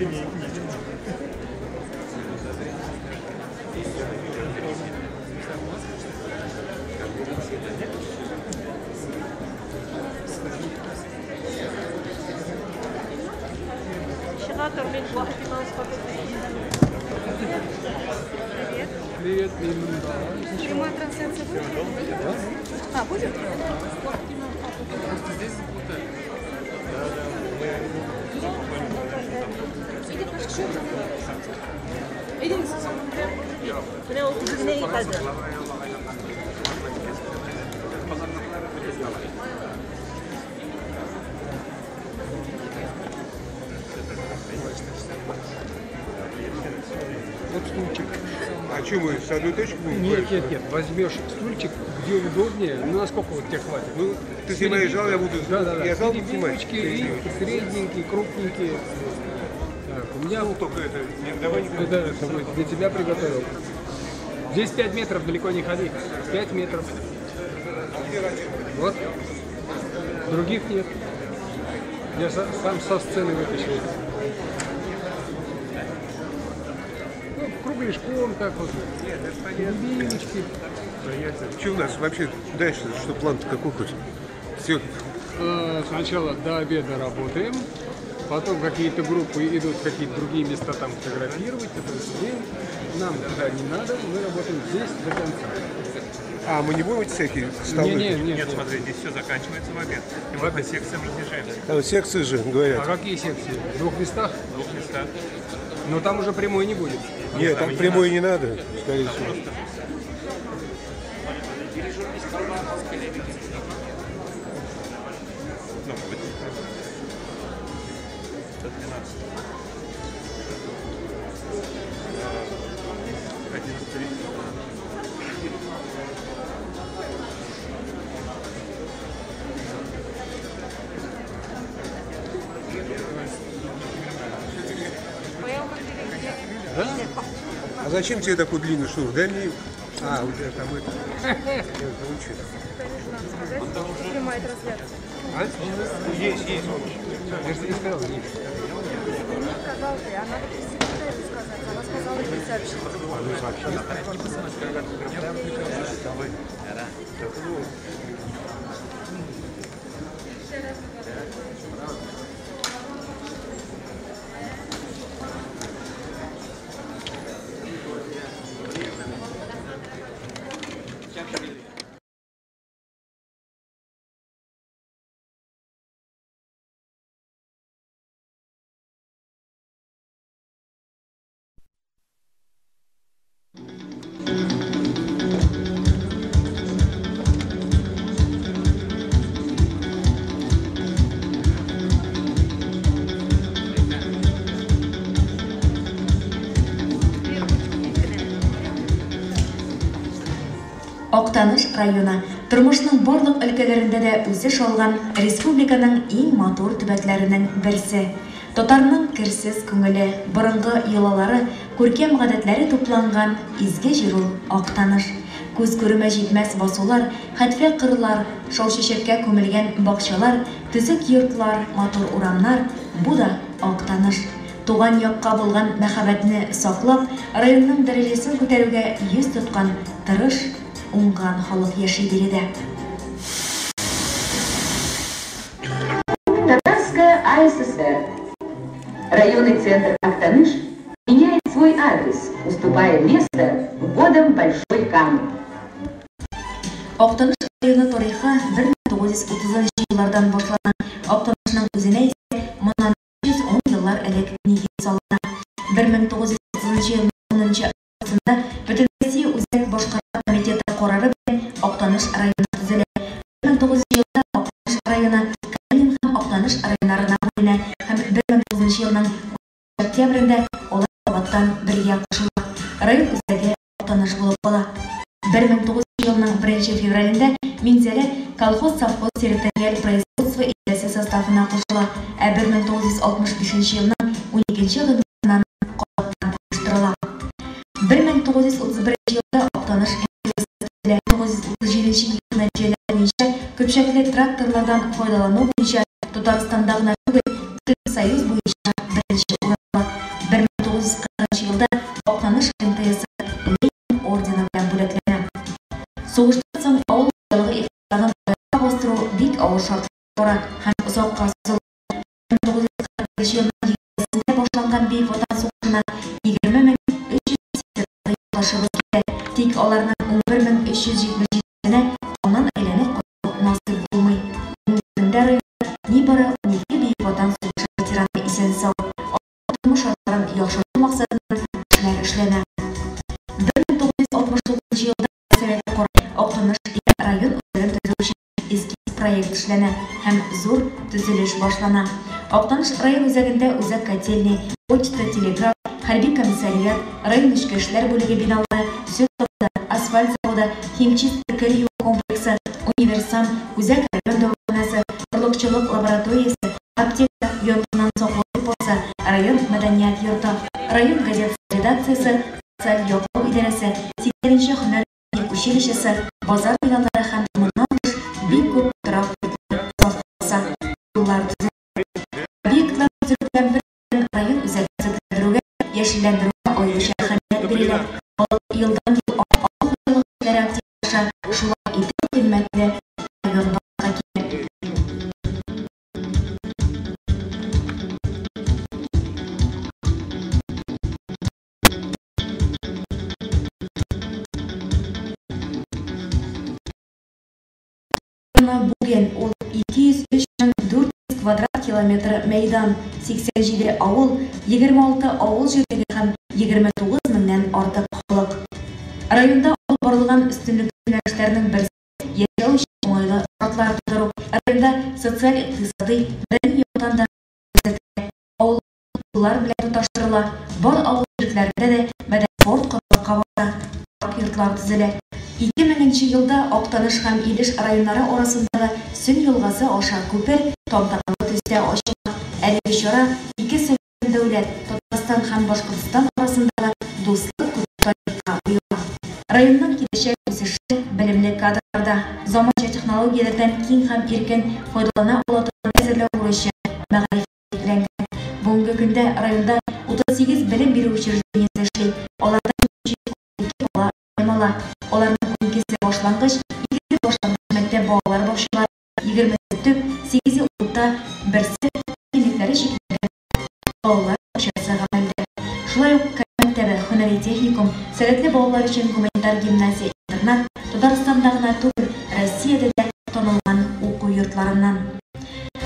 Привет. Привет, Прямая трансляция будет? Да. А, будет? Просто здесь заплутали. Вот стульчик. А что мы с одной точки будем? Нет, нет, нет. Возьмешь стульчик, где удобнее. Ну, насколько вот тебе хватит? Ну, ты снимаешь зал, я буду. Да, да, да. Я зал буду снимать. И средненькие, крупненькие. Так, у меня. Ну, только это. Нет, давай не ну, да, для тебя приготовил. Здесь 5 метров, далеко не ходи. 5 метров. Вот. Других нет. Я сам со сцены вытащил. Ну, кругляшком так вот. Любимочки. Что у нас вообще дальше? Что план-то какой хоть? Все. Сначала до обеда работаем. Потом какие-то группы идут в какие-то другие места там фотографировать. Это день. Нам туда не надо. Мы работаем здесь до конца. А, мы не будем эти всякие столы? Нет, смотри, здесь все заканчивается в обед. И мы по секциям разъезжаемся. Там секции же, говорят. А какие секции? В двух местах? В двух местах. Но там уже прямой не будет. Нет, там прямой не надо, скорее всего. Ну, до 12. 11:30. Да? А зачем тебе такой длинный шнур? Дай мне. А, у тебя там это. Прямая трансляция. А? Есть, есть. Я же тебе сказал, есть. Не сказал ты, она пресс-секретарю сказать. Она сказала ей сообщить. Ну, сообщи. Актаныш районы тормышның барлык өлкәләрендә дә үсеш алган республиканың иң матур төбәкләренең берсе. Татарның керсез күңеле, борынгы йолалары, күркәм гадәтләре тупланган изге җир ул Актаныш. Күз күреме җитмәс басулар, хәтфә кырлар, шау чәчәккә күмелгән бакчалар, төзек йортлар, матур урамнар бу да Актаныш. Туган якка булган мәхәббәтне саклап, районның дәрәҗәсен күтәрүгә йөз тоткан тырыш, уңган халык яши биредә. Татарская АССР. Районный центр Актаныш меняет свой адрес, уступая место водам Большой Камы. Актаныш районы тарихы 1930 еллардан башлана. Актанышның үзенә исә моннан 110 еллар элек нигез салына. 1930 елның 10 августында Бөтенроссия Үзәк башкарма комитеты карары белән Актаныш районы төзелә. 1900 елда Актаныш районы Калинин һәм Актаныш районнарына бүленә һәм 1900 елның октябрендә алар кабаттан бергә кушыла. Район үзәге Актаныш булып кала. 1900 елның 1 февралендә Минзәлә колхоз-совхоз территориаль производство идарәсе составына кушыла, ә 1965 елның 12 гыйнварыннан кабаттан оештырыла. 1931 елда Актаныш 1937 ел нәтиҗәләре буенча көпчәкле тракторлардан файдалану буенча Татарстанда гына түгел, бөтен Союз буенча беренче урын ала. Сугыштан соң авыл хуҗалыгы икътисадын аякка бастыру бик авыр шартларда бара һәм озакка сузыла. 1941 елның 20-сендә башланган Бөек Ватан сугышына 20 386 якташыбыз китә. Тик аларның 11 377-сенә аннан әйләнеп кайту насыйп булмый. Бүгенге көндә районда нибары 12 Бөек Ватан сугышы ветераны исән-сау. Аларның тормыш шартларын яхшырту максатыннан эшләр эшләнә. 1969 елда Советы карары Актаныш район үзәген төзү өчен эскиз проект эшләнә һәм зур төзелеш башлана. Актаныш район үзәгендә үзәк котельный, почта, телеграф, хәрби комиссариат, район эчке эшләр бүлеге биналары, сөт заводы, асфальт заводы, химчистка кер юу комплексы, универсам, үзәк район дәваханасы, орлыкчылык лабораториясе, аптека, янгыннан саклау депосы, район мәдәният йорты, район газетасы редакциясе, социаль яклау идарәсе, 80 һөнәр училищесы, базар биналары һәм моннан тыш бик күп торак йортлар сафка баса, юллар төзелә. Объектлар төзелү белән беррәттән район үзәген төзекләндерүгә, яшелләндерүгә аеруча әһәмият бирелә. Халык елдан-ел авыл хуҗалыгы эшләре активлаша, шулай итеп кыйммәтле район барлыкка килә. Бүген ул 203 400 квадрат километр мәйдан, 87 авыл, 26 авыл җирлеге һәм 29 меңнән артык халык. Районда алып барылган өстенлекле юнәлешләрнең берсе яшәү өчен уңайлы шартлар тудыру. Районда социаль-икътисадый, мәдәни яктан да күрсәтелә. Авыл юллар белән тоташтырыла. Бар авыл җирлекләрендә дә мәдәни спорт корылыкка бара, торак йортлар төзелә. 2000 елда Актаныш һәм Илеш районнары арасындагы Сөн елгасы аша күпер тантаналы төстә ачыла. Әлеге чара ике суверен дәүләт Татарстан һәм Башкортстан арасындагы дуслык күпере тарихка уела. Районның киләчәк үсеше белемле кадрларда, заманча технологияләрдән киң һәм иркен файдалана ала торган әзерләү бурычы мәгариф билгеләнгән. Бүгенге көндә районда 38 белем бирү учреждениесе эшли. Аларда 2 бала белем ала. Аларның 12-се башлангыч, 2-се башлангыч мәктәп балалар бакчалары, 20-се төп, 8-е урта, берсе мөмкинлекләре чикләнгән балалар бакчасы гамәлдә. Шулай ук мәктәбе, һөнәри техникум, сәләтле балалар өчен гуманитар гимназия интернат Татарстанда гына түгел, Россиядә дә танылган уку йортларыннан.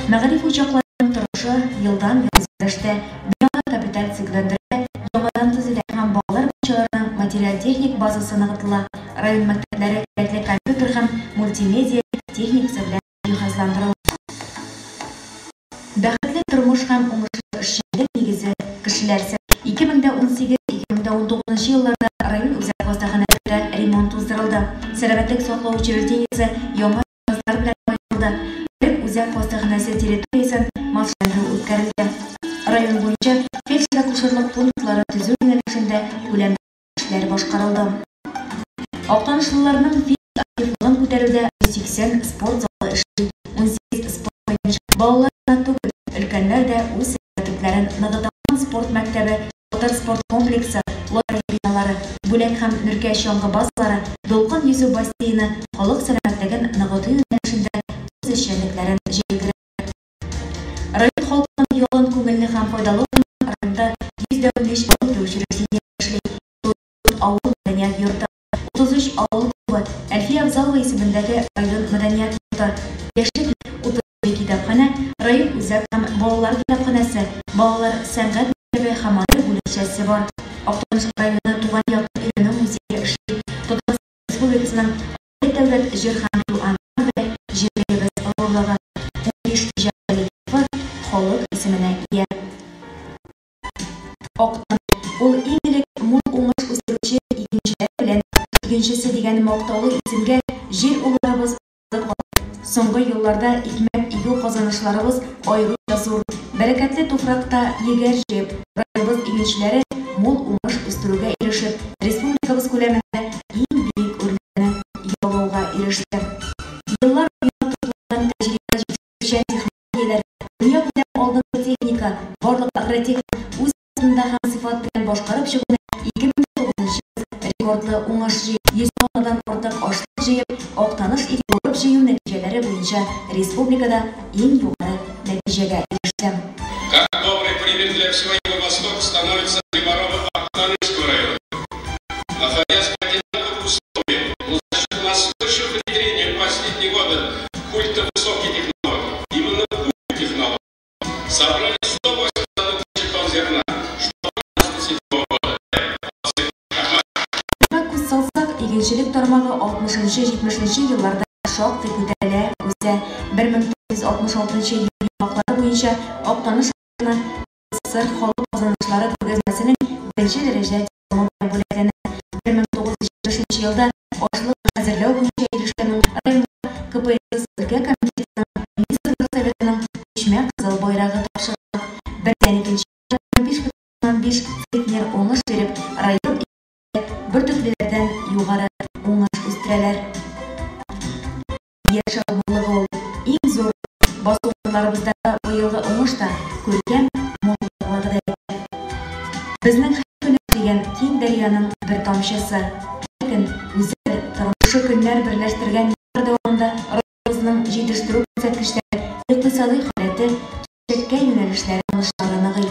Мәгариф учакларының торышы елдан-ел үзгәрештә, биналар капиталь төзекләндерелә, яңадан төзелә һәм балалар бакчаларының материаль-техник базасы ныгытыла. Район мәктәпләре кирәкле компьютер һәм мультимедиа техникасы белән җиһазландырыла. Бәхетле тормыш һәм уңышлы эшчәнлек нигезе кешеләр. 2018-2019 елларда район үзәк хастаханәсендә ремонт уздырылды. Сәламәтлек саклау учреждениесе яңа җиһазлар белән баетылды. Район үзәк хастаханәсе территориясен махсус үткәрелде. Район буенча фельдшер-акушерлык пунктлары төзү юнәлешендә күләмле эшләр башкарылды. Актанышлыларның физик активлыгын күтәрүдә 180 спорт залы эшли. 18 спорт мәйданчыгы. Балалар гына түгел, өлкәннәр дә үз сәламәтлекләрен ныгыта. Спорт мәктәбе, Татар спорт комплексы, лагерь биналары, Бүләк һәм Нөркә чаңгы базалары, Дулкын йөзү бассейны халык сәламәтлеген ныгыту юнәлешендә үз эшчәнлекләрен җәелдерә. Район халкының ялын күңелле һәм файдалы районда 115 ял итү учреждениесе эшли. Авыл мәдәният йорты, 33 авыл клубы, Әлфия Авзалова исемендәге район мәдәният йорты, Яшьлек 32 китапханә, район үзәк һәм балалар китапханәсе, балалар сәнгать мәктәбе һәм аның бүлекчәсе бар. Актаныш районы туган якны өйрәнү музее эшли. Татарстан Республикасының дәүләт җыр һәм бию ансамбле җирлегебез горурлыгы. 15 иҗат коллективы халык исеменә ия. Актаныш ул иң элек мул уңыш үстерүче игенчеләр белән игенчесе дигән мактаулы исемгә җир улларыбыз. Соңгы елларда икмәк игү казанышларыбыз аеруча зур. Бәрәкәтле туфракта егәр җыеп, районыбыз игенчеләре мул уңыш үстерүгә ирешеп, республикабыз күләмендә иң биек үрләрне яулауга иреште. Еллар буена тупланган тәҗрибә, җитештерүчән технологияләр, дөньякүләм алдынгы техника, барлык агротехник үз вакытында һәм сыйфат белән башкарып чыгуны 2009 рекордлы уңыш җыеп, 100 тоннадан артык ашлык урып-җыеп, Актаныш урып-җыю нәтиҗәләре буенча республикада иң югары нәтиҗәгә иреште. Как добрый пример для всего Юго-Востока становится хлеборобы Актанышского района. Находясь в одинаковых условиях, но за счет настойчивого внедрения в последние годы культа высоких технологий, именно культ технологий, собрали 181 тысячу тонн зерна, что 97 года. Күз салсак, игенчелек тармагы 60-70 елларда шактый күтәрелә, үсә. 1966 ел йомгаклары буенча Актаныш районы СССР халык казанышлары күргәзмәсенең беренче дәрәҗә дипломы белән бүләкләнә. 1975 елда ашлык хәзерләү буенча ирешкән районга КПСС өлкә комитетының Министрлар Советының күчмә кызыл байрагы тапшырыла. Бердән икенче 5,5 центнер уңыш биреп, район бөртеклеләрдән югары уңыш үстерәләр. Яшәү муллыгы ул иң зур басу-кырларыбыздагы быелгы уңыш та күркәм муллык вәгъдә итә. Безнең һәр көн дигән киң дәрьяның бер тамчысы. Һәр көн үзе бер тормышы көннәр берләштергән еллар дәвамында районыбызның җитештерү күрсәткечләре, икътисадый халәте, киләчәккә юнәлешләре уңышлары ныгый.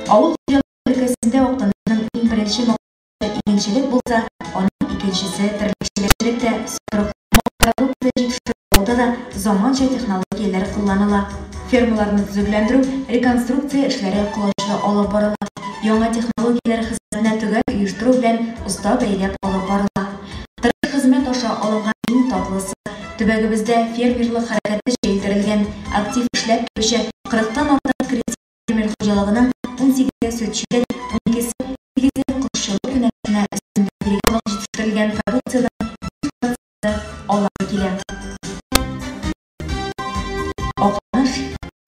Авыл хуҗалыгы өлкәсендә Актанышның иң беренче максаты игенчелек булса, аның икенчесе терлекчелек тә сатырыклы продукция җитештерү да заманча технологияләр кулланыла. Фермаларны төзекләндерү, реконструкция эшләре колачлы алып барыла. Яңа технологияләр хезмәтенә төгәл оештыру белән оста бәйләп алып барыла. Тырыш хезмәт аша алынган иң татлысы төбәгебездә фермерлык хәрәкәте җәелдерелгән, актив эшләп килүче 40-тан артык крестьян фермер хуҗалыгының 18-е сөтчелек, 12-се 8-е кошчылык юнәлешенә өстенлек биргән җитештерелгән продукциянең 5% алар килә. Актаныш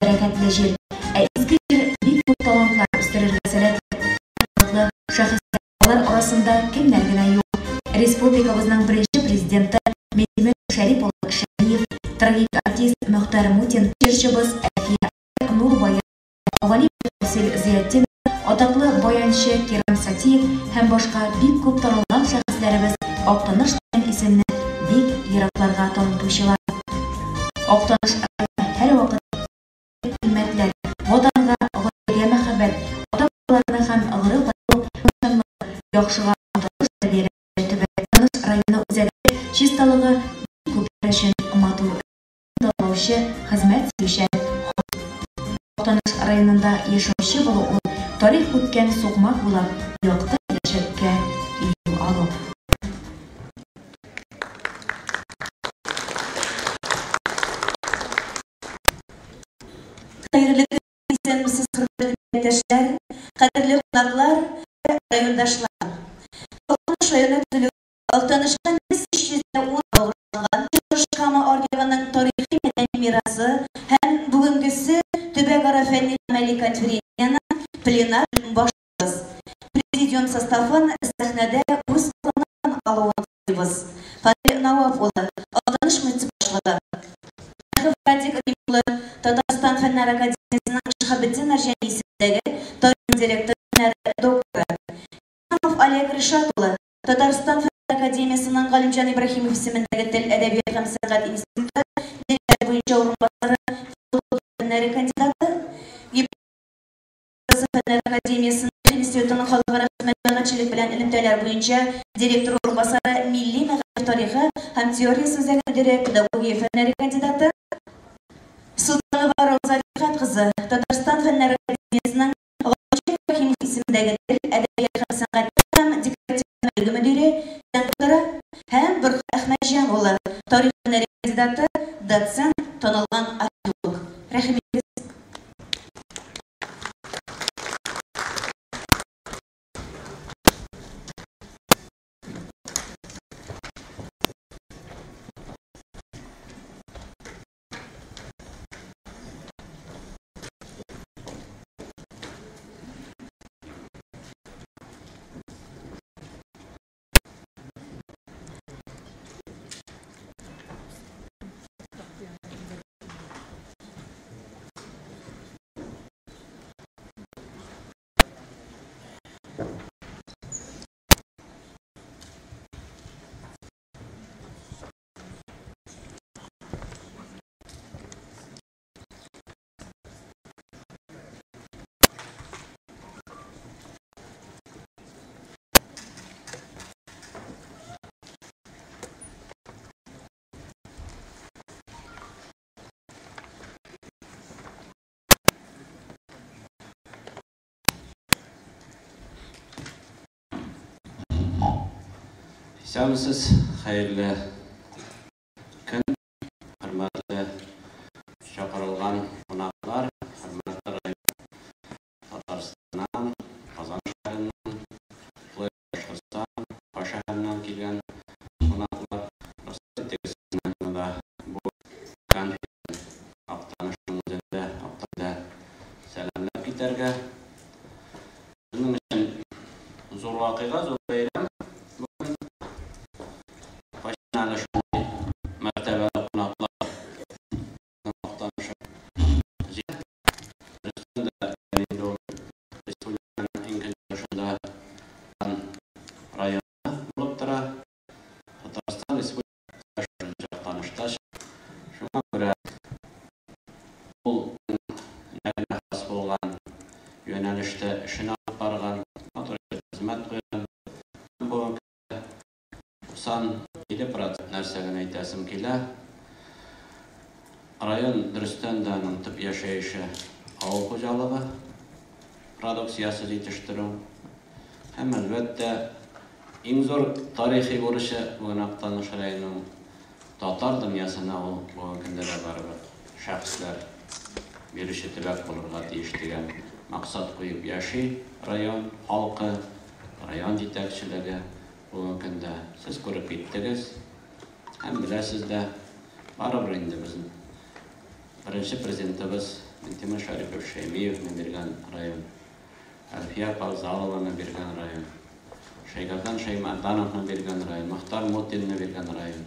бәрәкәтле җир, ә изге җир бик күп талантлар үстерергә сәләтле шәхесләр алар арасында кемнәр генә юк. Республикабызның беренче президенты Минтимер Шәрип улы Шәймиев, трагик артист Мөхтәр Мутин, җырчыбыз Әлфия Нур Баян, галим Васил Зыятдинов, атаклы баянчы Кирам Сатиев һәм башка бик күп танылган шәхесләребез Актаныш дигән исемне бик еракларга танытучылар. Актаныш районы һәрвакыт кыйммәтләр, Ватанга, гаиләгә мәхәббәт, ата-бабаларны һәм гореф-гадәт яхшыга омтылыш тәрбияләүче төбәк. Актаныш районы үзәге чисталыгы бик күпләр өчен матур талаучы, хезмәт сөючән халык. Актаныш районында яшәүче булу ул тарих үткән сукмак булып, якты киләчәккә юл алу. Хәерле көн, исәнмесез, хөрмәтле милләттәшләр, кадерле кунаклар, райондашлар. Актаныш районы төзелү Актанышка 1310 багышланган Кама аръягының тарихи мәдәни мирасы һәм бүгенгесе төбәкара фәнни гамәли конференцияне пленар башлыйбыз. Президиум составын сәхнәдә үз урынын алуын сорыйбыз. Фадил Навап улы, Актаныш муниципаль башлыгы. Радик Рим улы, Татарстан Фәннәр академиясенең Шиһабетдин Мәрҗани исемендәге тарих директоры һөнәре докторы. Исламов Олег Ришат улы, Татарстан Фәннәр академиясенең Галимҗан Ибраһимов исемендәге тел, әдәбият һәм сәнгать институты директоры буенча урынбасары, филология фәннәре кандидаты. Фәннәр академиясенең институтының халыкара хезмәт җәмәгатьчелек белән элемтәләр буенча директор урынбасары, милли мәгариф тарихы һәм теориясе үзәге мөдире, педагогия фәннәре кандидаты. Султанова Рауза Рифкать кызы, Татарстан Фәннәр академиясенең Галимҗан Ибраһимов исемендәге тел, әдәбият һәм сәнгать һәм декоратив бүлеге мөдире, докторы һәм Бөркет Әхмәтҗан улы, тарих фәннәре кандидаты, доцент, танылган археолог. Рәхим итегез. Исәнмесез, хәерле көн, хөрмәтле чакырылган кунаклар, хөрмәтле район Татарстаннан, Казан шәһәреннән, шулай ук Башкортстан, Уфа шәһәреннән килгән кунаклар. Рөхсәт итегез, сезне дә бу конференция Актанышның үзендә, Актанышта сәламләп китәргә. Безнең өчен зур вакыйга, зур бәйрәм бүген. Кайчан әле шундый мәртәбәле кунаклар Актаныш җыелды. Дөрестән дә, инде ул республиканың иң көнчыгышында районы булып тора. Татарстан Республикасы Актанышта. Шуңа күрә ул үзенә хас булган юнәлештә эшен алып барган, матур итеп хезмәт куйган. Бүгенге көндә 97% нәрсә генә әйтәсем килә. Район дөрестән дә аның төп яшәеше авыл хуҗалыгы продукциясе җитештерү һәм, әлбәттә, иң зур тарихи бурычы бүген Актаныш районының татар дөньясына ул бүгенге көндә дә барыбер шәхесләр бирүче төбәк булырга тиеш дигән максат куеп яши район халкы, район җитәкчелеге бүгенге көндә. Сез күреп киттегез һәм беләсез дә, барыбер инде безнең беренче президентыбыз Минтимер Шәрипов Шәймиевны биргән район, Әлфия апа Авзалованы биргән район, Шәйгәрдан Шәймәрдановны биргән район, Мохтар Мутинны биргән район.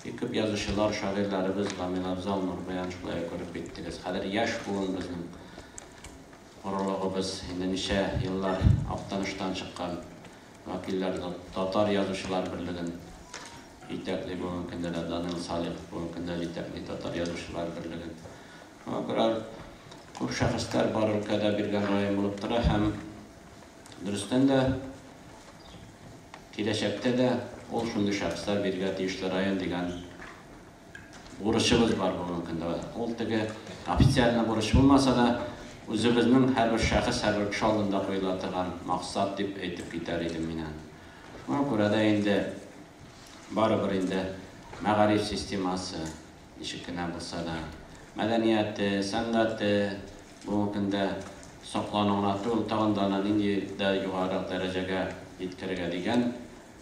Бик күп язучылар, шагыйрьләребез Гамил Афзал, Нурбаян шулай ук күреп киттегез. Хәзер яшь буын безнең горурлыгыбыз, инде ничә еллар Актаныштан чыккан вәкилләр Татар язучылар берлеген җитәкли бүгенге көндә дә Данил Салихов бүгенге көндә җитәкли Татар язучылар берлеген. Шуңа күрә күп шәхесләр бар өлкәдә биргән район булып тора һәм дөрестән дә киләчәктә дә ул шундый шәхесләр бирергә тиешле район дигән бурычыбыз бар бүгенге көндә. Ул теге официально бурыч булмаса да, үзебезнең һәрбер шәхес, һәрбер кеше алдында куела торган максат дип әйтеп китәр идем мин аны. Шуңа күрә дә инде барыбер инде мәгариф системасы, Ничек кенә булса да, мәдәнияте, сәнгате бүгенге көндә саклану гына түгел, тагын да аны нинди дә югарырак дәрәҗәгә җиткерергә дигән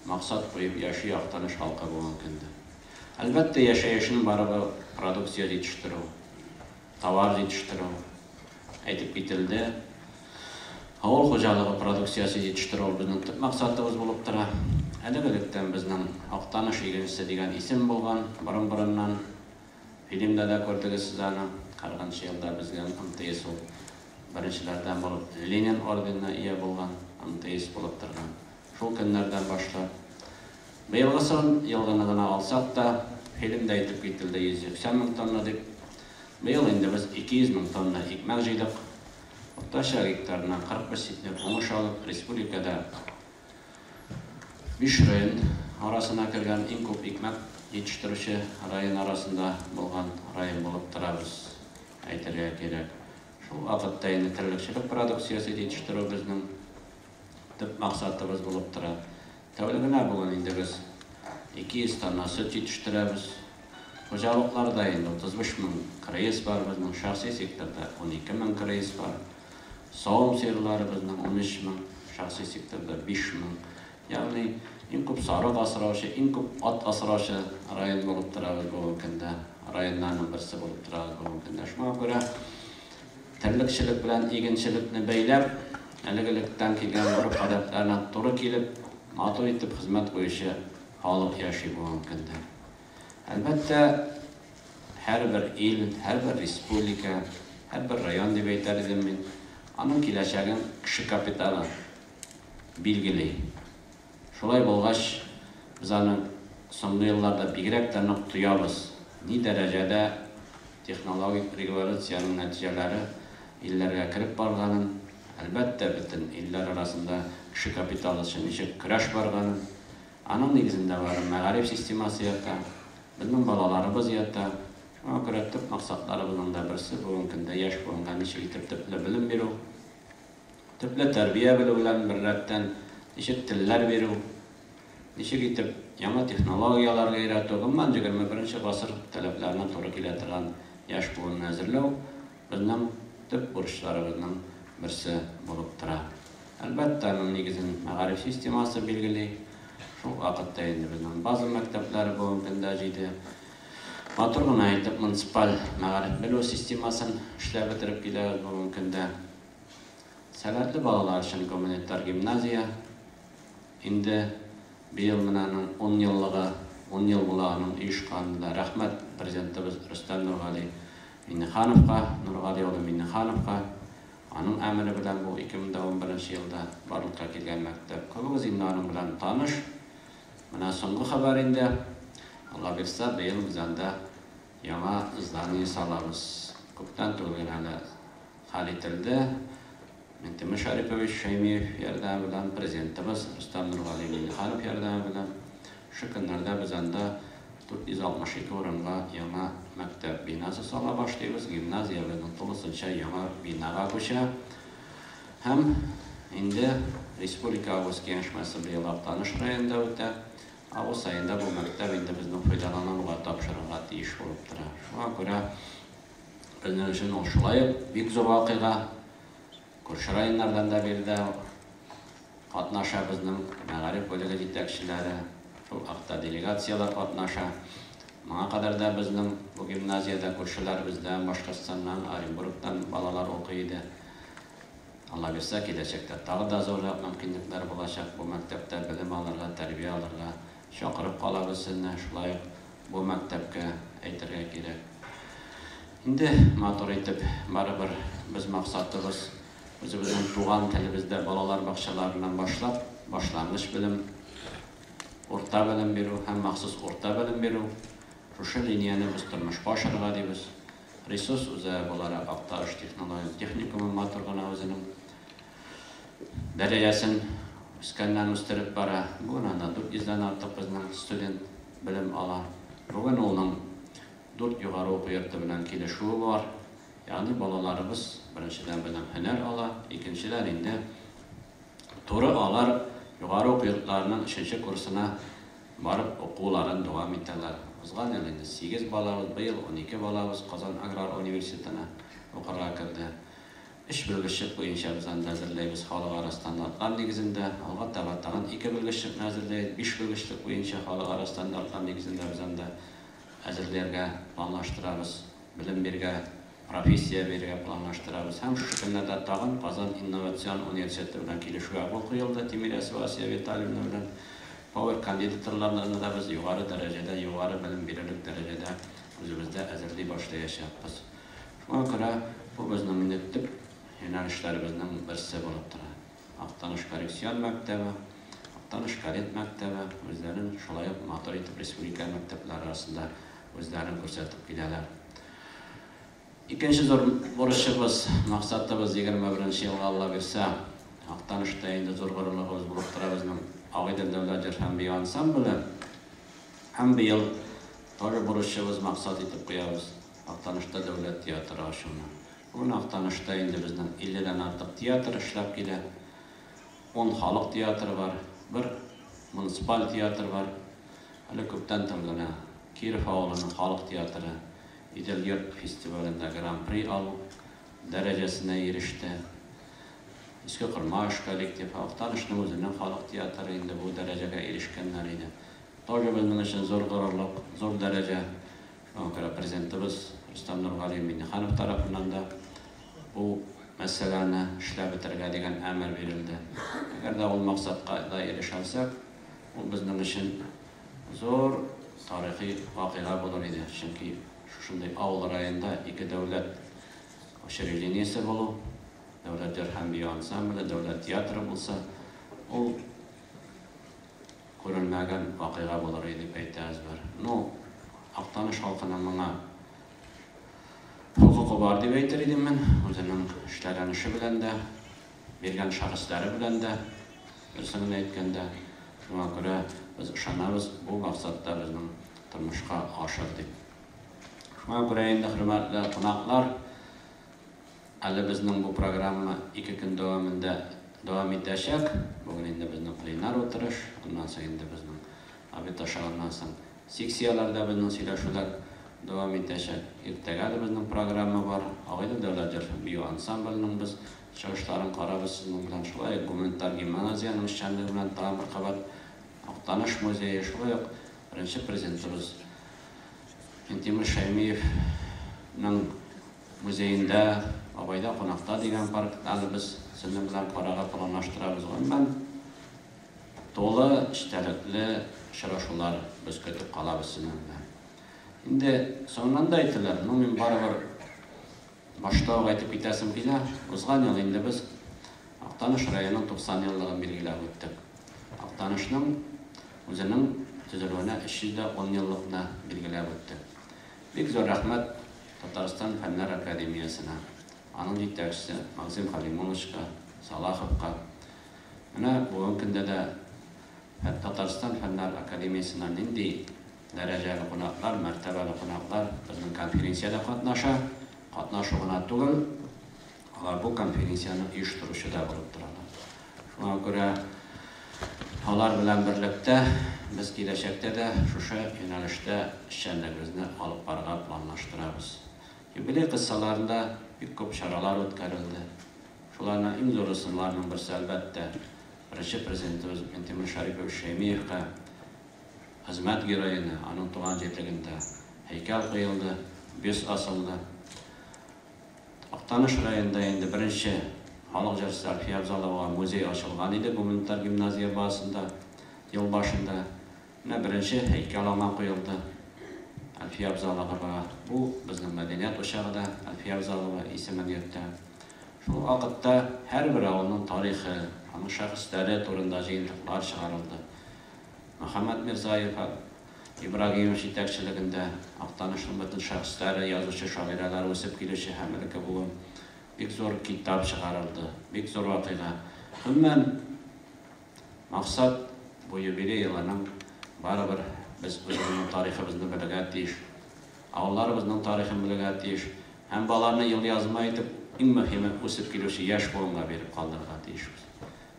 максат куеп яши Актаныш халкы бүгенге көндә. Әлбәттә, яшәешнең барыбер продукция җитештерү, товар җитештерү, әйтеп кителде. Авыл хуҗалыгы продукциясе җитештерү ул безнең төп максатыбыз булып тора. Элек-электән безнең Актаныш игенчесе дигән исем булган, борын-борыннан. Фильмда да күрдегез сез аны. Кырыгынчы елда безгә МТС ул беренчеләрдән булып Ленин орденына ия булган МТС булып торган. Шул көннәрдән башлап. Быелгысын елгыны гына алсак та, фильмда әйтеп кителде 180 мең тонна дип. Быел инде без 200 мең тонна икмәк җыйдык. Уртача гектарыннан 45 центнер уңыш алып, республикада биш район арасына кергән иң күп икмәк җитештерүче район арасында булган район булып торабыз, әйтергә кирәк. Шул вакытта инде терлекчелек продукциясе җитештерү безнең төп максатыбыз булып тора. Тәүлегенә бүген инде без 200 тонна сөт җитештерәбез. Хуҗалыкларда инде 35 мең крыес бар безнең, шәхси секторда 12 мең крыес бар. Савым сыерлары безнең 13 мең, шәхси секторда 5 мең. Ягъни иң күп сарык асраучы, иң күп ат асраучы район булып торабыз бүгенге көндә. Районнарның берсе булып торабыз бүгенге көндә. Шуңа күрә терлекчелек белән игенчелекне бәйләп, элек-электән килгән гореф-гадәтләренә туры килеп, матур итеп хезмәт куючы халык яши бүгенге көндә. Әлбәттә, һәрбер ил, һәрбер республика, һәрбер район дип әйтәр идем мин, аның киләчәген кеше капиталы билгели. Шулай булгач, без аны соңгы елларда бигрәк тә нык тоябыз, ни дәрәҗәдә технологик революциянең нәтиҗәләре илләргә кереп барганын, әлбәттә, бөтен илләр арасында кеше капиталы өчен ничек көрәш барганын. Аның нигезендә бары мәгариф системасы ята, безнең балаларыбыз ята. Шуңа күрә төп максатларыбызның да берсе, бүгенге көндә яшь буынга ничек итеп төпле белем бирү, төпле тәрбия белү белән беррәттән, ничек телләр бирү, ничек итеп яңа технологияләргә өйрәтү, гомумән, 21 гасыр таләпләренә туры килә торган яшь буынны әзерләү безнең төп бурычларыбызның берсе булып тора. Әлбәттә, аның нигезен мәгариф системасы билгели. Шул ук вакытта инде безнең база мәктәпләре бүгенге көндә җиде. Матур гына итеп муниципаль мәгариф белү системасын эшләп бетереп киләбез бүгенге көндә. Сәләтле балалар өчен гуманитар гимназия инде быел менә аның ун еллыгы, ун ел була аның оешканына да. Рәхмәт Президентыбыз Рөстәм Нургали Миңнехановка, Нургали улы Миңнехановка. Аның әмере белән бу 2011 елда барлыкка килгән мәктәп. Күбегез инде аның белән таныш. Менә соңгы хәбәр инде. Алла бирса, быел без анда яңа здание салабыз. Күптән түгел генә әле хәл ителде. Минтимер Шәрипович Шәймиев ярдәме белән, Президентыбыз Рөстәм Нургали Миңнеханов ярдәме белән шушы көннәрдә без анда 462 урынга яңа мәктәп бинасы сала башлыйбыз. Гимназия безнең тулысынча яңа бинага күчә. Һәм инде республика август киңәшмәсе быел Актаныш районында үтә. Август аенда бу мәктәп инде безнең файдаланылуга тапшырырга тиеш булып тора. Шуңа күрә безнең өчен ул шулай ук бик зур вакыйга. Күрше районнардан да биредә катнаша безнең мәгариф бүлеге җитәкчеләре, шул акта делегацияләр катнаша. Моңа кадәр дә безнең бу гимназиядә күршеләребездән, Башкортстаннан, Оренбургтан балалар укый иде. Алла бирсә, киләчәктә тагы да зуррак мөмкинлекләр булачак бу мәктәптә белем алырга, тәрбия алырга. Чакырып калабыз сезне, шулай ук бу мәктәпкә әйтергә кирәк. Инде матур итеп, барыбер без максатыбыз, үзебезнең туган телебездә балалар бакчаларыннан башлап, башлангыч белем, урта белем бирү һәм махсус урта белем бирү, шушы линияне без тормышка ашырырга дибез. Ресурс үзәге буларак Актаныш технологик техникумы матур гына үзенең дәрәҗәсен үскәннән үстереп бара. Бүген анда 400 дән артык безнең студент белем ала. Бүген улның дүрт югары уку йорты белән килешүе бар. Ягъни балаларыбыз беренчедән белем һөнәр ала, икенчедән инде туры алар югары уку йортларының өченче курсына барып укуларын дәвам итәләр. Узган ел инде сигез балабыз, быел 12 балабыз Казан аграр университетына укырга керде. Өч белгечлек буенча без анда әзерләйбез халыкара стандартлар нигезендә. Алга таба тагын ике белгечлекне әзерләйбез. Биш белгечлек буенча халыкара стандартлар нигезендә без анда әзерләргә планлаштырабыз. Белем бирергә, профессия бирергә планлаштырабыз. Һәм шушы көннәрдә тагын Казан инновацион университеты белән килешүгә кул куелды Тимирясова Асия Витальевна белән. Power кандидаторларны да без югары дәрәҗәдә, югары белем бирерлек дәрәҗәдә үзебездә әзерли башлаячакбыз. Шуңа күрә бу безнең инде төп юнәлешләребезнең берсе булып тора. Актаныш коррекцион мәктәбе, Актаныш кадет мәктәбе үзләрен шулай ук матур итеп республика мәктәпләре арасында үзләрен күрсәтеп киләләр. Икенче зур бурычыбыз, максатыбыз 21 елга Алла бирсә, Актанышта инде зур горурлыгыбыз булып тора безнең Агыйдел дәүләт җыр һәм бию ансамбле. Һәм быел тоже бурычыбыз, максат итеп куябыз Актанышта дәүләт театры ачуны. Бүген Актанышта инде безнең 50 дән артык театр эшләп килә. Ун халык театры бар, бер муниципаль театр бар. Әле күптән түгел генә Киров авылының халык театры Идел-йорт фестивалендә Гран-при алу дәрәҗәсенә иреште. Иске Кормаш коллективы, Актанышның үзенең халык театры инде бу дәрәҗәгә ирешкәннәр иде. Тоже безнең өчен зур горурлык, зур дәрәҗә. Шуңа күрә Президентыбыз Рөстәм Нургали Миңнеханов тарафыннан да бу мәсьәләне эшләп бетерергә дигән әмер бирелде. Әгәр дә ул максатка да ирешә алсак, ул безнең өчен зур тарихи вакыйга булыр иде. Чөнки шушындый авыл районында ике дәүләт учреждениесе булу, дәүләт җыр һәм бию ансамбле, дәүләт театры булса, ул күрелмәгән вакыйга булыр иде дип әйтә Әзбәр. Ну, Актаныш халкының моңа хокукы бар дип әйтер идем мин, үзенең эшләгән эше белән дә, биргән шәхесләре белән дә, дөресен генә әйткәндә. Шуңа күрә без ышанабыз, бу максат та безнең тормышка ашыр дип. Шуңа күрә инде, хөрмәтле кунаклар, Әле безнең бу программа ике көн дәвамында дәвам итәчәк. Бүген инде безнең пленар утырыш, аннан соң инде безнең Обед ашаганнан соң. Секцияләрдә безнең сөйләшүләр дәвам итәчәк. Иртәгә дә безнең программа бар. Агыйдел дәүләт җыр һәм бию ансамбленең без чыгышларын карарбыз сезнең белән. Шулай ук гуманитар гимназиянең эшчәнлеге белән тагын бер кабат Актаныш музее, шулай ук беренче президентыбыз Минтимер Шәймиевның музеенда Бабайда кунакта дигән паркны әле без сезнең белән карарга планлаштырабыз. Гомумән, тулы, эчтәлекле очрашулар без көтеп калабыз сезнең белән. Инде соңыннан да әйтелер, ну мин барыбер башта ук әйтеп китәсем килә. Узган ел инде без Актаныш районының 90 еллыгын билгеләп үттек. Актанышның үзенең төзелүенә 310 еллыкны билгеләп үттек. Бик зур рәхмәт Татарстан Фәннәр академиясенә, аның җитәкчесе Максим Халимоновичка, Салаховка. Менә бүгенге көндә дә Татарстан Фәннәр академиясенә нинди дәрәҗәле кунаклар, мәртәбәле кунаклар безнең конференциядә катнаша. Катнашу гына түгел, алар бу конференцияне оештыручы да булып торалар. Шуңа күрә алар белән берлектә без киләчәктә дә шушы юнәлештә эшчәнлегебезне алып барырга планлаштырабыз. Юбилей кысаларында бик күп чаралар үткәрелде. Шуларның иң зурысынларның берсе, әлбәттә, беренче Президентыбыз Минтимер Шәрипович Шәймиевка, Хезмәт Героена, аның туган җирлегендә һәйкәл куелды, бюст асылды. Актаныш районында инде беренче халык җырчысы Әлфия Абзаловага музей ачылган иде гуманитар гимназия базасында ел башында. Менә беренче һәйкәл аңа куелды. Әлфия Абзаловага. Бу безнең мәдәният учагы да Әлфия Абзалова исемен йөртә. Шул вакытта һәрбер авылның тарихы, аның шәхесләре турында җыентыклар чыгарылды. Мөхәммәт Мирзаев Ибрагимов җитәкчелегендә Актанышның бөтен шәхесләре, язучы-шагыйрәләре үсеп килүче һәм элекке буын бик зур китап чыгарылды. Бик зур вакыйга. Гомумән, максат бу юбилей елының барыбер без үзебезнең тарихыбызны белергә тиеш. Авылларыбызның тарихын белергә тиеш. Һәм баларны елъязма итеп, иң мөһиме, үсеп килүче яшь буынга биреп калдырырга тиешбез.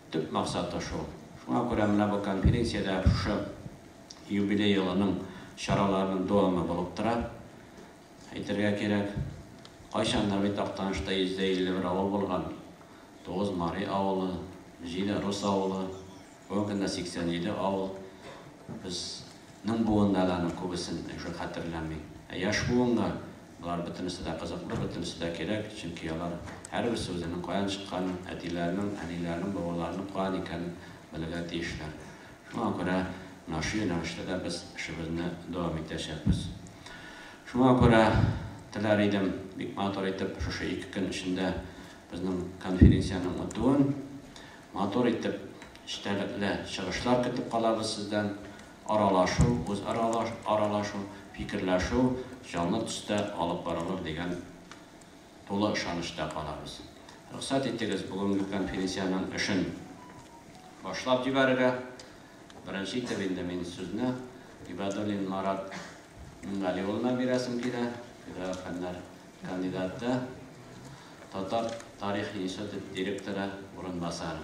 Төп максаты шул. Шуңа күрә менә бу конференция дә шушы юбилей елының чараларының дәвамы булып тора. Әйтергә кирәк, кайчандыр бит Актанышта 151 авыл булган, 9 мари авылы, 7 рус авылы, бүгенге көндә 87 авыл. Безнең буында да аның күбесен уже хәтерләми. Ә яшь буынга Болар бөтенесе дә кызыклы, бөтенесе дә кирәк, чөнки алар һәрберсе үзенең каян чыкканын, әтиләренең, әниләренең, бабаларының каян икәнен белергә тиешләр. Шуңа күрә менә шул юнәлештә дә без эшебезне дәвам итәчәкбез. Шуңа күрә теләр идем, бик матур итеп шушы ике көн эчендә безнең конференциянең үтүен, матур итеп эчтәлекле чыгышлар көтеп калабыз сездән. Аралашу, үзара аралашу, фикерләшү җанлы төстә алып барылыр дигән тулы ышанычта калабыз. Рөхсәт итегез, бүгенге конференциянең эшен башлап җибәрергә. Беренче итеп инде мин сүзне Гыйбадуллин Марат Мингали улына бирәсем килә, филолог фәннәр кандидаты, Татар тарих институты директоры урынбасары.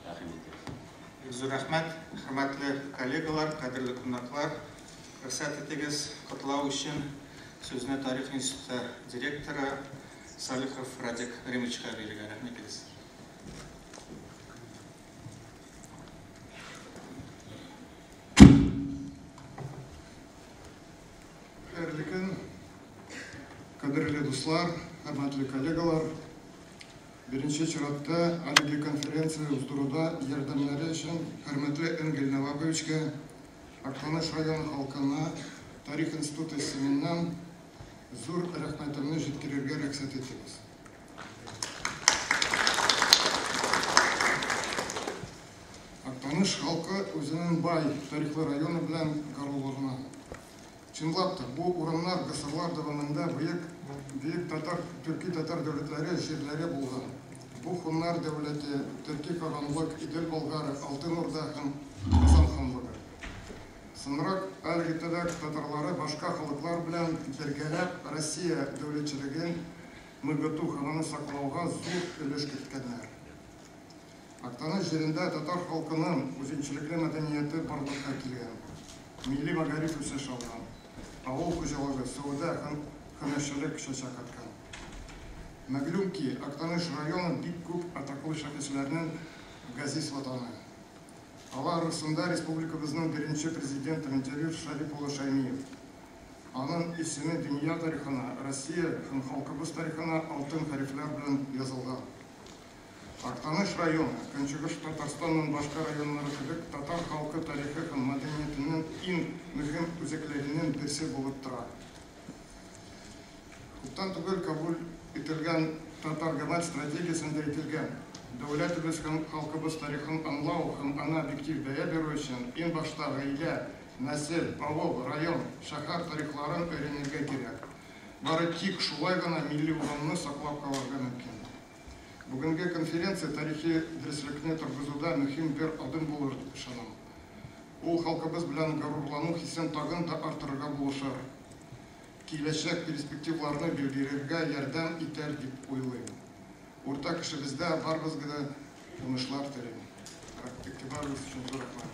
Рәхим итегез. Бик зур рәхмәт, хөрмәтле коллегалар, кадерле кунаклар. Рөхсәт итегез, котлау өчен сүзне Тарих институты директоры Салихов Радик Римовичка бирергә. Рәхмәт итегез. Хәерле көн, кадерле дуслар, хөрмәтле коллегалар. Беренче чиратта әлеге конференция уздыруда ярдәмнәре өчен хөрмәтле Энгель Навабовичка, Актаныш районы халкына Тарих институты исеменнән зур рәхмәтемне җиткерергә рөхсәт итегез. Актаныш халкы үзенең бай тарихлы районы белән горурлана. Чынлап та, бу урыннар гасырлар дәвамында бөек бөек татар, төрки-татар дәүләтләре җирләре булган. Бу хуннар дәүләте, төрки каганлык, Идел Болгары, Алтын Урда һәм Казан ханлыгы. Соңрак әлеге төбәк татарлары башка халыклар белән бергәләп Россия дәүләтчелеген ныгыту һәм аны саклауга зур өлеш керткәннәр. Актаныш җирендә татар халкының үзенчәлекле мәдәнияте барлыкка килгән. Милли мәгариф үсеш алган, авыл хуҗалыгы, сәүдә һәм һөнәрчелек чәчәк аткан. Мәгълүм ки, Актаныш районы бик күп атаклы шәхесләрнең газиз ватаны. Алар арасында республикабызның беренче президенты Минтимер Шәрип улы Шәймиев. Аның исеме дөнья тарихына, Россия һәм халкыбыз тарихына алтын хәрефләр белән язылган. Актаныш районы, Көнчыгыш Татарстанның башка районнары кебек, татар халкы тарихы һәм мәдәниятенең иң мөһим үзәкләреннән берсе булып тора. Күптән түгел кабул ителгән Татар гамәл стратегиясендә әйтелгән, дәүләтебез һәм халкыбыз тарихын аңлау һәм аңа объектив бәя бирү өчен иң башта гаилә, нәсел, авыл, район, шәһәр тарихларын өйрәнергә кирәк. Бары тик шулай гына милли үзаңны саклап калырга мөмкин. Бүгенге конференция тарихи дөреслекне торгызуда мөһим бер адым булыр дип ышанам. Ул халкыбыз белән горурлану хисен тагын да арттырырга булышыр, киләчәк перспективаларны билгеләргә ярдәм итәр дип уйлыйм. Уртак эшебездә барыбызга да уңышлар телим. Игътибарыгыз өчен зур рәхмәт.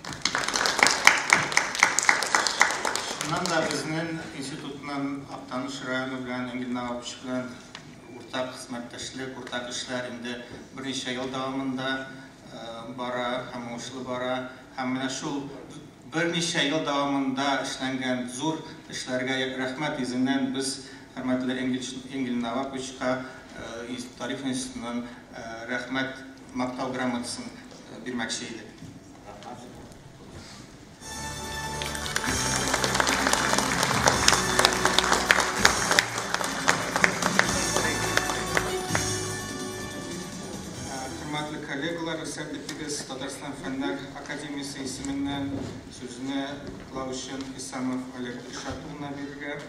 Чыннан да безнең институтның Актаныш районы белән, Энгель Навапович белән уртак хезмәттәшлек, уртак эшләр инде берничә ел дәвамында бара һәм уңышлы бара. Һәм менә шул берничә ел дәвамында эшләнгән зур эшләргә рәхмәт йөзеннән без хөрмәтле Энгель Наваповичка тарих институтының рәхмәт мактау грамотасын бирмәкче идек. Хөрмәтле коллегалар, рөхсәт итегез, Татарстан Фәннәр академиясе исеменнән сүзне котлау өчен Хисамов Олег Илшат улына бирергә.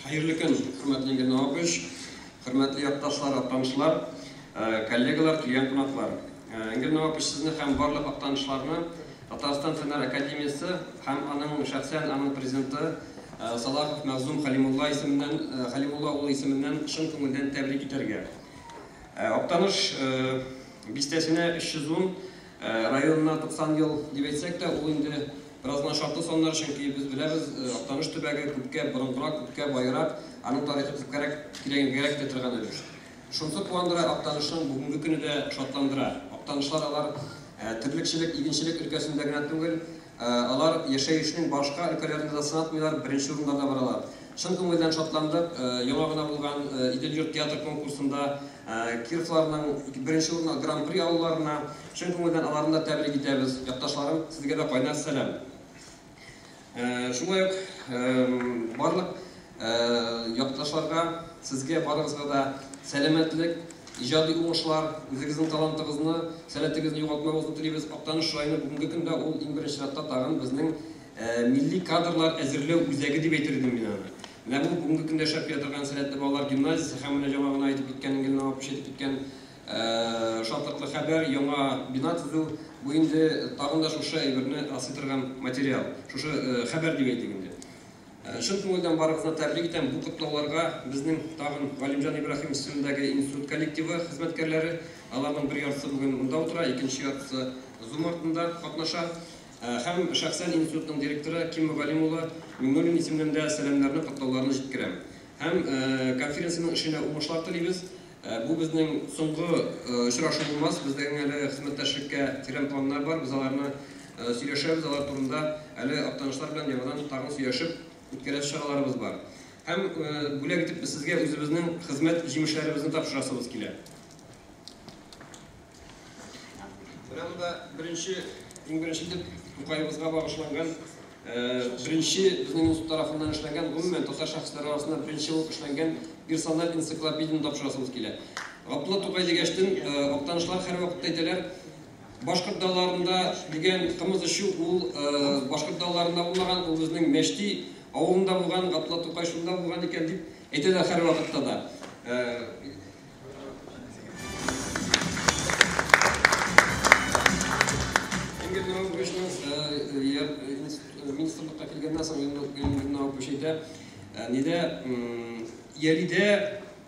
Хәерле көн, хөрмәтле Энгель Навапович, хөрмәтле якташлар, актанышлар, коллегалар, килгән кунаклар. Энгель Навапович, сезне һәм барлык актанышларны Татарстан Фәннәр академиясе һәм аның шәхсән аның президенты Салахов Мәгъзум Халимулла исеменнән, Халимулла улы исеменнән чын күңелдән тәбрик итәргә. Актаныш бистәсенә 310, районына 90 ел дип әйтсәк тә, ул инде бераз гына шартлы саннар, чөнки без беләбез, Актаныш төбәге күпкә борынгырак, күпкә баерак, аның тарихы күпкәрәк, тирәнгәрәк китә торган өлеш. Шунысы куандыра, Актанышның бүгенге көне дә шатландыра. Актанышлар алар терлекчелек, игенчелек өлкәсендә генә түгел, алар яшәешнең башка өлкәләрендә дә сынатмыйлар, беренче урыннарда баралар. Чын күңелдән шатландык, яңа гына булган Идел-йорт театр конкурсында Кировларның беренче урын Гран-при алуларына чын күңелдән аларны да тәбрик итәбез. Якташларым, сезгә дә кайнар сәлам. Шулай ук барлык якташларга, сезгә барыгызга да сәламәтлек, иҗади уңышлар, үзегезнең талантыгызны, сәләтегезне югалтмавыгызны телибез. Актаныш районы бүгенге көндә ул иң беренче чиратта тагын безнең милли кадрлар әзерләү үзәге дип әйтер идем мин аны. Менә бу бүгенге көндә эшләп килә торган сәләтле балалар гимназиясе һәм менә яңа гына әйтеп киткән Энгель Навапович әйтеп киткән шатлыклы хәбәр, яңа бина төзү, бу инде тагын да шушы әйберне раслый торган материал, шушы хәбәр дип әйтик инде. Чын күңелдән барыгызны тәбрик итәм. Бу котлауларга безнең тагын Галимҗан Ибраһимов исемендәге институт коллективы хезмәткәрләре, аларның бер яртысы бүген монда утыра, икенче яртысы Zoom артында катнаша. Һәм шәхсән институтның директоры Ким Галим улы Миңнуллин исеменнән дә сәламнәрне, котлауларны җиткерәм. Һәм конференциянең эшенә уңышлар телибез. Бу безнең соңгы очрашу булмас. Безнең әле хезмәттәшлеккә тирән планнар бар. Без аларны сөйләшәбез, алар турында әле актанышлар белән яңадан тагын сөйләшеп үткәрәсе чараларыбыз бар. Һәм бүләк итеп без сезгә үзебезнең хезмәт җимешләребезне тапшырасыбыз килә. Менә монда беренче, иң беренче итеп Тукаебызга багышланган беренче безнең институт тарафыннан эшләнгән, гомумән татар шәхесләре арасында беренче булып эшләнгән персональ энциклопедияне тапшырасыбыз килә. Габдулла Тукай дигәчтен, актанышлар һәрвакытта әйтәләр, башкорт далаларында дигән кымыз эчү ул башкорт далаларында булмаган, ул безнең Мәчти авылында булган, Габдулла Тукай шунда булган икән дип әйтәләр һәрвакытта да. Энгель Наваповичның министрлыкка килгәннән соң Энгель Навапович әйтә, нидә Ялидә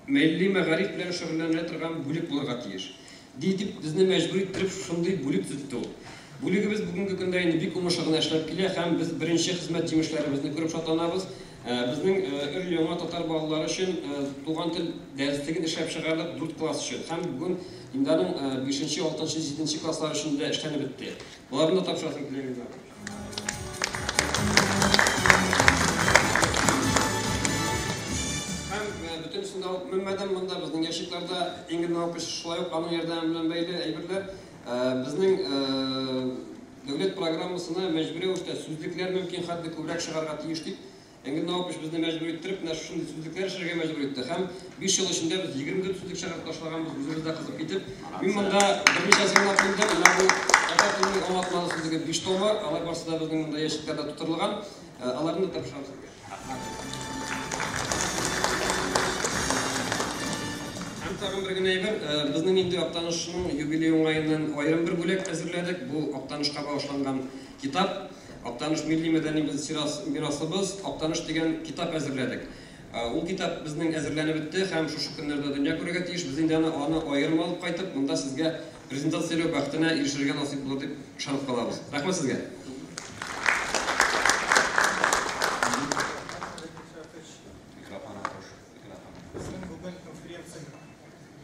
милли мәгариф белән шөгыльләнә торган бүлек булырга тиеш. Ди дип безне мәҗбүр иттереп шушындый бүлек төзетте ул. Бүлегебез бүгенге көндә инде бик уңышлы гына эшләп килә һәм без беренче хезмәт җимешләребезне күреп шатланабыз. Безнең өр-яңа татар балалары өчен туган тел дәреслеген эшләп чыгардык дүрт класс өчен һәм бүген инде аның бишенче, алтынчы, җиденче класслар өчен дә эшләнеп бетте. Боларны да тапшырасым килә инде. Һәм бөтенесен дә алып менмәдем монда, безнең ящикларда иң генә шулай ук аның ярдәме белән бәйле әйберләр. Безнең дәүләт программасына мәҗбүри рәвештә сүзлекләр мөмкин хәтле күбрәк чыгарга тиеш дип, Энгель Наупович безне мәҗбүр иттереп, менә шушындый сүзлекләр эшләргә мәҗбүр итте. Һәм 5 ел эчендә без 24 сүзлек чыгарып ташлаганбыз, үзебез дә кызып китеп. Мин монда берничәсен генә куйдым. Менә бу татар теленең аңлатмалы сүзлеге 5 томы, алар барысы да безнең монда ящикларда тутырылган. Аларны да тапшырам сезгә. Һәм тагын бер генә әйбер, безнең инде Актанышның юбилей уңаеннан аерым бер бүләк әзерләдек. Бу Актанышка багышланган китап. Актаныш милли мәдәни мирасыбыз, Актаныш дигән китап әзерләдек. Ул китап безнең әзерләнеп бетте һәм шушы көннәрдә дөнья күрергә тиеш. Без инде аны аерым алып кайтып, монда сезгә презентацияләү бәхетенә ирешергә насыйп булыр дип ышанып калабыз. Рәхмәт сезгә.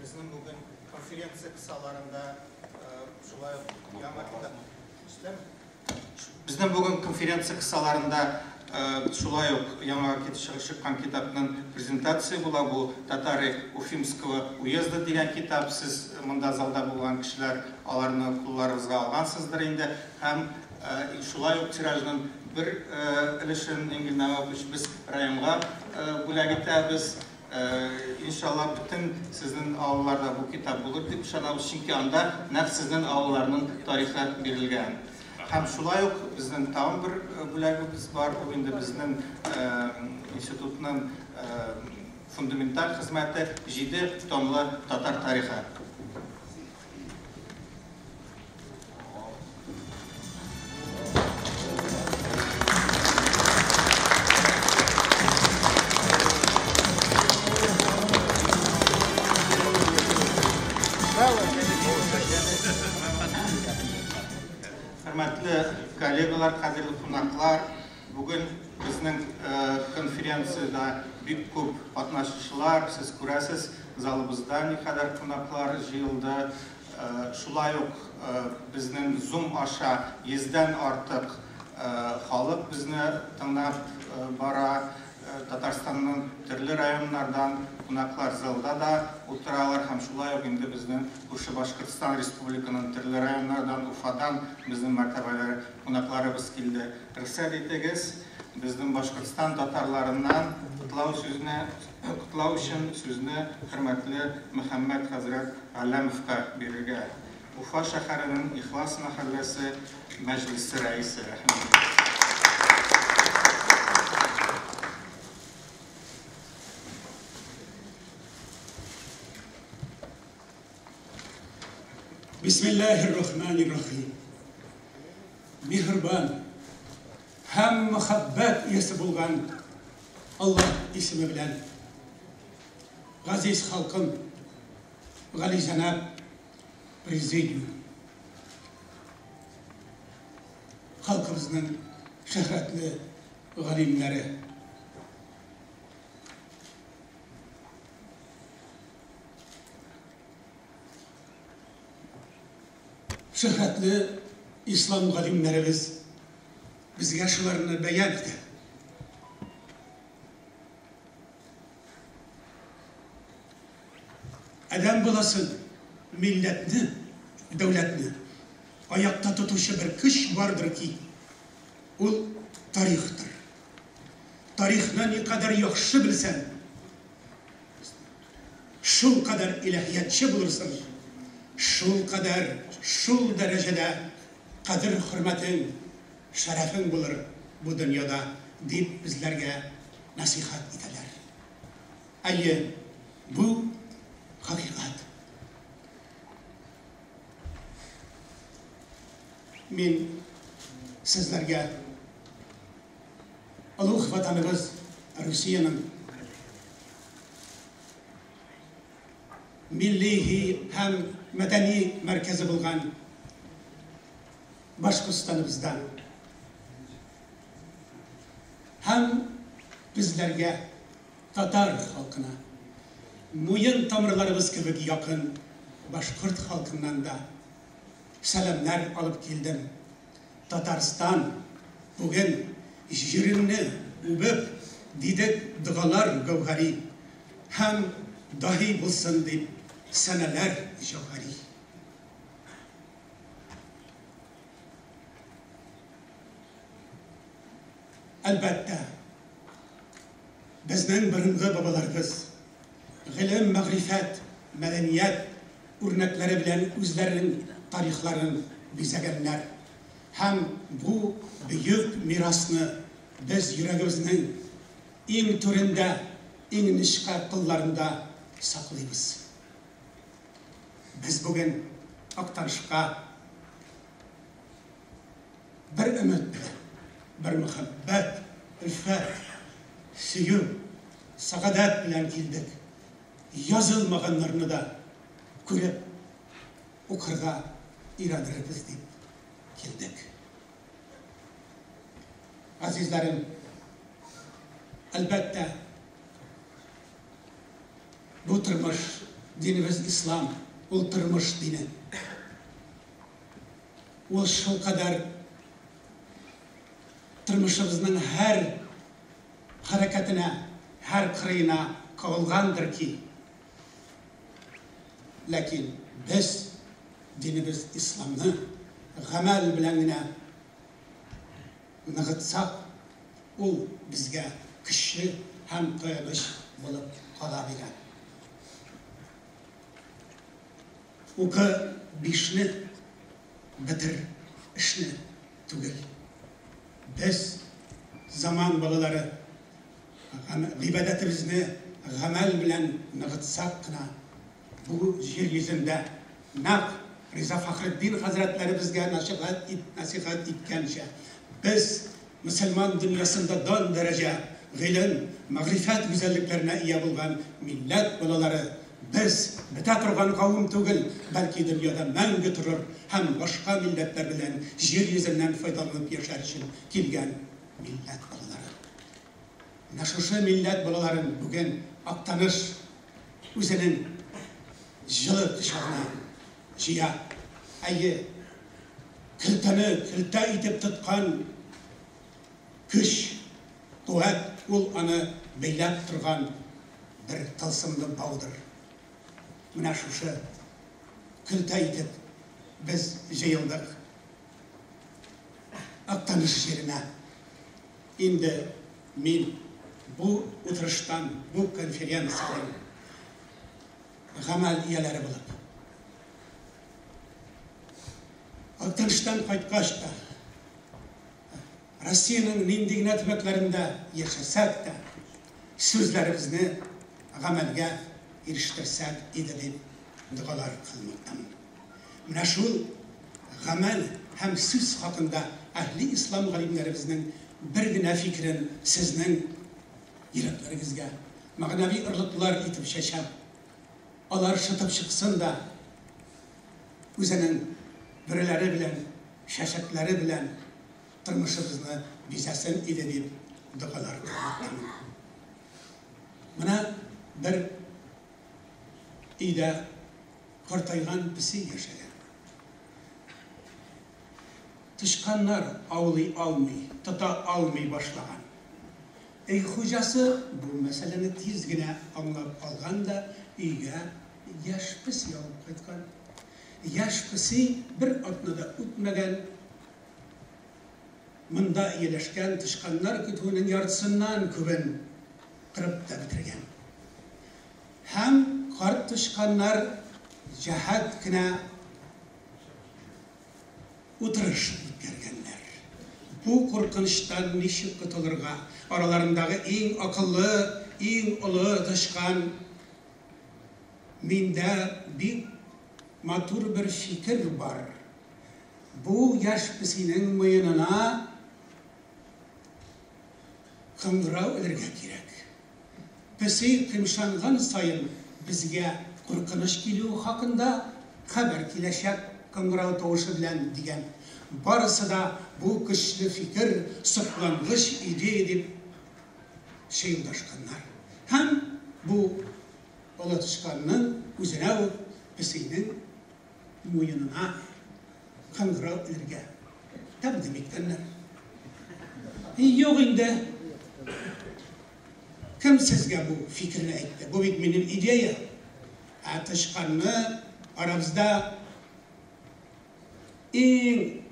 Безнең бүген конференция кысаларында шулай ук яңа китап эшләме? Безнең бүген конференция кысаларында шулай ук яңа чыккан китапның презентация була. Бу Татары Уфимского уезда дигән китап. Сез монда залда булган кешеләр аларны кулларыгызга алгансыздыр инде. Һәм шулай ук тиражның бер өлешен Энгель Наупович без районга бүләк итәбез. Иншалла, бөтен сезнең авылларда бу китап булыр дип ышанабыз, чөнки анда нәкъ сезнең авылларның тарихы бирелгән. Һәм шулай ук безнең тагын бер бүләгебез бар, ул инде безнең институтның фундаменталь хезмәте 7 томлы татар тарихы. Хөрмәтле коллегалар, кадерле кунаклар, бүген безнең конференциядә бик күп катнашучылар, сез күрәсез, залыбызда никадәр кунаклар җыелды. Шулай ук безнең Zoom аша 100-дән артык халык безне тыңлап бара. Татарстанның төрле районнардан кунаклар залда да утыралар һәм шулай ук инде безнең күрше Башкортстан Республиканың төрле районнардан, Уфадан безнең мәртәбәле кунакларыбыз килде. Рөхсәт итегез, безнең Башкортстан татарларыннан котлау өчен сүзне хөрмәтле Мөхәммәд хәзрәт Галләмовка бирергә. Уфа шәһәренең Ихлас мәхәлләсе мәҗлесе рәисе. Бисмиллахир-рахманир-рахим. Миһербан һәм мөхәббәт иясе булган Аллаһ исеме белән. Газиз халкым, гали җәнаб президиум, халкыбызның шөһрәтле галимнәре. Шөһрәтле ислам галимнәребез безгә шуларны бәян итә. Адәм баласын, милләтне, дәүләтне аякта тотучы бер көч бардыр ки, ул тарихтыр. Тарихны никадәр яхшы белсәң, шул кадәр илаһиятчы булырсың, шул кадәр, шул дәрәҗәдә кадер хөрмәтең, шәрәфең булыр бу дөньяда, дип безләргә насихат итәләр. Әйе, бу хакыйкать. Мин сезләргә олуг ватаныбыз Русиянең милли һәм мәдәни мәркәзе булган Башкортстаныбыздан һәм безләргә, татар халкына, муен тамырларыбыз кебек якын башкорт халкыннан да сәламнәр алып килдем. Татарстан, бүген җиреңне үбеп, дидек догалар гәүһәри һәм даһи булсын дип сәнәләр җәүһәри. Әлбәттә, безнең борынгы бабаларыбыз гыйлем, мәгърифәт, мәдәният үрнәкләре белән үзләренең тарихларын бизәгәннәр. Һәм бу бөек мирасны без йөрәгебезнең иң түрендә, иң нечкә кылларында саклыйбыз. Без бүген Актанышка бер өмет белән, бер мәхәббәт, өлфәт, сөю, сәгадәт белән килдек. Язылмаганнарны да күреп, укырга өйрәнербез дип килдек. Газизләрем, әлбәттә, бу тормыш, динебез ислам, ул тормыш дине. Ул шулкадәр тормышыбызның һәр хәрәкәтенә, һәр кырыена кагылгандыр ки, ләкин без динебез исламны гамәл белән генә ныгытсак, ул безгә көчле һәм таяныч булып кала бирә. Укы бишне, бетер эшне түгел. Без, заман балалары, гыйбадәтебезне гамәл белән ныгытсак кына, бу җир йөзендә нәкъ Риза Фәхретдин хәзрәтләре безгә нәсыйхәт иткәнчә, без мөселман дөньясында дан-дәрәҗә, гыйлем, мәгърифәт гүзәллекләренә ия булган милләт балалары, без, бетә торган кавым түгел, бәлки дөньяда мәңге торыр һәм башка милләтләр белән җир йөзеннән файдаланып яшәр өчен килгән милләт балалары. Менә шушы милләт балаларын бүген Актаныш үзенең җылы кочагына җыя. Әйе, көлтәне көлтә итеп тоткан көч, куәт ул аны бәйләп торган бер тылсымлы баудыр. Менә шушы көлтә итеп без җыелдык Актаныш җиренә. Инде мин бу утырыштан, бу конференциядән гамәл ияләре булып, Актаныштан кайткач та, Россиянең нинди генә төбәкләрендә яшәсәк тә, сүзләребезне гамәлгә ирештерсәк иде дип догалар кылмактамын. Менә шул гамәл һәм сүз хакында әһли ислам галимнәребезнең бер генә фикерен сезнең йөрәкләрегезгә мәгънәви орлыклар итеп чәчәм. Алар шытып чыксын да, үзенең бөреләре белән, чәчәкләре белән тормышыбызны бизәсен иде дип догалар кылмактамын. Менә бер өйдә картайган песи яшәгән. Тычканнар аулый алмый, тота алмый башлаган. Өй хуҗасы бу мәсьәләне тиз генә аңлап алган да өйгә яшь песи алып кайткан. Яшь песи бер атна да үтмәгән, монда ияләшкән тычканнар көтүенең яртысыннан күбен кырып та бетергән. Һәм карт тычканнар җәһәт кенә утырыш үткәргәннәр. Бу куркынычтан ничек котылырга? Араларындагы иң акыллы, иң олы тычкан, Миндә бик матур бер фикер бар. Бу яшь песинең муенына кыңгырау элергә кирәк. Песи кыймшанган саен безгә куркыныч килүе хакында хәбәр киләчәк кыңгырау тавышы белән, дигән. Барысы да бу көчле фикер, соклангыч идея дип чыелдашканнар. Һәм бу олы тычканның үзенә үк песинең муенына кыңгырау элергә тәкъдим иткәннәр. Юк инде, кем сезгә бу фикерне әйтте? Бу бит минем идея. Ә тычканны арабызда иң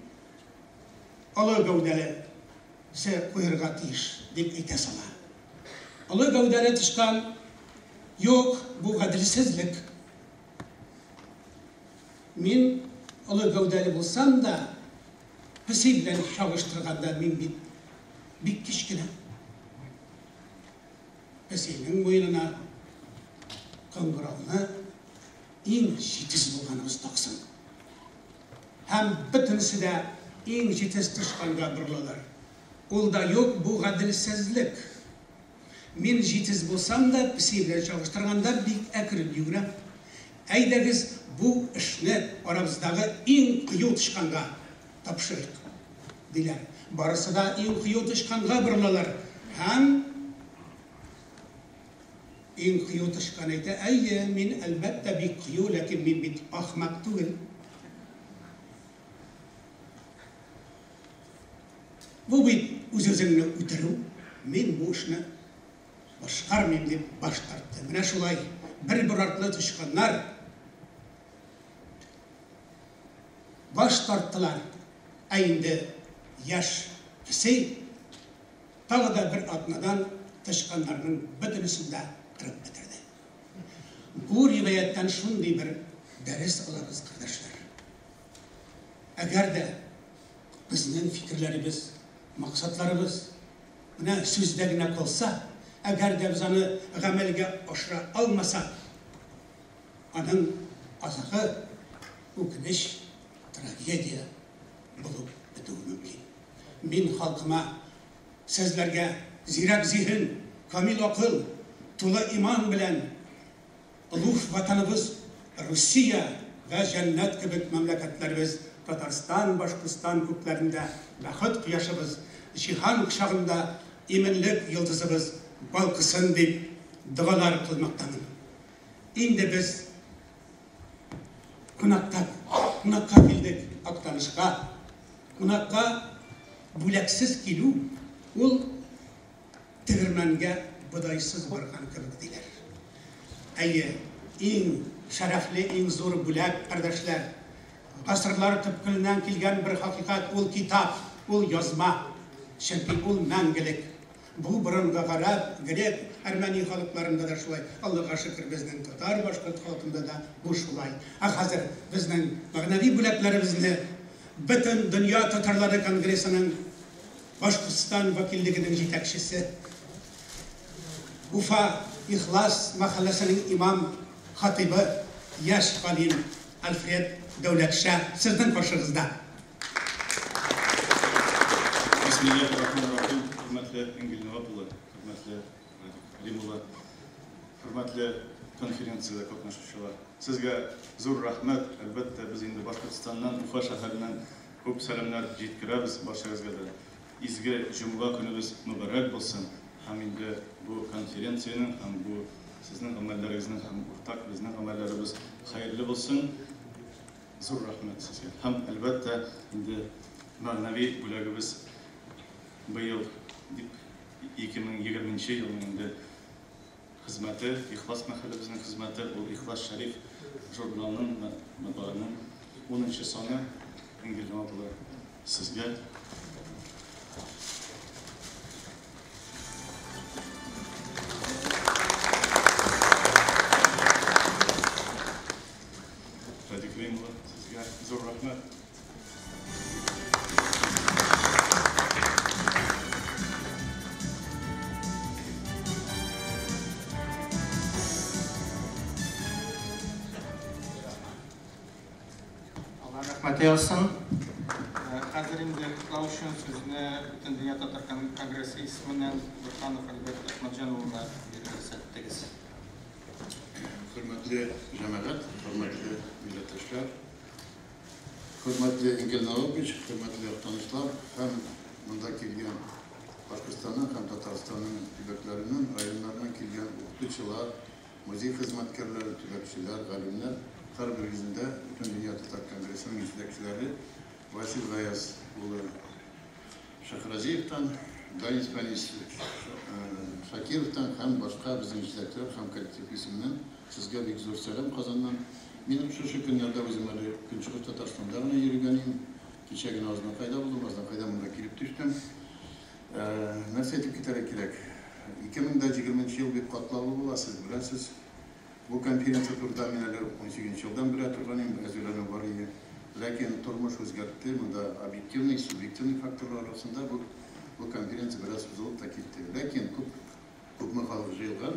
олы гәүдәлесе куерга тиеш, дип әйтә сала. Олы гәүдәле тычкан, юк, бу гаделсезлек. Мин олы гәүдәле булсам да, песи белән чагыштырганда мин бит бик кечкенә. Песинең муенына кыңгырауны иң җитез булганыбыз таксын. Һәм бөтенесе дә иң җитез тычканга борылалар. Ул да юк, бу гаделсезлек. Мин җитез булсам да, песи белән чагыштырганда бик әкрен йөгерәм. Әйдәгез, бу эшне арабыздагы иң кыю тычканга тапшырыйк, диләр. Барысы да иң кыю тычканга борылалар һәм иң кыю тычкан әйтә, әйе, мин, әлбәттә, бик кыю, ләкин мин бит ахмак түгел. Бу бит үз-үзеңне үтерү, мин бу эшне башкармыйм, дип баш тартты. Менә шулай бер-бер артлы тычканнар баш тарттылар. Ә инде яшь песи тагы да бер атнадан тычканнарның бөтенесен дә кырып бетерде. Бу риваятьтән шундый бер дәрес алабыз, кардәшләр. Әгәр дә безнең фикерләребез, максатларыбыз менә сүздә генә калса, әгәр дә без аны гамәлгә ашыра алмасак, аның азагы үкенеч, трагедия булып бетүе мөмкин. Мин халкыма, сезләргә зирәк зиһен, камил акыл, тулы иман белән олуг Ватаныбыз Русия вә җәннәт кебек мәмләкәтләребез Татарстан, Башкортстан күкләрендә бәхет кояшыбыз, җиһан кочагында иминлек йолдызыбыз балкысын дип догалар кылмактамын. Инде без кунакта, кунакка килдек Актанышка. Кунакка бүләксез килү ул тегермәнгә бодайсыз барган кебек, диләр. Әйе, иң шәрәфле, иң зур бүләк, кардәшләр, гасырлар төпкеленнән килгән бер хакыйкать, ул китап, ул язма. Чөнки ул мәңгелек. Бу борынгы гарәп, грек, әрмәни халыкларында да шулай. Аллага шөкер, безнең татар, башкорт халкында да бу шулай. Ә хәзер безнең мәгънәви бүләкләребезне Бөтен дөнья татарлары конгрессының Башкортстан вәкиллегенең җитәкчесе, Уфа Ихлас мәхәлләсенең имам хатыйбы, яшь галим Альфред Дәүләтша сезнең каршыгызда. Бисмиллаһир рахманир рахим. Хөрмәтле Энгель Навап улы, хөрмәтле Радик Галим улы, хөрмәтле конференциядә катнашучылар. Сезгә зур рәхмәт. Әлбәттә, без инде Башкортстаннан, Уфа шәһәреннән күп сәламнәр җиткерәбез барчагызга да. Изге җомга көнебез мөбарәк булсын. Һәм инде бу конференциянең һәм бу сезнең гамәлләрегезнең һәм уртак безнең гамәлләребез хәерле булсын. Зур рәхмәт сезгә. Һәм, әлбәттә, инде мәгънәви бүләгебез быел дип 2020 нче елның инде хезмәте, Ихлас мәхәлләбезнең хезмәте, ул Ихлас Шәриф журналының, матбааның унынчы саны. Энгель Җамал улы, сезгә. Радик Рим улы, сезгә зур рәхмәт. Алла рәхмәте яусын. Хәзер инде котлау өчен сүзне Бөтендөнья татар конгрессы исеменнән Бурханов Альберт Әхмәтҗан улына бирергә рөхсәт итегез. Хөрмәтле җәмәгать, хөрмәтле милләттәшләр, хөрмәтле Энгель Навапович, хөрмәтле яктанышлар һәм монда килгән Башкортстанның һәм Татарстанның төбәкләреннән, районнарыннан килгән укытучылар, музей хезмәткәрләре, төбәкчеләр, галимнәр, һәрберегезнең Бөтендөнья татар конгрессының җитәкчеләре Васил Гаяз улы Шәйхразиевтан, Данис Фәнисович Шакировтан һәм башка безнең җитәкчеләр һәм коллектив исеменнән сезгә бик зур сәлам Казаннан. Мин шушы көннәрдә үзем әле Көнчыгыш Татарстанда гына йөргән идем. Кичә генә Азнакайда булдым, Азнакайдан монда килеп төштем. Нәрсә әйтеп китәргә кирәк? 2020 ел бик катлаулы була, сез беләсез. Бу конференция турында мин әле 18 елдан белә торган идем, әзерләнү бар иде. Ләкин тормыш үзгәртте, монда объективный, субъективный факторлар арасында бу бу конференция бераз сузылып та китте. Ләкин күп күпме халык җыелган,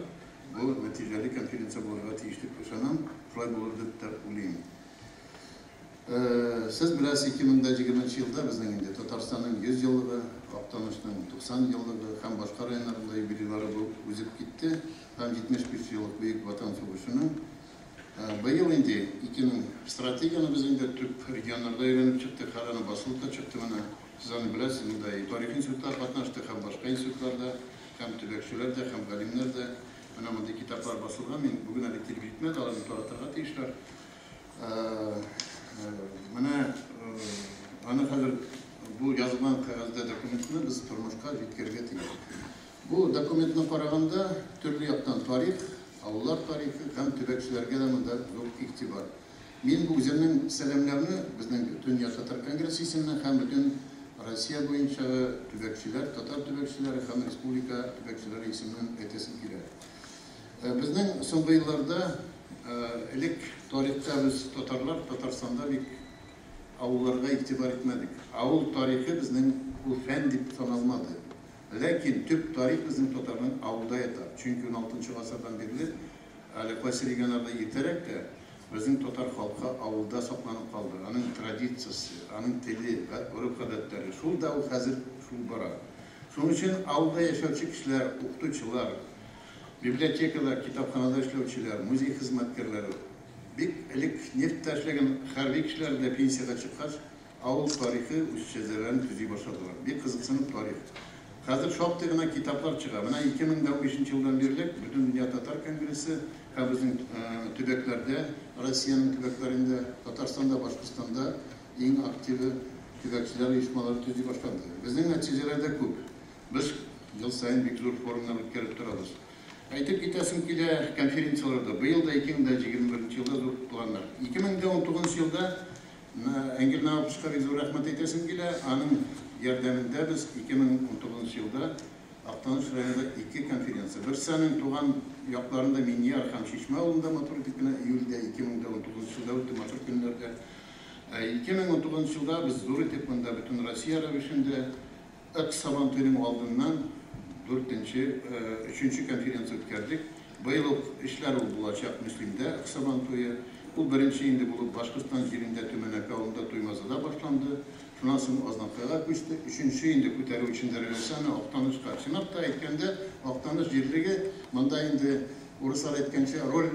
бу нәтиҗәле конференция булырга тиеш дип ышанам, шулай булыр дип тә уйлыйм. Сез беләсез, 2020 елда безнең инде Татарстанның 100 еллыгы, Актанышның 90 еллыгы һәм башка районнарында юбилейлары бу узып китте һәм 75 еллык Бөек Ватан сугышының. Быел инде 2000 стратегияне без инде төп регионнарда өйрәнеп чыктык, хәзер аны басылып та чыкты менә. Сез аны беләсез, монда и тарих институтлары катнашты һәм башка институтлар да, һәм төбәкчеләр дә, һәм галимнәр дә. Менә мондый китаплар басылган, мин бүген әле килеп җитмәде, аларны таратырга тиешләр. Менә аны хәзер бу язылган кәгазьдә документны без тормышка җиткерергә тиеш. Бу документны караганда төрле яктан тарих, авыллар тарихы һәм төбәкчеләргә дә монда зур игътибар. Мин бу үземнең сәламләүне безнең Бөтендөнья татар конгрессы исеменнән һәм бөтен Россия буенча төбәкчеләр, татар төбәкчеләре һәм республика төбәкчеләре исеменнән әйтәсем килә. Безнең соңгы елларда элек тарихта без татарлар Татарстанда бик авылларга игътибар итмәдек. Авыл тарихы безнең ул фән дип саналмады. Ләкин төп тарих безнең татарның авылда ята. Чөнки 16 гасырдан бирле, әле кайсы регионнарда иртәрәк тә, безнең татар халкы авылда сакланып калды. Аның традициясе, аның теле, гореф-гадәтләре шул да ул хәзер шул бара. Шуның өчен авылда яшәүче кешеләр, укытучылар, библиотекада, китапханада эшләүчеләр, музей хезмәткәрләре, бик элек нефтьтә эшләгән хәрби кешеләр дә пенсиягә чыккач, авыл тарихы үз шәҗәрәләрен төзи башладылар. Бик кызыксынып тарих. Хәзер шактый гына китаплар чыга. Менә 2015 елдан бирле Бөтендөнья татар конгрессы һәм безнең төбәкләрдә, Россиянең төбәкләрендә, Татарстанда, Башкортстанда иң активы төбәкчеләр оешмалары төзи башланды. Безнең нәтиҗәләр дә күп. Без ел саен бик зур форумнар үткәреп торабыз. Әйтеп китәсем килә, конференцияләрдә быел да 2021 елда зур планнар. 2019 елда Энгель Наваповичка бик зур рәхмәт әйтәсем килә. Аның ярдәмендә без 2019 елда Актаныш районында ике конференция. Берсе аның туган якларында Миньяр һәм Чишмә авылында матур итеп кенә июльдә 2019 елда үтте, матур көннәрдә. 2019 елда без зур итеп монда бөтен Россия рәвешендә Ык Сабантуеның алдыннан дүртенче, өченче конференция үткәрдек. Быел ук эшләр ул булачак Мөслимдә Ык Сабантуе. Ул беренче инде булып Башкортстан җирендә Төмәнәк авылында Туймазыда башланды. Шуннан соң Азнакайга күчте. Өченче инде күтәрү өчен дәрәҗәсе аны Актанышка. Чынлап та әйткәндә, Актаныш җирлеге монда инде урыслар әйткәнчә роль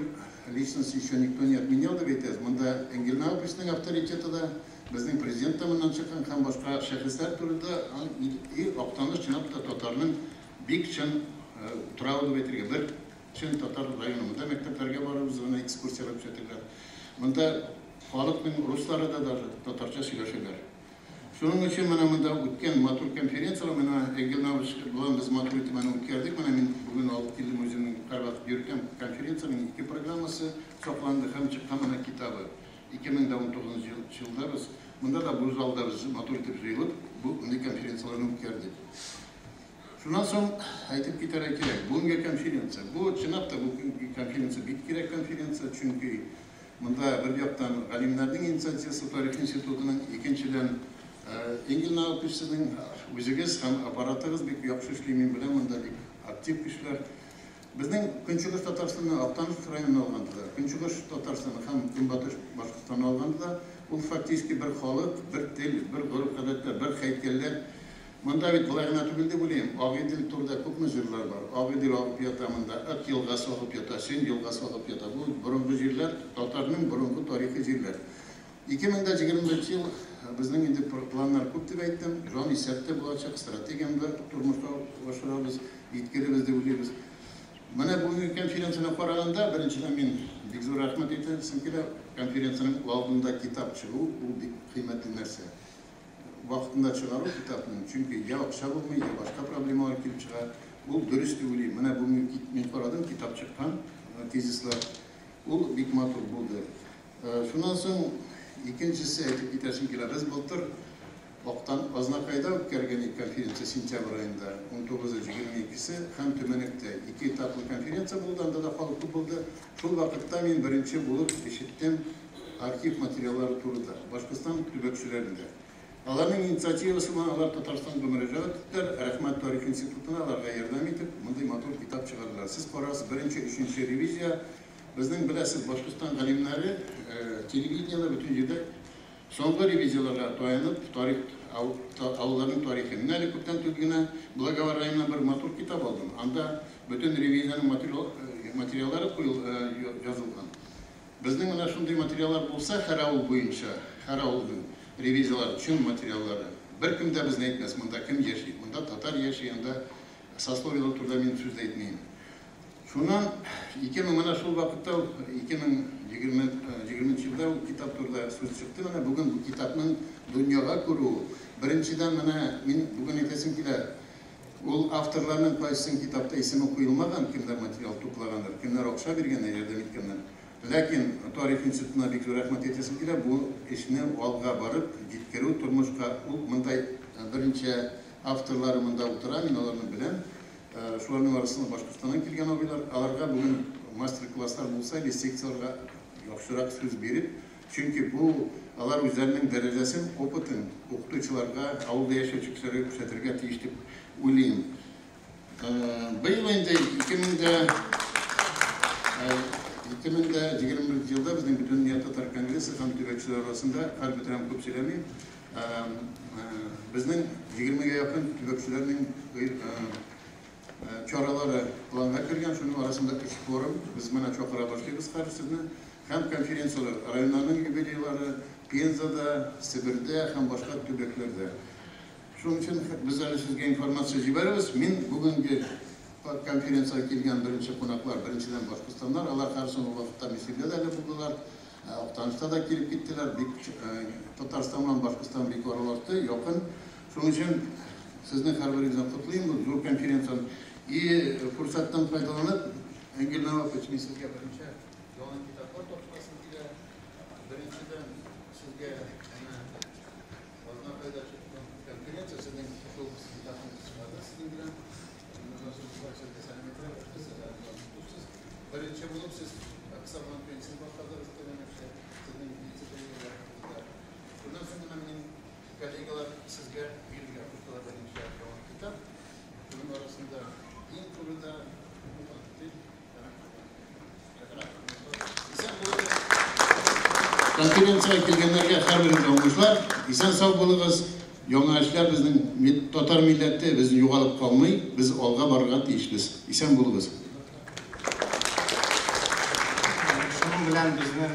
личности еще никто не отменял дип әйтәбез. Монда Энгель Наваповичның авторитеты да, безнең президент та моннан чыккан һәм башка шәхесләр турында и Актаныш чынлап та татарның бик чын утравы дип әйтергә, бер чын татар районы. Монда мәктәпләргә барабыз, менә экскурсияләр күрсәтәләр. Монда халыкның руслары да даже татарча сөйләшәләр. Шуның өчен менә монда үткән матур конференцияләр, менә Энгель Навапович белән без матур итеп аны үткәрдек. Менә мин бүген алып килдем үземнең һәрвакыт йөрткән конференциянең ике программасы сакланды һәм чыккан менә китабы. 2019 елда без монда да бу залда без матур итеп җыелып бу мондый конференцияләрне үткәрдек. Шуннан соң әйтеп китәргә кирәк, бүгенге конференция. Бу чынлап та бу конференция бик кирәк конференция, чөнки монда бер яктан галимнәрнең инициативасы тарих институтының, икенчедән Энгель Навапович сезнең үзегез һәм аппаратыгыз бик яхшы эшли, мин беләм, монда бик актив кешеләр. Безнең Көнчыгыш Татарстанны Актаныш районын алганда да, Көнчыгыш Татарстанны һәм Көнбатыш Башкортстанны алганда да, ул фактически бер халык, бер тел, бер гореф-гадәтләр, бер һәйкәлләр. Монда бит болай гына түгел дип уйлыйм. Агыйдел турында күпме җырлар бар. Агыйдел агып ята монда, Ык елгасы агып ята, Сөн елгасы агып ята. Бу борынгы җирләр, татарның борынгы тарихи җирләр. 2021 ел безнең инде планнар күп дип әйттем. Җан исәп тә булачак, стратегияне дә тормышка ашырабыз, җиткерербез дип уйлыйбыз. Менә бүгенге конференцияне караганда, беренчедән мин бик зур рәхмәт әйтәсем килә. Конференциянең алдында китап чыгу, ул бик кыйммәтле нәрсә. Вакытында чыгару китапның, чөнки я акча булмый, я башка проблемалар килеп чыга. Ул дөрес дип уйлыйм. Менә бүгенге мин карадым, китап чыккан, тезислар. Ул бик матур булды. Шуннан соң икенчесе әйтеп китәсем килә. Без былтыр Актан Азнакайда үткәргән идек конференция сентябрь аенда, 19-ы, 22-се һәм Төмәнәктә. Ике этаплы конференция булды, анда да халык күп булды. Шул вакытта мин беренче булып ишеттем архив материаллары турында, Башкортстан төбәкчеләрендә. Аларның инициативасы белән алар Татарстанга мөрәҗәгать иттеләр, рәхмәт тарих институтына аларга ярдәм итеп, мондый матур китап чыгардылар. Сез карагыз, беренче, өченче ревизия. Безнең, беләсез, Башкортстан галимнәре телевидениедә бөтен җирдә соңгы ревизияләргә таянып, тарих, авылларның тарихы. Мин әле күптән түгел генә Благовар районыннан бер матур китап алдым. Анда бөтен ревизиянең материаллары язылган. Безнең менә шундый материаллар булса, һәр авыл буенча, һәр авылның ревизияләре, чын материаллары, беркем дә безне әйтмәс, монда кем яши, монда татар яши, анда сословиелар турында мин сүз дә әйтмим. Шуннан 2000 менә шул вакытта ук 2020 нче елда ул китап турында сүз чыкты. Менә бүген бу китапның дөньяга күрүе. Беренчедән менә мин бүген әйтәсем килә, ул авторларның кайсының китапта исеме куелмаган, кемнәр материал туплагандыр, кемнәр акча биргәннәр, ярдәм иткәннәр. Ләкин Тарих институтына бик зур рәхмәт әйтәсем килә, бу эшне алга барып җиткерү, тормышка ул монда берничә авторлары монда утыра, мин аларны беләм. Шуларның арасында Башкортстаннан килгән абыйлар. Аларга бүген мастер-класслар булса или секцияләргә яхшырак сүз биреп, чөнки бу алар үзләренең дәрәҗәсен, опытын укытучыларга, авылда яшәүче кешеләргә күрсәтергә тиеш дип уйлыйм. Быел инде 2021 елда безнең Бөтендөнья татар конгрессы һәм төбәкчеләр арасында, хәл бетерәм, күп сөйләмим, Безнең егермегә якын төбәкчеләрнең чаралары планга кергән, шуның арасында өч форум, без менә чакыра башлыйбыз хәзер сезне, һәм конференцияләр, районнарның юбилейлары Пензада, Себердә һәм башка төбәкләрдә. Шуның өчен без әле сезгә информация җибәрербез. Мин бүгенге конференциягә килгән беренче кунаклар, беренчедән Башкортстаннар, алар хәзер соңгы вакытта Мөслимдә дә әле булдылар. Актанышта да килеп киттеләр, бик Татарстан белән Башкортстан бик аралашты, якын. Шуның өчен сезнең һәрберегезне котлыйм бу зур конференцияне. И форсаттан файдаланып, Энгель Навапович, мин сезгә берничә яңа китаплар тапшырасым килә. Беренчедән, сезгә әнә Азнакайда чыккан конференция, сезнең шул китапны чыгарды сезнең белән. Беренче булып сез Оксана Пенсин башладыгыз дигән сезнең вице-премьерларыгызда. Шуннан соң гына минем коллегалар сезгә бирергә куштылар берничә яңа китап. Шуның арасында дин турында Конференциягә килгәннәргә һәрберегезгә уңышлар. Исән-сау булыгыз. Яңа эшләр безнең татар милләте без югалып калмый, без алга барырга тиешбез. Исән булыгыз. Шуның белән безнең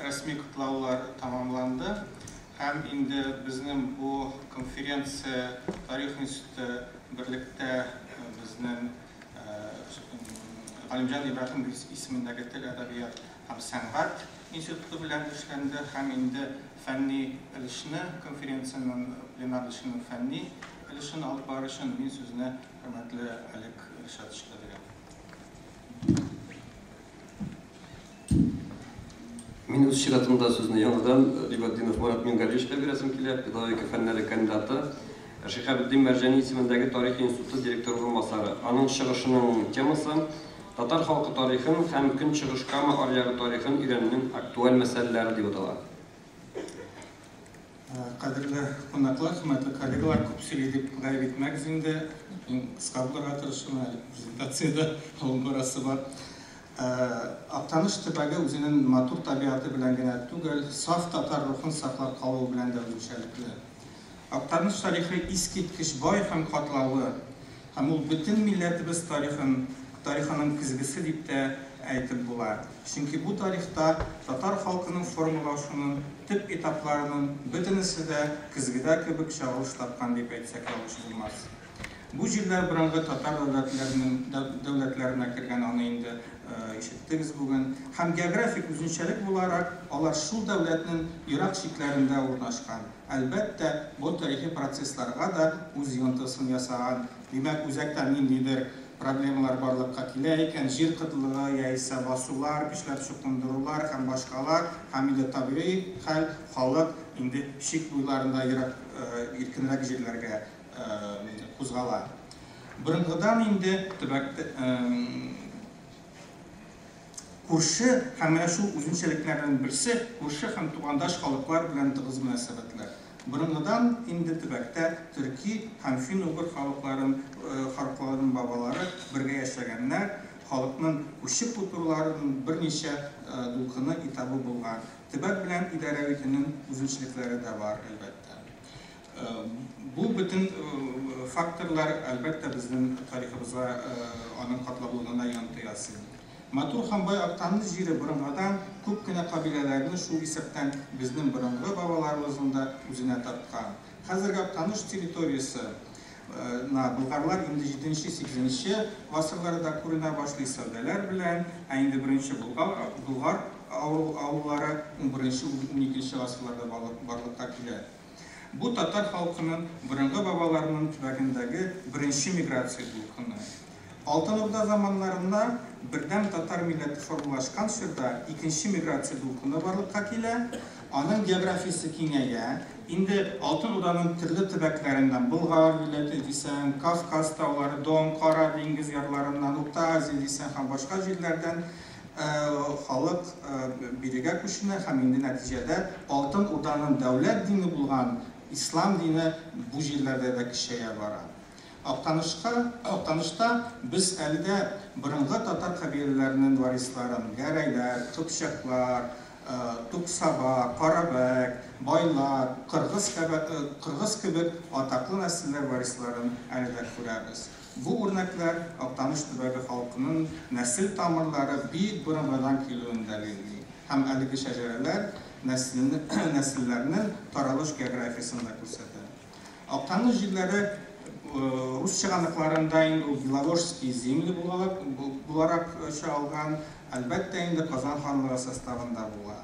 рәсми котлаулар тәмамланды. Һәм инде безнең бу конференция Тарих институты берлектә безнең Галимҗан Ибраһимов исемендәге тел, әдәбият һәм сәнгать институты белән эшләнде һәм инде фәнни өлешне, конференциянең пленар өлешенең фәнни өлешен алып барыр өчен мин сүзне хөрмәтле Олег Ришатовичка бирәм. Мин үз чиратымда сүзне яңадан Гыйбатдинов Марат Мингалиевичка бирәсем килә, педагогика фәннәре кандидаты, Шиһабетдин Мәрҗани исемендәге тарих институты директоры урынбасары. Аның чыгышының темасы, Татар халкы тарихын һәм Көнчыгыш Кама аръягы тарихын өйрәнүнең актуаль мәсьәләләре дип атала. Кадерле кунаклар, хөрмәтле коллегалар, күп сөйли дип гаеп итмәгез инде. Мин кыска булырга тырышырмын, әле презентациядә алып барасы бар. Актаныш төбәге үзенең матур табигате белән генә түгел, саф татар рухын саклап калуы белән дә үзенчәлекле. Актаныш тарихы искиткеч бай һәм катлаулы, һәм ул бөтен милләтебез тарихын, тарихының көзгесе дип тә әйтеп була. Чөнки бу тарихта татар халкының формалашуының төп этапларының бөтенесе дә көзгедә кебек чагылыш тапкан дип әйтсәк ялгыш булмас. Бу җирләр борынгы татар дәүләтләренең дәүләтләренә кергән, аны инде ишеттегез бүген. Һәм географик үзенчәлек буларак, алар шул дәүләтнең ерак чикләрендә урнашкан. Әлбәттә, бу тарихи процессларга да үз йогынтысын ясаган. Димәк, үзәктә ниндидер проблемалар барлыкка килә икән, җир кытлыгы яисә басулар, көчләп чукындырулар һәм башкалар, һәм инде табигый хәл, халык инде чик буйларында ерак иркенрәк җирләргә кузгала. Борынгыдан инде төбәктә күрше һәм менә шул үзенчәлекләрнең берсе күрше һәм тугандаш халыклар белән тыгыз мөнәсәбәтләр. Борынгыдан инде төбәктә төрки һәм фин-угыр халыкларын халыкларының бабалары бергә яшәгәннәр, халыкның күчеп утыруларының берничә дулкыны этабы булган. Төбәк белән идарә итүнең үзенчәлекләре дә бар, әлбәттә. Бу бөтен факторлар, әлбәттә, безнең тарихыбызга, аның катлаулылыгына йогынты ясый. Матур һәм бай Актаныш җире борынгыдан күп кенә кабиләләрне, шул исәптән безнең борынгы бабаларыбызны да үзенә тарткан. Хәзерге Актаныш территориясе на болгарлар инде җиденче-сигезенче гасырларда күренә башлый сәүдәләр белән, ә инде беренче болгар авыллары унберенче-уникенче гасырларда барлыкка килә. Бу татар халкының борынгы бабаларының төбәгендәге беренче миграция дулкыны. Алтын Урда заманнарында бердәм татар милләте формалашкан чорда икенче миграция дулкыны барлыкка килә, аның географиясе киңәя. Инде Алтын Урданың төрле төбәкләреннән, Болгар милләте дисәң, Кавказ таулары, Дон, Кара диңгез ярларыннан, Урта Азия дисәң һәм башка җирләрдән халык бирегә күченә һәм инде нәтиҗәдә Алтын Урданың дәүләт дине булган ислам дине бу җирләрдә дә көчәя бара. Актанышка, Актанышта без әле дә борынгы татар кабиләләренең варисларын, Гәрәйләр, Кыпчаклар, Туксаба, Карабәк, Байлар, Кыргыз кыргыз кебек атаклы нәселләр варисларын әле дә күрәбез. Бу үрнәкләр Актаныш төбәге халкының нәсел тамырлары бик борынгыдан килүен дәлилли һәм әлеге шәҗәрәләр нәселләрнең таралыш географиясен дә күрсәтә. Актаныш җирләре рус чыганакларында инде ул Беловожские земли буларак чагылган, әлбәттә инде Казан ханлыгы составында була.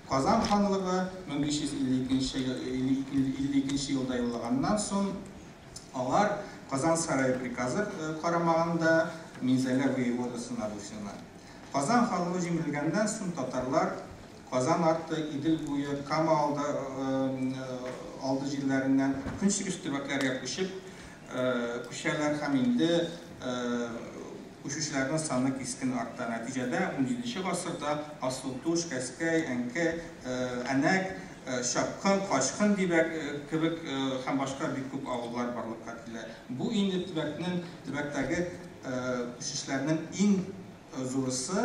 Казан ханлыгы 1552 елда юллаганнан соң алар Казан сарае приказы карамагында Минзәлә воеводасына буйсына. Казан ханлыгы җимерелгәннән соң татарлар Казан арты, Идел буе, Кама алды, алды җирләреннән көнчыгыш төбәкләргә күчеп күчәләр һәм инде күчүчеләрнең саны кискен арта. Нәтиҗәдә 17 гасырда Асылтуш, Кәскәй, Әнкә, Әнәк, Чапкын, Качкын дибәк кебек һәм башка бик күп авыллар барлыкка килә. Бу инде төбәкнең төбәктәге күчешләрнең иң зурысы,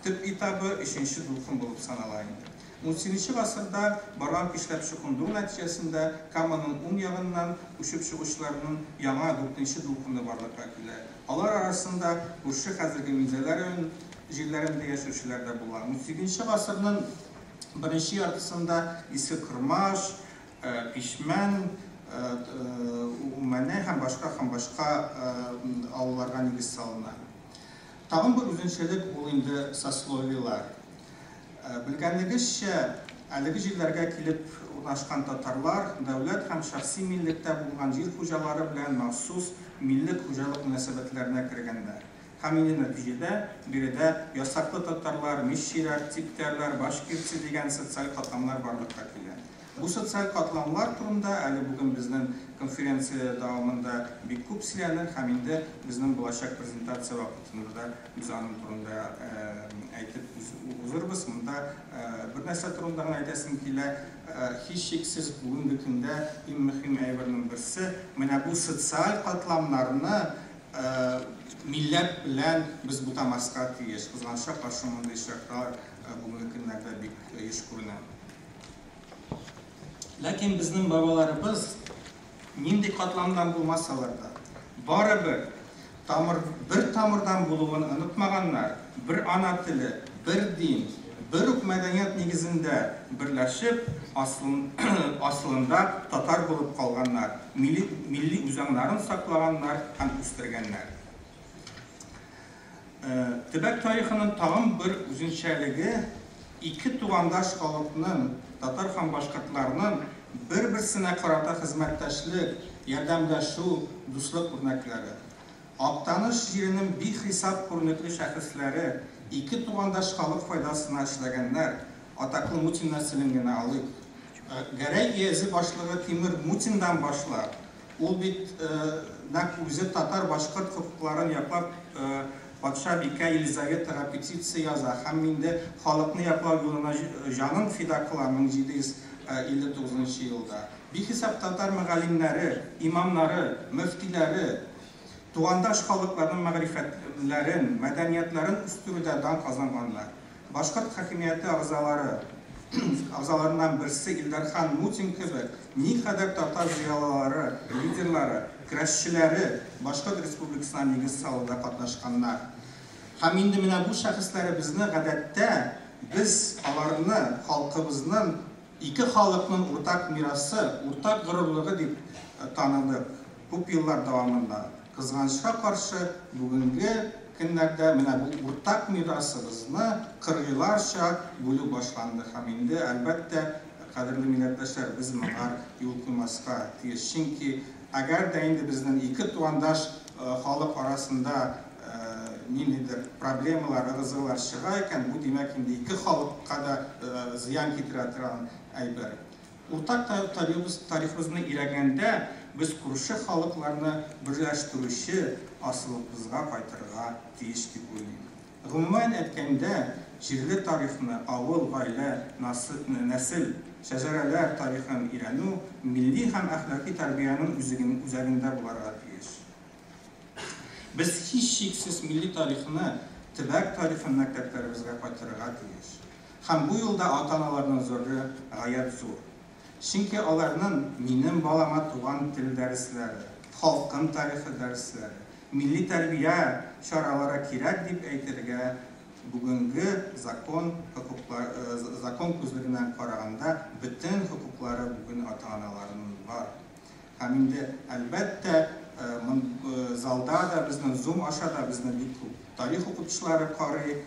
төп этабы, өченче дулкын булып санала инде. Унсигезенче гасырда барган көчләп чукындыру нәтиҗәсендә Каманың уң ягыннан күчеп чыгучыларның яңа дүртенче дулкыны барлыкка килә. Алар арасында күрше хәзерге Минзәлә район җирләрендә яшәүчеләр дә була. Унсигезенче гасырның беренче яртысында Иске Кормаш, Пишмән, Умәнәй һәм башка һәм башка авылларга нигез салына. Тагын бер үзенчәлек ул инде сословиелар. Белгәнегезчә, әлеге җирләргә килеп урнашкан татарлар дәүләт һәм шәхси миллектә булган җир хуҗалары белән махсус миллек-хуҗалык мөнәсәбәтләренә кергәннәр. Һәм инде нәтиҗәдә биредә ясаклы татарлар, мещеряк, типтәрләр, башкирцы дигән социаль катламнар барлыкка килә. Бу социаль катламнар турында әле бүген безнең конференция дәвамында бик күп сөйләнер һәм инде безнең булачак презентация вакытында да без аның турында әйтеп узырбыз. Монда бер нәрсә турында гына әйтәсем килә, һичшиксез бүгенге көндә иң мөһим әйбернең берсе, менә бу социаль катламнарны милләт белән без бутамаска тиеш. Кызганычка каршы, мондый очраклар бүгенге көннәрдә бик еш күренә. Ләкин безнең бабаларыбыз нинди катламнан булмасалар да, барыбер тамыр бер тамырдан булуын онытмаганнар, бер ана теле, бер дин, бер үк мәдәният нигезендә берләшеп, асылында татар булып калганнар, милли, милли үзаңнарын саклаганнар һәм үстергәннәр. Төбәк тарихының тагын бер үзенчәлеге, ике тугандаш халыкның, татар һәм башкортларның бер-берсенә карата хезмәттәшлек, ярдәмләшү, дуслык үрнәкләре. Актаныш җиренең бихисап күренекле шәхесләре ике тугандаш халык файдасына эшләгәннәр, атаклы Мутин нәселен генә алыйк. Гәрәй өязе башлыгы Тимер Мутиндан башлап, Ул бит нәкъ үзе татар-башкорт хокукларын яклап патшабикә Елизаветага петиция яза һәм инде халыкны яклау юлына җанын фида кыла 1759 нчы елда. Бихисап татар мөгаллимнәре, имамнары, мөфтиләре тугандаш халыкларның мәгърифәтләрен, мәдәниятләрен үстерүдә дан казанганнар. Башкорт хакимияте әгъзалары әгъзаларыннан берсе Илдархан Мутин кебек никадәр татар зыялылары, лидерлары, көрәшчеләре Башкорт Республикасына нигез салуда катнашканнар. Һәм инде менә бу шәхесләребезне гадәттә без аларны халкыбызның, ике халыкның уртак мирасы, уртак горурлыгы дип таныдык күп еллар дәвамында. Кызганычка каршы, бүгенге көннәрдә менә бу уртак мирасыбызны кыргыйларча бүлү башланды һәм инде, әлбәттә, кадерле милләттәшләр, без моңар юл куймаска тиеш. Чөнки әгәр дә инде безнең ике тугандаш халык арасында ниндидер проблемалар, ыгы-зыгылар чыга икән, бу, димәк, инде ике халыкка да зыян китерә торган әйбер. Уртак тарихыбызны өйрәнгәндә, без күрше халыкларны берләштерүче асылыбызга кайтырга тиеш дип уйлыйм. Гомумән әйткәндә, җирле тарихны, авыл, гаилә, нәсел, шәҗәрәләр тарихын өйрәнү милли һәм әхлаки тәрбиянең үзәгендә буларга тиеш. Без һичшиксез милли тарихны, төбәк тарихын мәктәпләребезгә кайтарырга тиеш. Һәм бу юлда ата-аналарның роле гаять зур. Чөнки аларның минем балама туган тел дәресләре, халкым тарихы дәресләре, милли тәрбия чаралары кирәк дип әйтергә бүгенге закон хокуклар закон күзлегеннән караганда бөтен хокуклары бүген ата-аналарның бар. Һәм инде, әлбәттә, залда да, безнең Zoom аша да безне бик күп тарих укытучылары карый.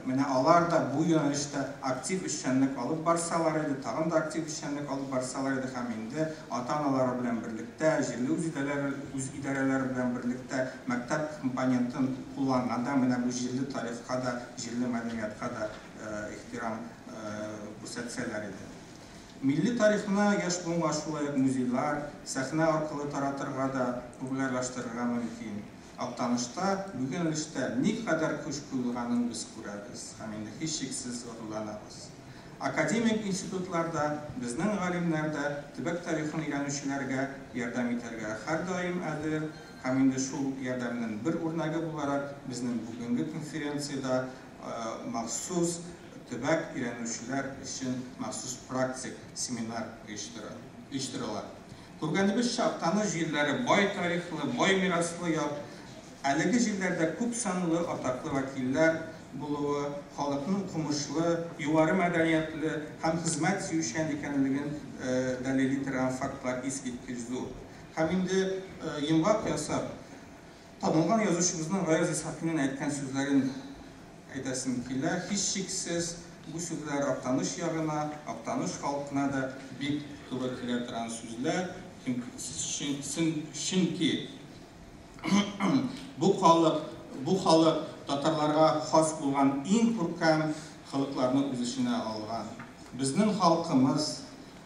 Менә алар да бу юнәлештә актив эшчәнлек алып барсалар иде, тагын да актив эшчәнлек алып барсалар иде һәм инде ата-аналары белән берлектә, җирле үзидарәләре белән берлектә мәктәп компонентын кулланганда менә бу җирле тарихка да, җирле мәдәниятка да ихтирам күрсәтсәләр иде. Милли тарихны яшь буынга шулай ук музейлар, сәхнә аркылы таратырга да, популярлаштырырга мөмкин. Актанышта бу юнәлештә никадәр көч куелганын без күрәбез һәм инде һичшиксез горурланабыз. Академик институтлар да, безнең галимнәр дә төбәк тарихын өйрәнүчеләргә ярдәм итәргә һәрдаим әзер һәм инде шул ярдәмнең бер үрнәге буларак безнең бүгенге конференциядә махсус төбәк өйрәнүчеләр өчен махсус практик семинар оештырыла. Күргәнебезчә, Актаныш җирләре бай тарихлы, бай мираслы як. Әлеге җирләрдә күп санлы атаклы вәкилләр булуы, халыкның укымышлы, югары мәдәниятле һәм хезмәт сөючән икәнлеген дәлилли торган фактлар искиткеч зур. Һәм инде йомгак ясап, танылган язучыбызның Гаяз Исхакыйның әйткән сүзләрен әйтәсем килә, һичшиксез, бу сүзләр Актаныш ягына, Актаныш халкына да бик туры килә торган сүзләр, чөнки бу халык, бу халык татарларга хас булган иң күркәм холыкларны үз эченә алган. Безнең халкымыз,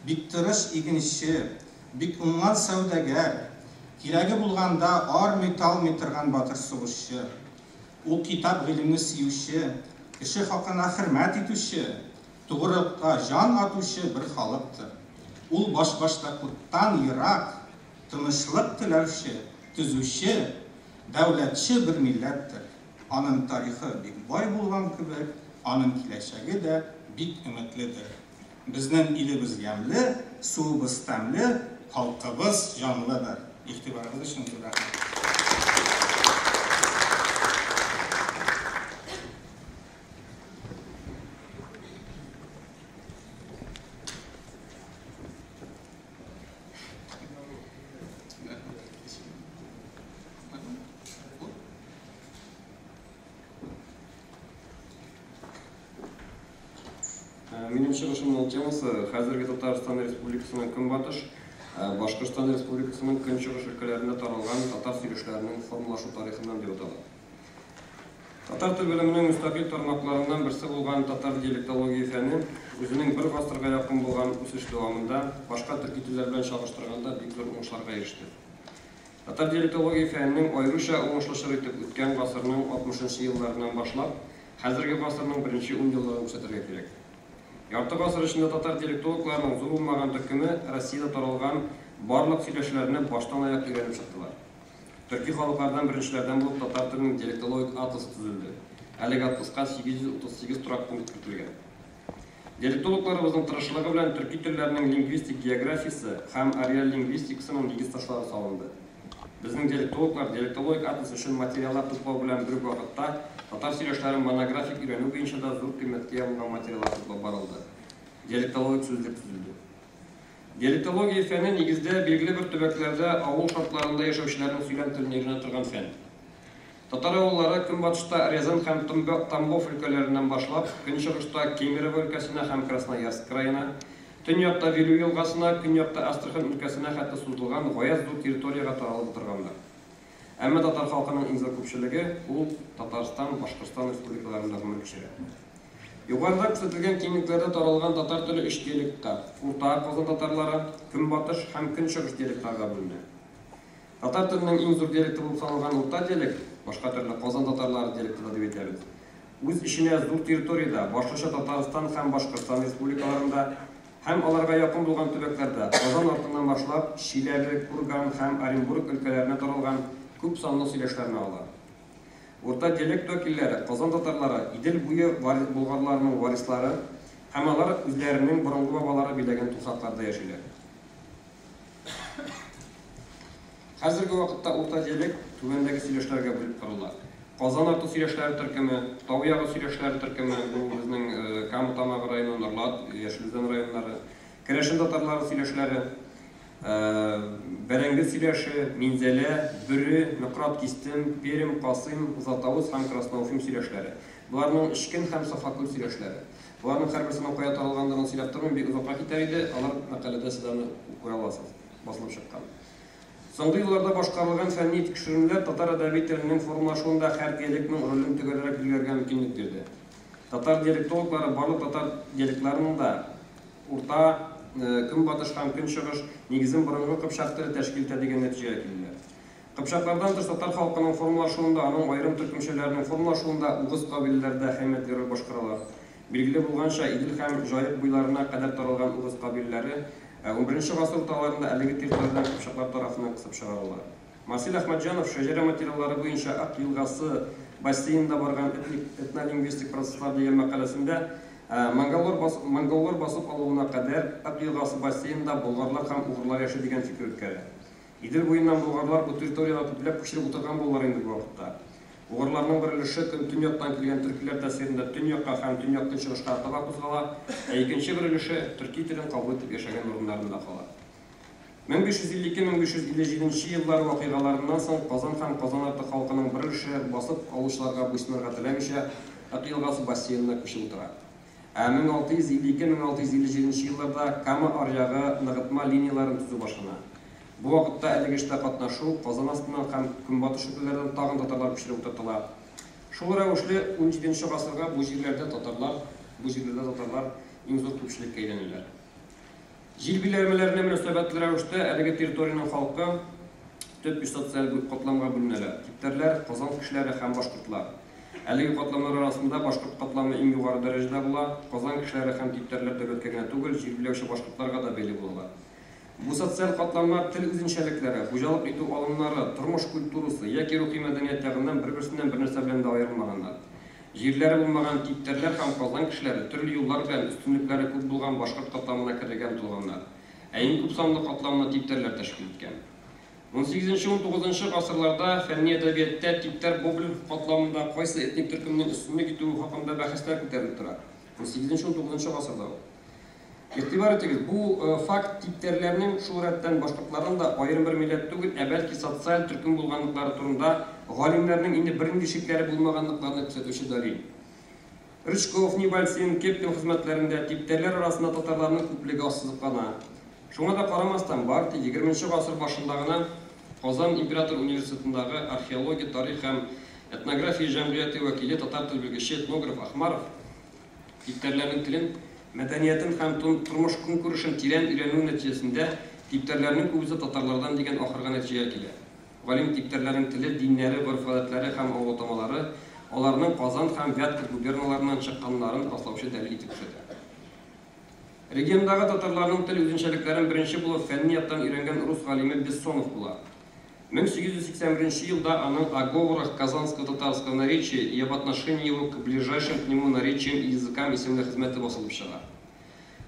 бик тырыш игенче, бик уңган сәүдәгәр, кирәге булганда армый-талмый торган батыр сугышчы. Ул китап гыйлемне сөюче, кеше хакына хөрмәт итүче, тугрылыкка җан атучы бер халыктыр. Ул башбаштаклыктан ерак, тынычлык теләүче, төзүче, дәүләтче бер милләттер. Аның тарихы бик бай булган кебек, аның киләчәге дә бик өметледер. Безнең илебез ямьле, суыбыз тәмле, халкыбыз җанлыдыр. Игътибарыгыз өчен зур рәхмәт. Минем чыгышымның темасы хәзерге Татарстан Республикасының көнбатыш, Башкортстан Республикасының көнчыгыш өлкәләрендә таралган татар сөйләшләренең формалашу тарихыннан дип атала. Татар тел белеменең мөстәкыйль тармакларыннан берсе булган татар диалектология фәне үзенең бер гасырга якын булган үсеш дәвамында башка төрки телләр белән чагыштырганда бик зур уңышларга иреште. Татар диалектология фәненең аеруча уңышлы чоры итеп үткән гасырның 60 нчы елларыннан башлап, хәзерге гасырның беренче ун еллыгын күрсәтергә кирәк. Ярты гасыр эчендә татар диалектологларының зур булмаган төркеме Россиядә таралган барлык сөйләшләрне баштан-аяк өйрәнеп чыктылар. Төрки халыклардан беренчеләрдән булып татар теленең диалектологик атласы төзелде. Әлеге атласка 838 торак пункт кертелгән. Диалектологларыбызның тырышлыгы белән төрки телләрнең лингвистик географиясе һәм ареаль лингвистикасының нигез ташлары салынды. Безнең диалектологлар диалектологик атлас өчен материаллар туплау белән бер үк вакытта татар сөйләшләрен монографик өйрәнү буенча да зур кыйммәткә ия булган материаллар туплап барылды. Диалектологик сүзлек төзелде. Диалектология фәне нигездә билгеле бер төбәкләрдә авыл шартларында яшәүчеләрнең сөйләм телен өйрәнә торган фән. Татар авыллары көнбатышта Рязань һәм Тамбов өлкәләреннән башлап, көнчыгышта Кемерово өлкәсенә һәм Красноярск краена, төньякта Вилюй елгасына, көньякта Астрахань өлкәсенә хәтле сузылган гаять зур территориягә таралып утырганнар. Әмма татар халкының иң зур күпчелеге, ул Татарстан, Башкортстан республикаларында гомер кичерә. Югарыда күрсәтелгән киңлекләрдә таралган татар теле өч диалектка, урта Казан татарлары, көнбатыш һәм көнчыгыш диалектларга бүленә. Татар теленең иң зур диалекты булып саналган урта диалект, башка төрле Казан татарлары диалекты да дип әйтәбез, үз эченә зур территориядә, башлыча Татарстан һәм Башкортстан республикаларында һәм аларга якын булган төбәкләрдә, Казан артыннан башлап, Чиләбе, Курган һәм Оренбург өлкәләренә таралган күп санлы сөйләшләрне ала. Урта диалект вәкилләре, Казан татарлары, Идел буе болгарларының варислары һәм алар үзләренең борынгы бабалары биләгән туфракларда яшиләр. Хәзерге вакытта урта диалект түбәндәге сөйләшләргә бүлеп корыла. Казан арты сөйләшләре төркеме, Тау ягы сөйләшләре төркеме, бу безнең Кама Тамагы районы, Норлат, Яшел Үзән районнары, керәшен татарлары сөйләшләре, Бәрәңге сөйләше, Минзәлә, Бөре, Нократ Кистем, Пермь, Касыйм, Златоуст һәм Красноуфим сөйләшләре. Боларның Эчкен һәм Сафакүл сөйләшләре. Боларның һәрберсенең кая таралганлыгын сөйләп тормыйм, бик озакка китәр иде, алар мәкаләдә сез аны күрә аласыз, басылып чыккан. Соңгы елларда башкарылган фәнни тикшеренүләр татар әдәби теленең формалашуында һәр диалектның ролен төгәлрәк билгеләргә мөмкинлек бирде. Татар диалектологлары барлык татар диалектларының да урта, көнбатыш һәм көнчыгыш нигезен борынгы кыпчак теле тәшкил итә дигән нәтиҗәгә килделәр. Кыпчаклардан тыш татар халкының формалашуында, аның аерым төркемчәләренең формалашуында угыз кабиләләре дә әһәмиятле роль башкаралар. Билгеле булганча, Идел һәм Җаек буйларына кадәр таралган угыз кабиләләре унберенче гасыр урталарында әлеге территориядән кыпчаклар тарафыннан кысып чыгарыла. Марсель Әхмәтҗанов шәҗәрә материаллары буенча Ык елгасы бассейнында барган этник, этнолингвистик процесслар дигән мәкаләсендә монголлар бас, монголлар басып алуына кадәр Ык елгасы бассейнында болгарлар һәм угырлар яши дигән фикер үткәрә. Идел буеннан болгарлар бу территориягә күпләп күченеп утырган булалар инде бу вакытта. Угырларның бер өлеше көн төньяктан килгән төркиләр тәэсирендә төньякка һәм төньяк-көнчыгышка таба кузгала, ә икенче бер өлеше төрки телен кабул итеп яшәгән урыннарында кала. 1552-1557 нче еллар вакыйгаларыннан соң Казан һәм Казан арты халкының бер өлеше басып алучыларга буйсынырга теләмичә Ык елгасы бассейнына күчеп утыра. Ә 1652-1657 нче елларда Кама аръягы ныгытма линияләрен төзү башлана. Бу вакытта әлеге эштә катнашу Казан астыннан һәм көнбатыш өлкәләрдән тагын татарлар күчереп утыртыла. Шул рәвешле унҗиденче гасырга бу җирләрдә татарлар бу җирләрдә татарлар иң зур күпчелеккә әйләнәләр. Җир биләмәләренә мөнәсәбәтле рәвештә әлеге территориянең халкы төп өч социаль катламга бүленәләр, типтәрләр, Казан кешеләре һәм башкортлар. Әлеге катламнар арасында башкорт катламы иң югары дәрәҗәдә була, Казан кешеләре һәм типтәрләр дәүләткә генә түгел, җир биләүче башкортларга да бәйле булалар. Бу социаль катламнар тел үзенчәлекләре, хуҗалык итү алымнары, тормыш культурасы яки рухи мәдәният ягыннан бер-берсеннән бернәрсә белән дә аерылмаганнар. Җирләре булмаган типтәрләр һәм Казан кешеләре төрле юллар белән өстенлекләре күп булган башкорт катламына керергә омтылганнар. Ә иң күп санлы катламны типтәрләр тәшкил иткән. Унсигезенче-унтугызынчы гасырларда фәнни әдәбияттә типтәр-бобль катламында кайсы этник төркемнең өстенлек итүе хакында бәхәсләр күтәрелеп тора. Унсигезенче-унтугызынчы гасырда ул. Игътибар итегез, бу факт типтәрләрнең, шул рәттән башкортларның да аерым бер милләт түгел, ә бәлки социаль төркем булганлыклары турында галимнәрнең инде бернинди шикләре булмаганлыкларны күрсәтүче дәлил. Рычков, Небольсин, Кепкин хезмәтләрендә типтәрләр арасында татарларның күплеге ассызыклана. Шуңа да карамастан, бары тик егерменче гасыр башында гына Казан император университетындагы археология, тарих һәм этнография җәмгыяте вәкиле, татар тел белгече, этнограф Ахмаров, Типтәрләрнең телен, мәдәниятен һәм тормыш-көнкүрешен тирән өйрәнү нәтиҗәсендә, типтәрләрнең күбесе татарлардан дигән ахыргы нәтиҗәгә килә. Галим типтәрләрнең теле, диннәре, гореф-гадәтләре һәм авыл-атамалары аларның Казан һәм Вятка губерналарыннан чыкканнарын раслаучы дәлил итеп күрсәтә. Региондагы татарларның тел үзенчәлекләрен беренче булып фәнни яктан өйрәнгән рус галиме Бессонов була. 1881 елда аның О говорах казанского татарского наречия и об отношении его к ближайшим к нему наречиям и языкам исемле хезмәте басылып чыга.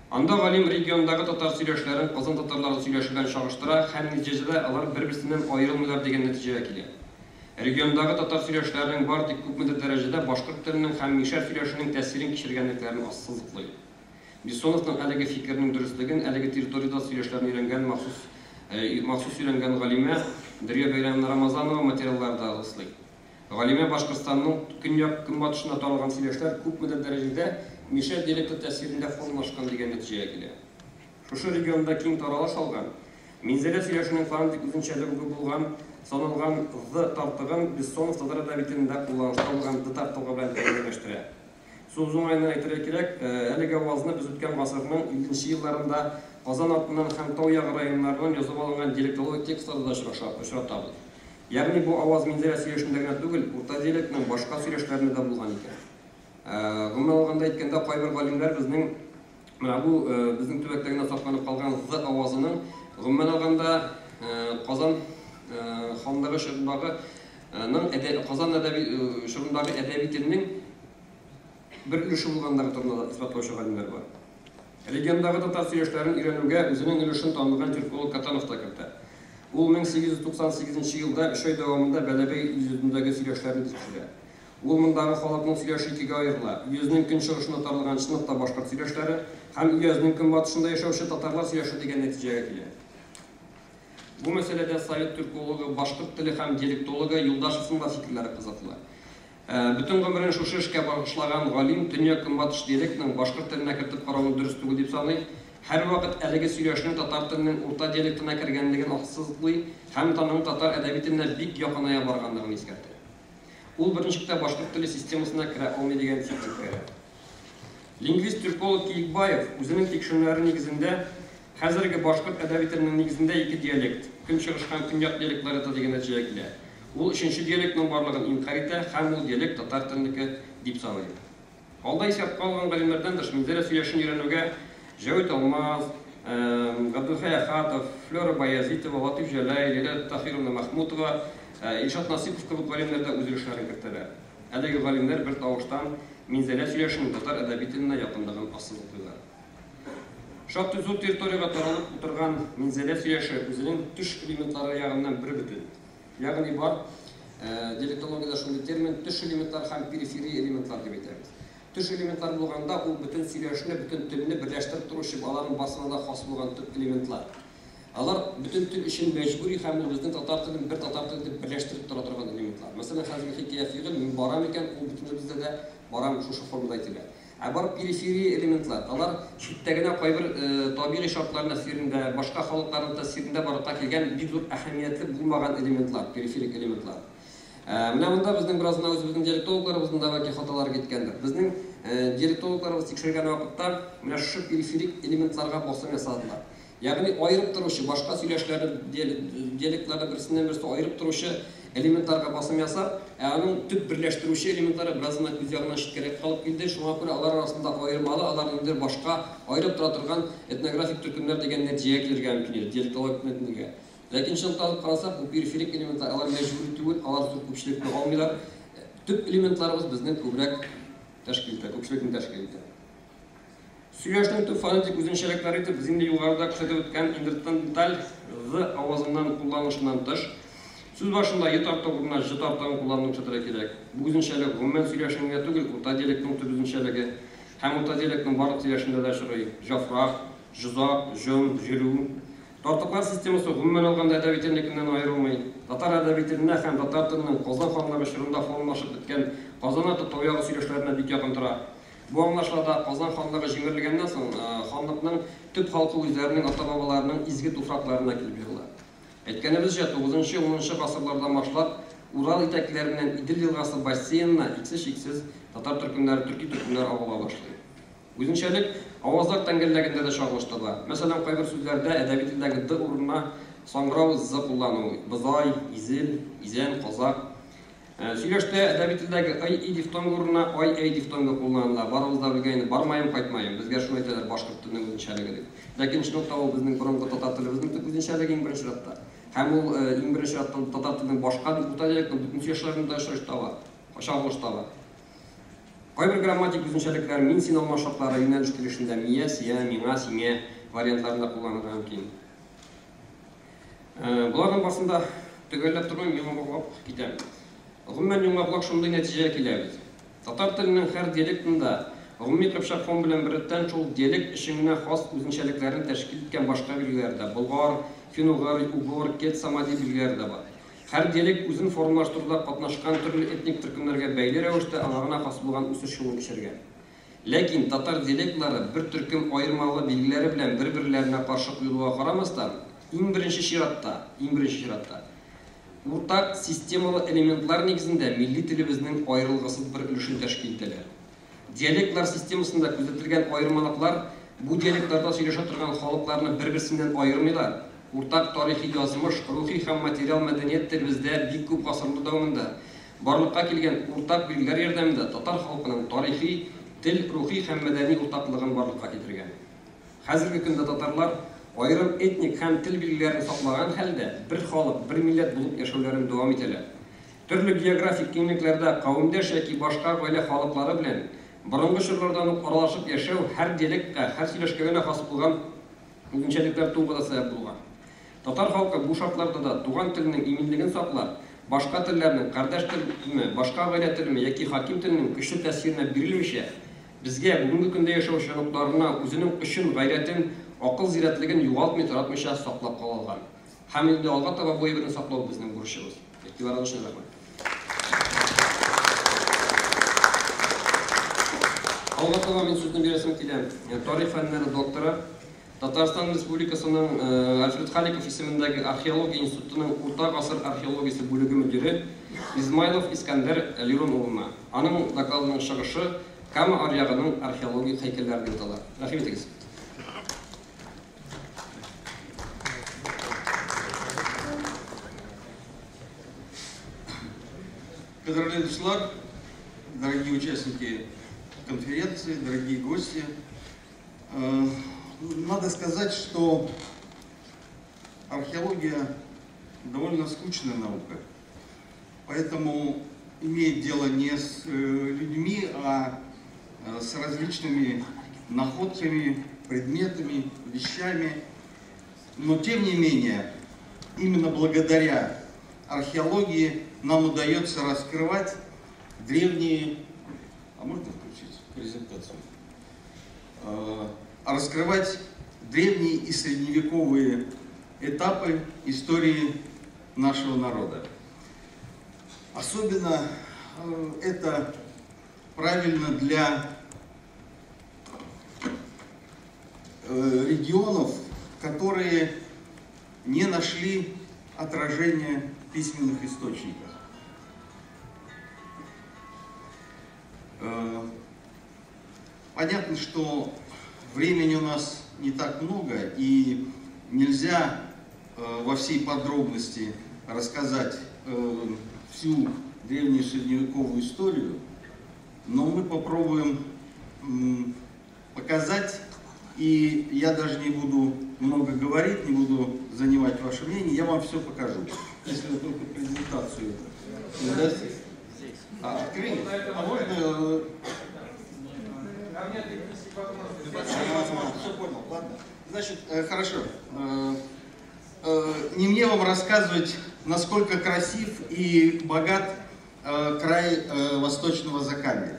Анда галим региондагы татар сөйләшләрен Казан татарлары сөйләше белән чагыштыра һәм нәтиҗәдә алар бер-берсеннән аерылмыйлар дигән нәтиҗәгә килә. Региондагы татар сөйләшләренең бары тик күпмедер дәрәҗәдә башкорт теленең һәм мишәр сөйләшенең тәэсирен кичергәнлекләрен ассызыклый. Бессоновның әлеге фикеренең дөреслеген әлеге территориядә сөйләшләрне өйрәнгән махсус махсус өйрәнгән галимә Дөрия Бәйрәмовна Рамазанова материаллары да раслый. Галимә Башкортстанның көньяк-көнбатышында таралган сөйләшләр күпмедер дәрәҗәдә мишәр диалекты тәэсирендә формалашкан дигән нәтиҗәгә килә. Шушы регионда киң таралыш алган, Минзәлә сөйләшенең фонетик үзенчәлеге булган саналган ҙ тартыгын Бессонов татар әдәби телендә кулланышта булган д тартыгы белән тәңгәлләштерә. Сүз уңаеннан әйтергә кирәк, әлеге авазны без үткән гасырның 50 нче елларында Казан артыннан һәм Тау ягы районнарыннан язып алынган диалектологик текстларда да очратабыз. Ягъни бу аваз Минзәлә сөйләшендә генә түгел, урта диалектның башка сөйләшләрендә дә булган икән. Гомумән алганда әйткәндә, кайбер галимнәр безнең менә бу безнең төбәктә генә сакланып калган з авазының, гомумән алганда, Казан ханлыгы чорындагы ның Казан әдәби чорындагы әдәби телнең бер өлеше булганлыгы турында да исбатлаучы галимнәр бар. Региондагы татар сөйләшләрен өйрәнүгә үзенең өлешен танылган тюрколог Катанов та кертә. Ул 1898 нче елда өч ай дәвамында Бәләбәй өязендәге сөйләшләрне тикшерә. Ул мондагы халыкның сөйләше икегә аерыла, өязнең көнчыгышында таралган чынлап та башкорт сөйләшләре һәм өязнең көнбатышында яшәүче татарлар сөйләше дигән нәтиҗәгә килә. Бу мәсьәләдә совет тюркологы, башкорт теле һәм диалектологы Юлдашевның да фикерләре кызыклы. Бөтен гомерен шушы эшкә багышлаган галим төньяк-көнбатыш диалектның башкорт теленә кертеп карауны дөрес түгел дип саный, һәрвакыт әлеге сөйләшнең татар теленең урта диалектына кергәнлеген ассызыклый һәм таның татар әдәби теленә бик якыная барганлыгын искәртә. Ул берничек тә башкорт теле системасына керә алмый дигән фикер үткәрә. Лингвист-тюрколог Киекбаев үзенең тикшеренүләре нигезендә хәзерге башкорт әдәби теленең нигезендә ике диалект, көнчыгыш һәм көньяк диалектлары ята дигән нәтиҗәгә килә. Ул өченче диалектның барлыгын инкарь итә һәм ул диалект татар теленеке дип саный. Алда исәпкә алган галимнәрдән тыш Минзәлә сөйләшен өйрәнүгә Җәвит Алмаз, Габделхәй Әхәтов, Флера Баязитова, Латыйф Җәләй, Ләйлә Таһировна Мәхмүтова, Илшат Насыйпов кебек галимнәр дә үз өлешләрен кертәләр. Әлеге галимнәр бер тавыштан Минзәлә сөйләшенең татар әдәби теленә якынлыгын ассызыклыйлар. Шактый зур территориягә таралып утырган Минзәлә сөйләше үзенең төш элементлары ягыннан бербөтен. Ягъни бар, диалектологиядә шундый термин, төш элементлар һәм периферия элементлар дип әйтәбез. Төш элементлар булганда, ул бөтен сөйләшне, бөтен телне берләштереп торучы, аларның барсына да хас булган төп элементлар. Алар бөтен тел өчен мәҗбүри һәм ул безнең татар телен бер татар теле дип берләштереп тора торган элементлар. Мәсәлән, хәзерге хикәя фигыль мин барам икән, ул бөтенебездә дә барам шушы формада әйтелә. Ә бар периферия элементлар, алар читтә генә кайбер табигый шартлар нәсирендә, башка халыкларның тәэсирендә барлыкка килгән бик зур әһәмиятле булмаган элементлар, периферик элементлар. Менә монда безнең бераз гына үзебезнең диалектологларыбызның да бәлки хаталары киткәндер. Безнең диалектологларыбыз тикшергән вакытта менә шушы периферик элементларга басым ясадылар. Ягъни аерып торучы, башка сөйләшләрне, диалектларны берсеннән-берсе аерып торучы элементларга басым ясап, ә аның төп берләштерүче элементлары бераз гына күз ягыннан читкәрәк калып килде, шуңа күрә алар арасында аермалы, алар ниндидер башка аерып тора торган этнографик төркемнәр дигән нәтиҗәгә килергә мөмкин иде, диалектологик нәтиҗәгә. Ләкин чынлыкта алып карасак, бу периферик элементлар, алар мәҗбүри түгел, алар зур күпчелекне алмыйлар. Төп элементларыбыз безнең күбрәк тәшкил итә, күпчелекне тәшкил итә. Сөйләшнең төп фонетик үзенчәлекләре итеп без инде югарыда күрсәтеп үткән интерденталь з авазыннан кулланылышыннан тыш, сүз башында е тартыгы урынына ж тартыгын куллануны күрсәтергә кирәк. Бу үзенчәлек гомумән сөйләшнең генә түгел, урта диалектның төп үзенчәлеге һәм урта диалектның барлык сөйләшендә дә очрый, җафрак, җозак, җон, җөрү. Тартыклар системасы гомумән алганда әдәби телнекеннән аерылмый. Татар әдәби теленә һәм татар теленең Казан ханлыгы чорында формалашып беткән Казан арты тау ягы сөйләшләренә бик якын тора. Бу аңлашыла да, Казан ханлыгы җимерелгәннән соң, ханлыкның төп халкы үзләренең ата-бабаларының изге туфракларына килеп егыла. Әйткәнебезчә, тугызынчы-унынчы гасырлардан башлап, Урал итәкләреннән Идел елгасы бассейнына иксез-чиксез татар төркемнәре, төрки төркемнәр агыла башлый. Үзенчәлек авазлар тәңгәллегендә дә чагылыш таба. Мәсәлән, кайбер сүзләрдә әдәби телдәге д урынына саңгырау з куллану, бозай, изел, изән, казак. Сөйләштә әдәби телдәге ый, и дифтонгы урынына ай, әй дифтонгы кулланыла. Барыбыз да белгән инде, бармаем, кайтмаем. Безгә шуны әйтәләр, башкорт теленең үзенчәлеге дип. Ләкин чынлыкта ул безнең борынгы татар телебезнең төп үзенчәлеге иң беренче чиратта. Һәм ул иң беренче чиратта татар теленең башка урта диалектның бөтен сөйләшләрендә дә очраш таба, чагылыш таба. Кайбер грамматик үзенчәлекләр мин-син алмашлыклары юнәлеш килешендә мия, сия, миңа, сиңә вариантларында кулланырга мөмкин. Боларның барысын да төгәлләп тормыйм, йомгаклап китәм. Гомумән, йомгаклап шундый нәтиҗәгә киләбез. Татар теленең һәр диалектында гомуми кыпчак фон белән беррәттән шул диалект өчен генә хас үзенчәлекләрне тәшкил иткән башка билгеләр дә, болгар, фин-угыр, угор, кет, самоди билгеләре дә бар. Һәр диалект үзен формалаштыруда катнашкан төрле этник төркемнәргә бәйле рәвештә аңа гына хас булган үсеш юлын кичергән. Ләкин татар диалектлары бер төркем аермалы билгеләре белән бер-берләренә каршы куелуга карамастан, иң беренче чиратта, иң беренче чиратта, уртак системалы элементлар нигезендә милли телебезнең аерылгысыз бер өлешен тәшкил итәләр. Диалектлар системасында күзәтелгән аермалыклар бу диалектларда сөйләшә торган халыкларны бер-берсеннән аермыйлар, уртак тарихи язмыш, рухи һәм материал мәдәният телебездә бик күп гасырлар дәвамында барлыкка килгән уртак билгеләр ярдәмендә татар халкының тарихи, тел, рухи һәм мәдәни уртаклыгын барлыкка китергән. Хәзерге көндә татарлар, аерым этник һәм тел билгеләрен саклаган хәлдә, бер халык, бер милләт булып яшәүләрен дәвам итәләр. Төрле географик киңлекләрдә кавемдәш яки башка гаилә халыклары белән борынгы чорлардан ук аралашып яшәү һәр диалектка, һәр сөйләшкә генә хас булган үзенчәлекләр тууга да сәбәп булган. Татар халкы бу шартларда да туган теленең иминлеген саклап, башка телләрнең, кардәш телме, башка гаилә телеме яки хаким теленең көчле тәэсиренә бирелмичә, безгә, бүгенге көндә яшәүче оныкларына үзенең очын, гайрәтен, акыл зирәтлеген югалтмый, таратмыйча саклап кала алган. Һәм инде алга таба бу әйберне саклау безнең бурычыбыз. Игътибарыгыз өчен рәхмәт. Алга таба мин сүзне бирәсем килә. Тарих фәннәре докторы, Татарстан Республикасының Альфред Халиков исемендәге археология институтының урта гасыр археологиясе бүлеге мөдире Измайлов Искәндәр Лирон улына. Аның докладының чыгышы Кама аръягының археологик һәйкәлләре дип атала. Рәхим итегез. Кадерле дуслар, дорогие участники конференции, дорогие гости, надо сказать, что археология довольно скучная наука. Поэтому имеет дело не с людьми, а с различными находками, предметами, вещами. Но тем не менее, именно благодаря археологии нам удается раскрывать древние... А можно включить презентацию? Раскрывать древние и средневековые этапы истории нашего народа. Особенно это правильно для регионов, которые не нашли отражения в письменных источниках. Понятно, что времени у нас не так много, и нельзя во всей подробности рассказать всю древнюю средневековую историю, но мы попробуем показать, и я даже не буду много говорить, не буду занимать ваше мнение, я вам все покажу. Если вы только презентацию не дасте. А, открыть? Открыли? А можно... Все понял, ладно. Значит, хорошо. Не мне вам рассказывать, насколько красив и богат край Восточного Закамья.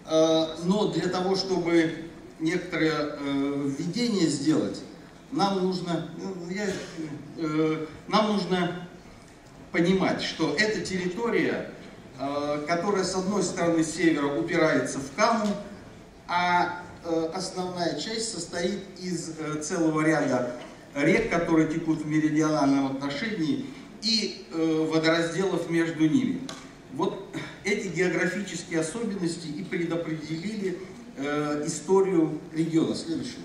Но для того, чтобы некоторое введение сделать, нам нужно понимать, что эта территория, которая с одной стороны с севера упирается в Каму, а основная часть состоит из целого ряда рек, которые текут в меридиональном отношении, и водоразделов между ними. Вот эти географические особенности и предопределили историю региона. Следующий.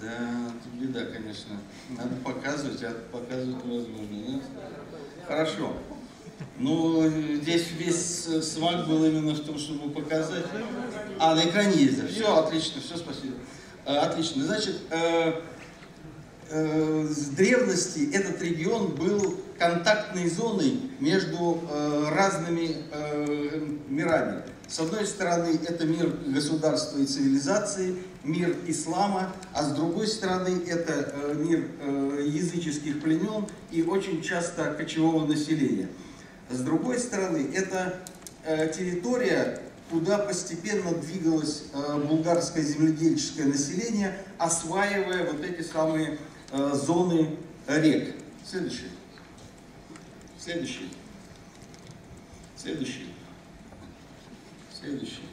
Да, тут беда, конечно. Надо показывать, а показывать невозможно, нет? Хорошо. Ну, здесь весь смак был именно в том, чтобы показать. А, на экране есть, да. Все, отлично, все, спасибо. Отлично. Значит, с древности этот регион был контактной зоной между разными мирами. С одной стороны, это мир государства и цивилизации, мир ислама, а с другой стороны, это мир языческих племен и очень часто кочевого населения. С другой стороны, это территория, куда постепенно двигалось булгарское земледельческое население, осваивая вот эти самые зоны рек. Следующий. Следующий. Следующий. Следующий.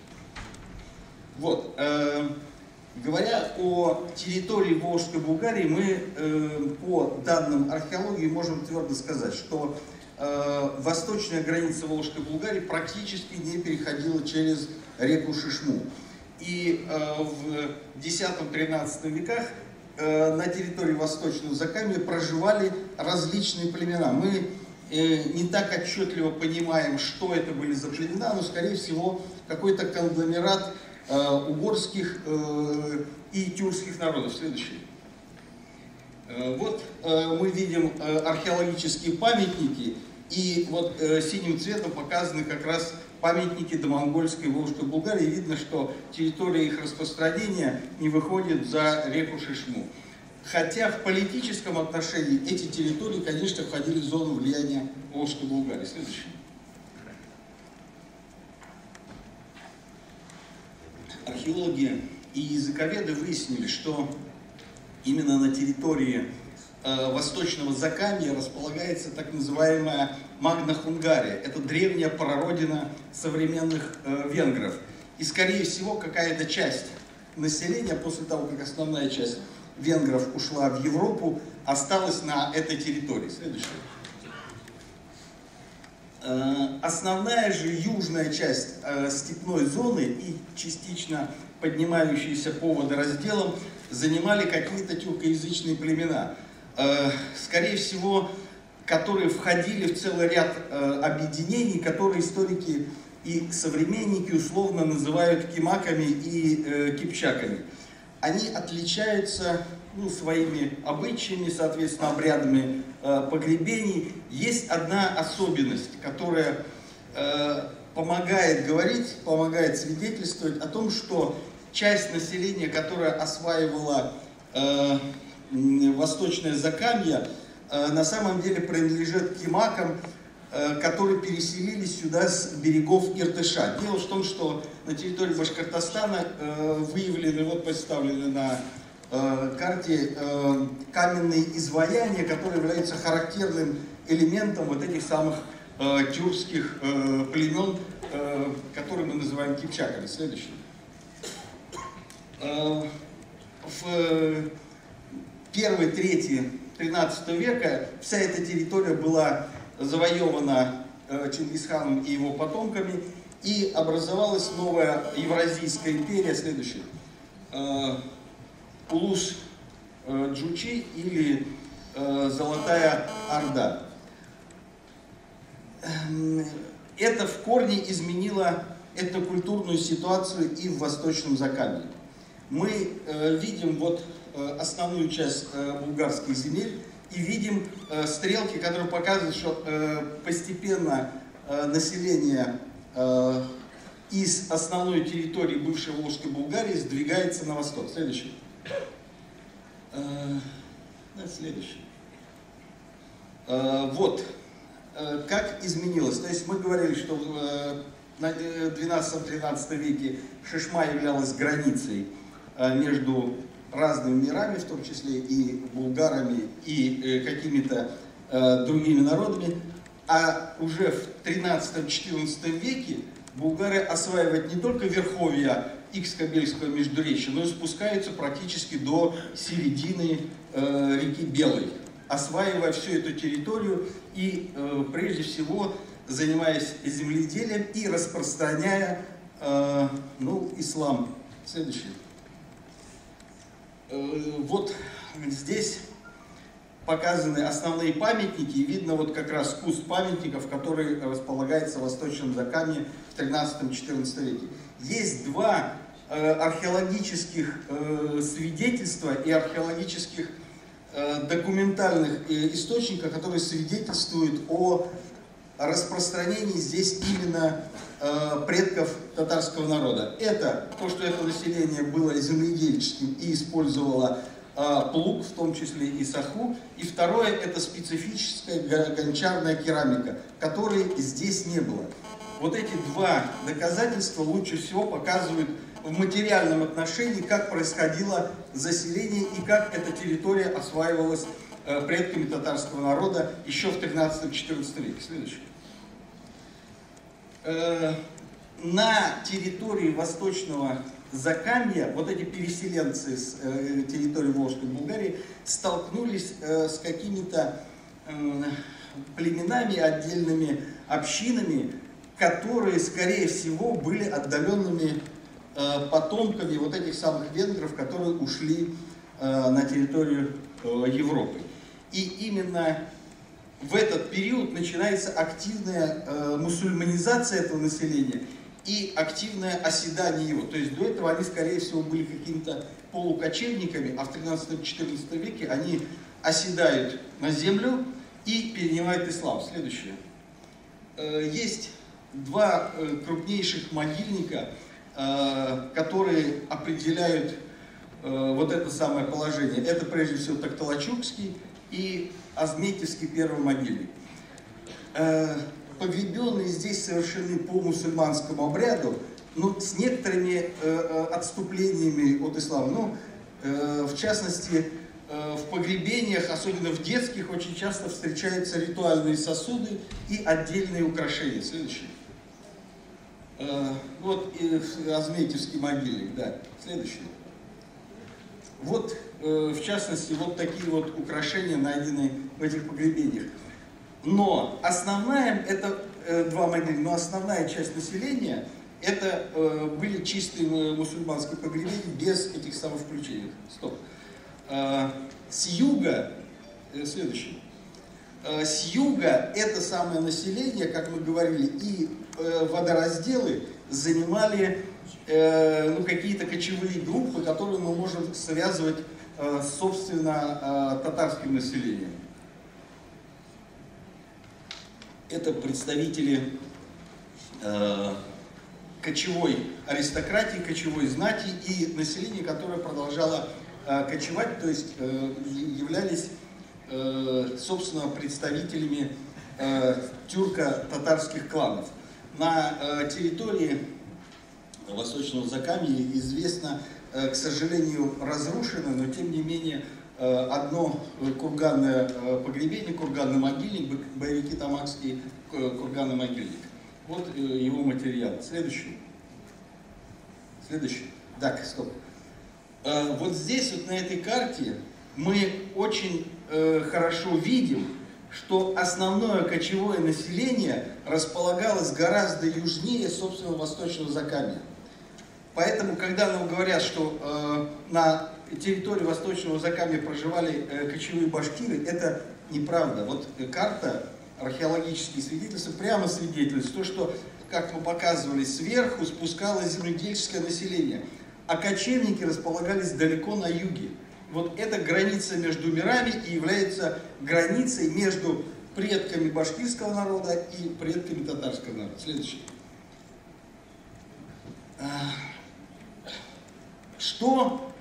Вот. Говоря о территории Волжской Булгарии, мы по данным археологии можем твердо сказать, что восточная граница Волжской Булгарии практически не переходила через реку Шишму. И в X-XIII веках на территории Восточного Закамья проживали различные племена. Мы не так отчетливо понимаем, что это были за племена, но, скорее всего, какой-то конгломерат угорских и тюркских народов. Следующий. Вот мы видим археологические памятники, и вот синим цветом показаны как раз памятники домонгольской Волжской Булгарии. Видно, что территория их распространения не выходит за реку Шишму. Хотя в политическом отношении эти территории, конечно, входили в зону влияния Волжской Булгарии. Следующий. Археологи и языковеды выяснили, что именно на территории Восточного Закамья располагается так называемая Магна Хунгария. Это древняя прародина современных венгров. И, скорее всего, какая-то часть населения, после того, как основная часть венгров ушла в Европу, осталась на этой территории. Следующее. Основная же южная часть степной зоны и частично поднимающиеся по водоразделам занимали какие-то тюркоязычные племена, скорее всего, которые входили в целый ряд объединений, которые историки и современники условно называют кимаками и кипчаками. Они отличаются, ну, своими обычаями, соответственно, обрядами погребений. Есть одна особенность, которая помогает говорить, помогает свидетельствовать о том, что часть населения, которая осваивала Восточное Закамье, на самом деле принадлежит кимакам, которые переселились сюда с берегов Иртыша. Дело в том, что на территории Башкортостана выявлены, вот представлены на карте, каменные изваяния, которые являются характерным элементом вот этих самых тюркских племен, которые мы называем кипчаками. Следующий. В первой трети 13 века вся эта территория была завоевана Чингисханом и его потомками, и образовалась новая Евразийская империя, следующая, Улус Джучи или Золотая Орда. Это в корне изменило этнокультурную ситуацию и в Восточном Закамье. Мы видим вот основную часть булгарских земель. И видим стрелки, которые показывают, что постепенно население из основной территории бывшей Волжской Булгарии сдвигается на восток. Следующий. Следующий. Вот. Как изменилось. То есть мы говорили, что в 12-13 веке Шишма являлась границей между разными мирами, в том числе и булгарами, и какими-то другими народами. А уже в 13-14 веке булгары осваивают не только верховья Икскобельского междуречья, но и спускаются практически до середины реки Белой, осваивая всю эту территорию и, прежде всего, занимаясь земледелием и распространяя ислам. Следующий. Вот здесь показаны основные памятники, и видно вот как раз куст памятников, который располагается в Восточном Закамье в 13-14 веке. Есть два археологических свидетельства и археологических документальных источника, которые свидетельствуют о распространении здесь именно предков татарского народа. Это то, что это население было земледельческим и использовало плуг, в том числе и саху. И второе, это специфическая гончарная керамика, которой здесь не было. Вот эти два доказательства лучше всего показывают в материальном отношении, как происходило заселение и как эта территория осваивалась предками татарского народа еще в 13-14 веке. Следующий. На территории Восточного Закамья вот эти переселенцы с территории Волжской Булгарии столкнулись с какими-то племенами, отдельными общинами, которые, скорее всего, были отдаленными потомками вот этих самых венгров, которые ушли на территорию Европы. И именно в этот период начинается активная мусульманизация этого населения и активное оседание его. То есть до этого они, скорее всего, были какими-то полукочевниками, а в 13-14 веке они оседают на землю и перенимают ислам. Следующее. Есть два крупнейших могильника, которые определяют вот это самое положение. Это прежде всего Такталачукский и Азметьевский первый могильник. Погребенные здесь совершены по мусульманскому обряду, но с некоторыми отступлениями от ислама. Ну, в частности, в погребениях, особенно в детских, очень часто встречаются ритуальные сосуды и отдельные украшения. Следующий. Вот Азметьевский могильник, да. Следующий. Вот, в частности, вот такие вот украшения найдены в этих погребениях. Но основная, это два могильника, но основная часть населения, это были чистые мусульманские погребения без этих самых включений. Стоп. С юга, следующий. С юга это самое население, как мы говорили, и водоразделы занимали какие-то кочевые группы, которые мы можем связывать, собственно, татарским населением. Это представители кочевой аристократии, кочевой знати и населения, которое продолжало кочевать, то есть являлись, собственно, представителями тюрко-татарских кланов. На территории Восточного Закамья известно, к сожалению, разрушено, но тем не менее одно курганное погребение, курганный могильник, боевики Тамакский курганный могильник. Вот его материал. Следующий. Следующий. Так, стоп. Вот здесь, вот на этой карте, мы очень хорошо видим, что основное кочевое население располагалось гораздо южнее, собственно, Восточного Закамья. Поэтому, когда нам говорят, что на территории Восточного Закамья проживали кочевые башкиры, это неправда. Вот карта, археологические свидетельства прямо свидетельствуют то, что, как мы показывали, сверху спускалось земледельческое население, а кочевники располагались далеко на юге. Вот эта граница между мирами и является границей между предками башкирского народа и предками татарского народа. Следующий. Что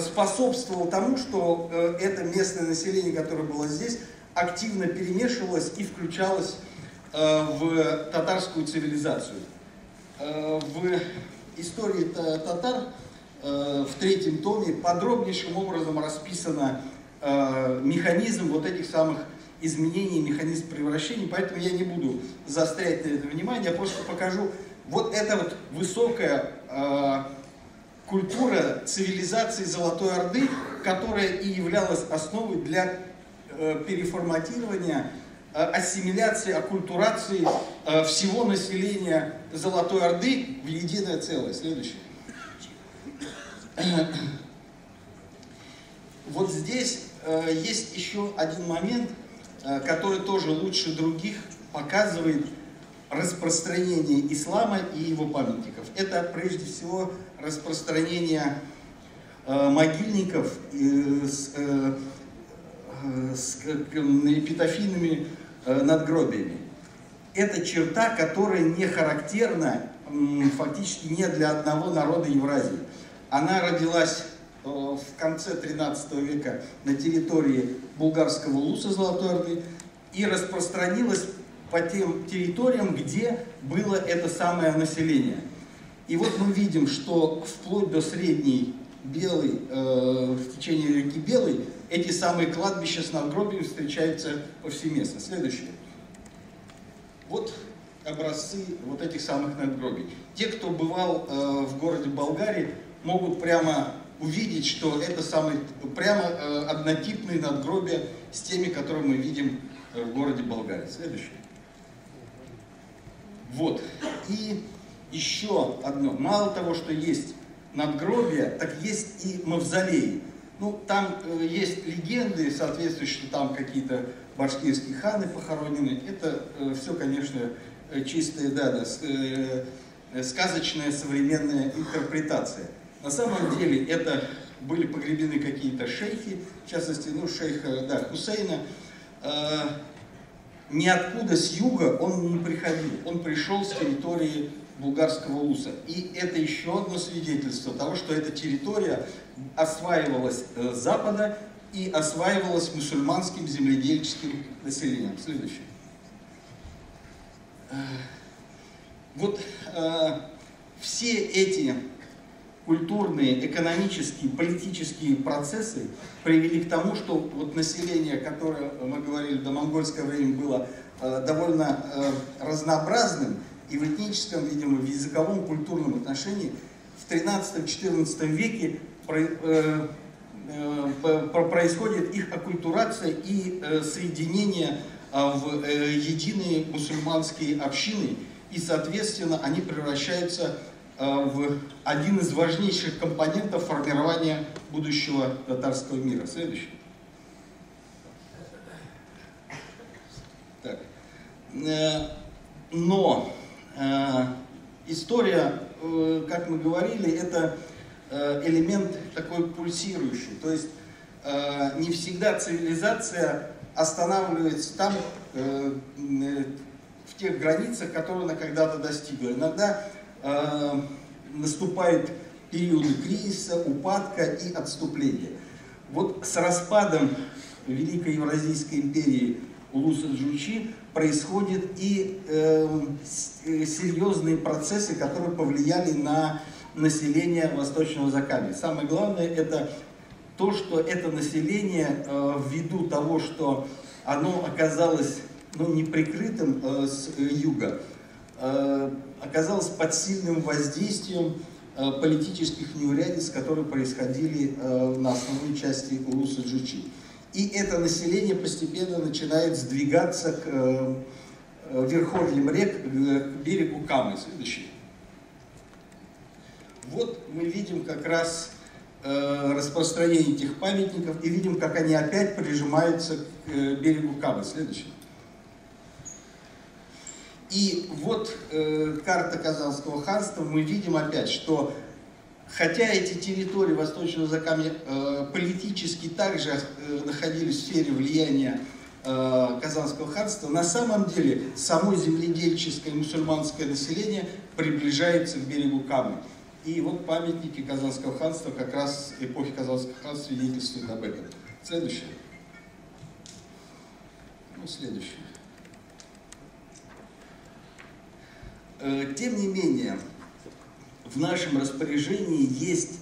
способствовало тому, что это местное население, которое было здесь, активно перемешивалось и включалось в татарскую цивилизацию. В истории татар в третьем томе подробнейшим образом расписано механизм вот этих самых изменений, механизм превращений, поэтому я не буду заострять на это внимание, я просто покажу вот эта вот высокая культура цивилизации Золотой Орды, которая и являлась основой для переформатирования, ассимиляции, аккультурации всего населения Золотой Орды в единое целое. Следующее. Вот здесь есть еще один момент, который тоже лучше других показывает распространение ислама и его памятников. Это прежде всего распространение могильников с эпитафийными надгробиями. Это черта, которая не характерна фактически не для одного народа Евразии. Она родилась в конце 13 века на территории булгарского улуса Золотой Орды и распространилась по тем территориям, где было это самое население. И вот мы видим, что вплоть до Средней Белой, в течение реки Белой, эти самые кладбища с надгробиями встречаются повсеместно. Следующее. Вот образцы вот этих самых надгробий. Те, кто бывал в городе Болгарии, могут прямо увидеть, что это самые прямо однотипные надгробия с теми, которые мы видим в городе Болгарии. Следующее. Вот. И еще одно. Мало того, что есть надгробия, так есть и мавзолеи. Ну, там есть легенды, соответствующие, что там какие-то башкирские ханы похоронены. Это все, конечно, чистая, да, сказочная современная интерпретация. На самом деле это были погребены какие-то шейхи, в частности, ну, шейха, да, Хусейна. Ниоткуда с юга он не приходил, он пришел с территории булгарского улуса. И это еще одно свидетельство того, что эта территория осваивалась с запада и осваивалась мусульманским земледельческим населением. Следующее. Вот все эти культурные, экономические, политические процессы привели к тому, что вот население, которое, мы говорили, до монгольского времени было довольно разнообразным и в этническом, видимо, в языковом, культурном отношении, в 13-14 веке происходит их аккультурация и соединение в единые мусульманские общины, и, соответственно, они превращаются в один из важнейших компонентов формирования будущего татарского мира. Следующий. Так. Но история, как мы говорили, это элемент такой пульсирующий. То есть не всегда цивилизация останавливается там, в тех границах, которые она когда-то достигла. Иногда наступают периоды кризиса, упадка и отступления. Вот с распадом Великой Евразийской империи Улуса Джучи происходят и серьезные процессы, которые повлияли на население Восточного Закамья. Самое главное — это то, что это население, ввиду того, что оно оказалось, ну, неприкрытым с юга, оказалось под сильным воздействием политических неурядиц, которые происходили на основной части Улуса Джучи. И это население постепенно начинает сдвигаться к верховьям рек, к берегу Камы. Следующий. Вот мы видим как раз распространение этих памятников и видим, как они опять прижимаются к берегу Камы. Следующий. И вот карта Казанского ханства, мы видим опять, что Хотя эти территории Восточного Закамья политически также находились в сфере влияния Казанского ханства, на самом деле само земледельческое мусульманское население приближается к берегу Камы. И вот памятники Казанского ханства как раз эпохи Казанского ханства свидетельствуют об этом. Следующее. Ну, следующее. Тем не менее, в нашем распоряжении есть,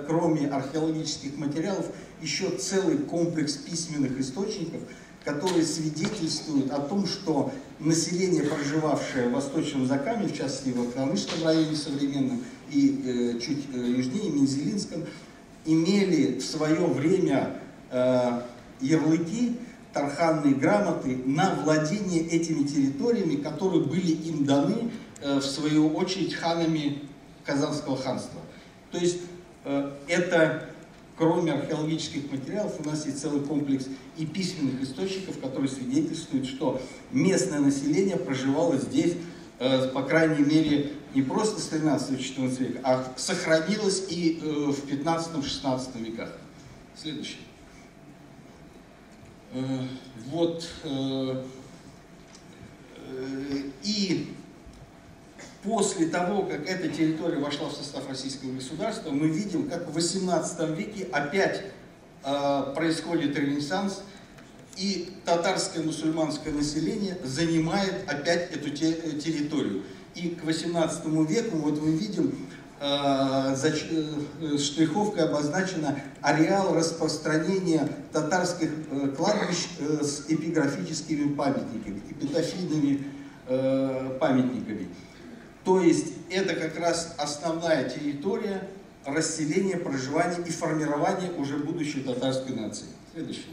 кроме археологических материалов, еще целый комплекс письменных источников, которые свидетельствуют о том, что население, проживавшее в Восточном Закамье, в частности в Актанышском районе современном и чуть южнее, Мензелинском, имели в свое время ярлыки, тарханные грамоты на владение этими территориями, которые были им даны, в свою очередь, ханами Казанского ханства. То есть это, кроме археологических материалов, у нас есть целый комплекс и письменных источников, которые свидетельствуют, что местное население проживало здесь, по крайней мере, не просто с 13-14 века, а сохранилось и в 15-16 веках. Следующий. Вот. И после того, как эта территория вошла в состав российского государства, мы видим, как в XVIII веке опять происходит ренессанс, и татарское мусульманское население занимает опять эту территорию. И к XVIII веку, вот мы видим, штриховкой обозначена ареал распространения татарских кладбищ с эпиграфическими памятниками, эпитафийными памятниками. То есть это как раз основная территория расселения, проживания и формирования уже будущей татарской нации. Следующее.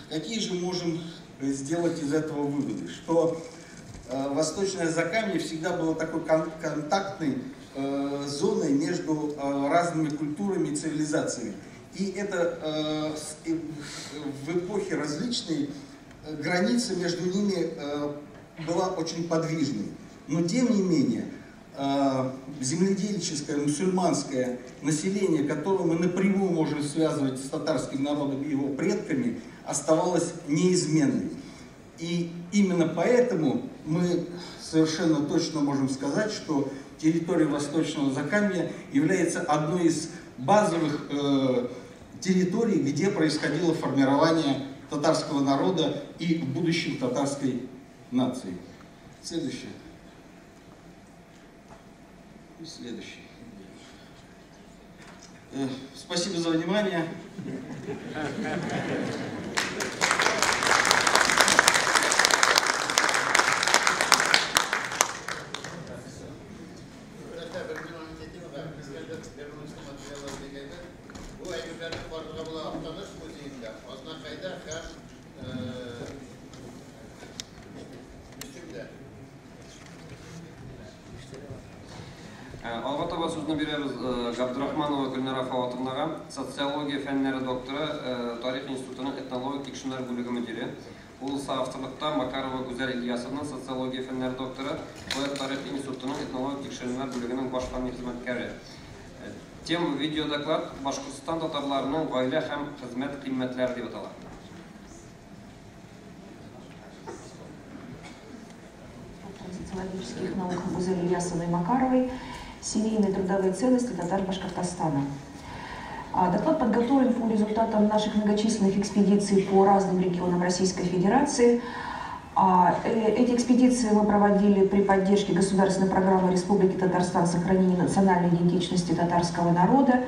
Какие же можем сделать из этого выводы? Что Восточное Закамье всегда было такой контактной зоной между разными культурами и цивилизациями. И это в эпохе различной границы между ними была очень подвижной. Но тем не менее, земледельческое, мусульманское население, которое мы напрямую можем связывать с татарским народом и его предками, оставалось неизменным. И именно поэтому мы совершенно точно можем сказать, что территория Восточного Закамья является одной из базовых территорий, где происходило формирование татарского народа и в будущем татарской нации. Следующее. И следующий. Спасибо за внимание. Алга таба сүзне бирәбез Габдрахманова Гөлнара Фаватовнага, социология фәннәре докторы, тарих институтының этнологик тикшерүләр бүлеге мөдире. Ул соавторлыкта Макарова Гүзәл Ильясовна, социология фәннәре докторы, тарих институтының этнологик тикшерүләр бүлегенең баш фәнни хезмәткәре. Тема видеодоклад Башкортстан татарларының гаилә һәм хезмәт кыйммәтләре дип атала. Социологических наук Гузели Ильясовны Макаровой «Семейные трудовые ценности татар Башкортостана». Доклад подготовлен по результатам наших многочисленных экспедиций по разным регионам Российской Федерации. Эти экспедиции мы проводили при поддержке государственной программы Республики Татарстан «Сохранение национальной идентичности татарского народа».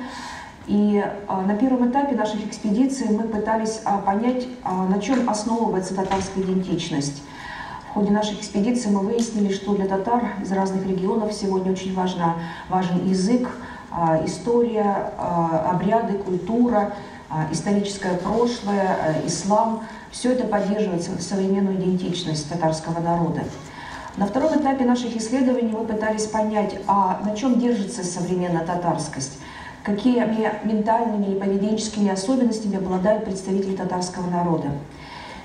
И на первом этапе наших экспедиций мы пытались понять, на чем основывается татарская идентичность. В ходе наших экспедиций мы выяснили, что для татар из разных регионов сегодня очень важен язык, история, обряды, культура, историческое прошлое, ислам. Все это поддерживает современную идентичность татарского народа. На втором этапе наших исследований мы пытались понять, а на чем держится современная татарскость, какими ментальными или поведенческими особенностями обладают представители татарского народа.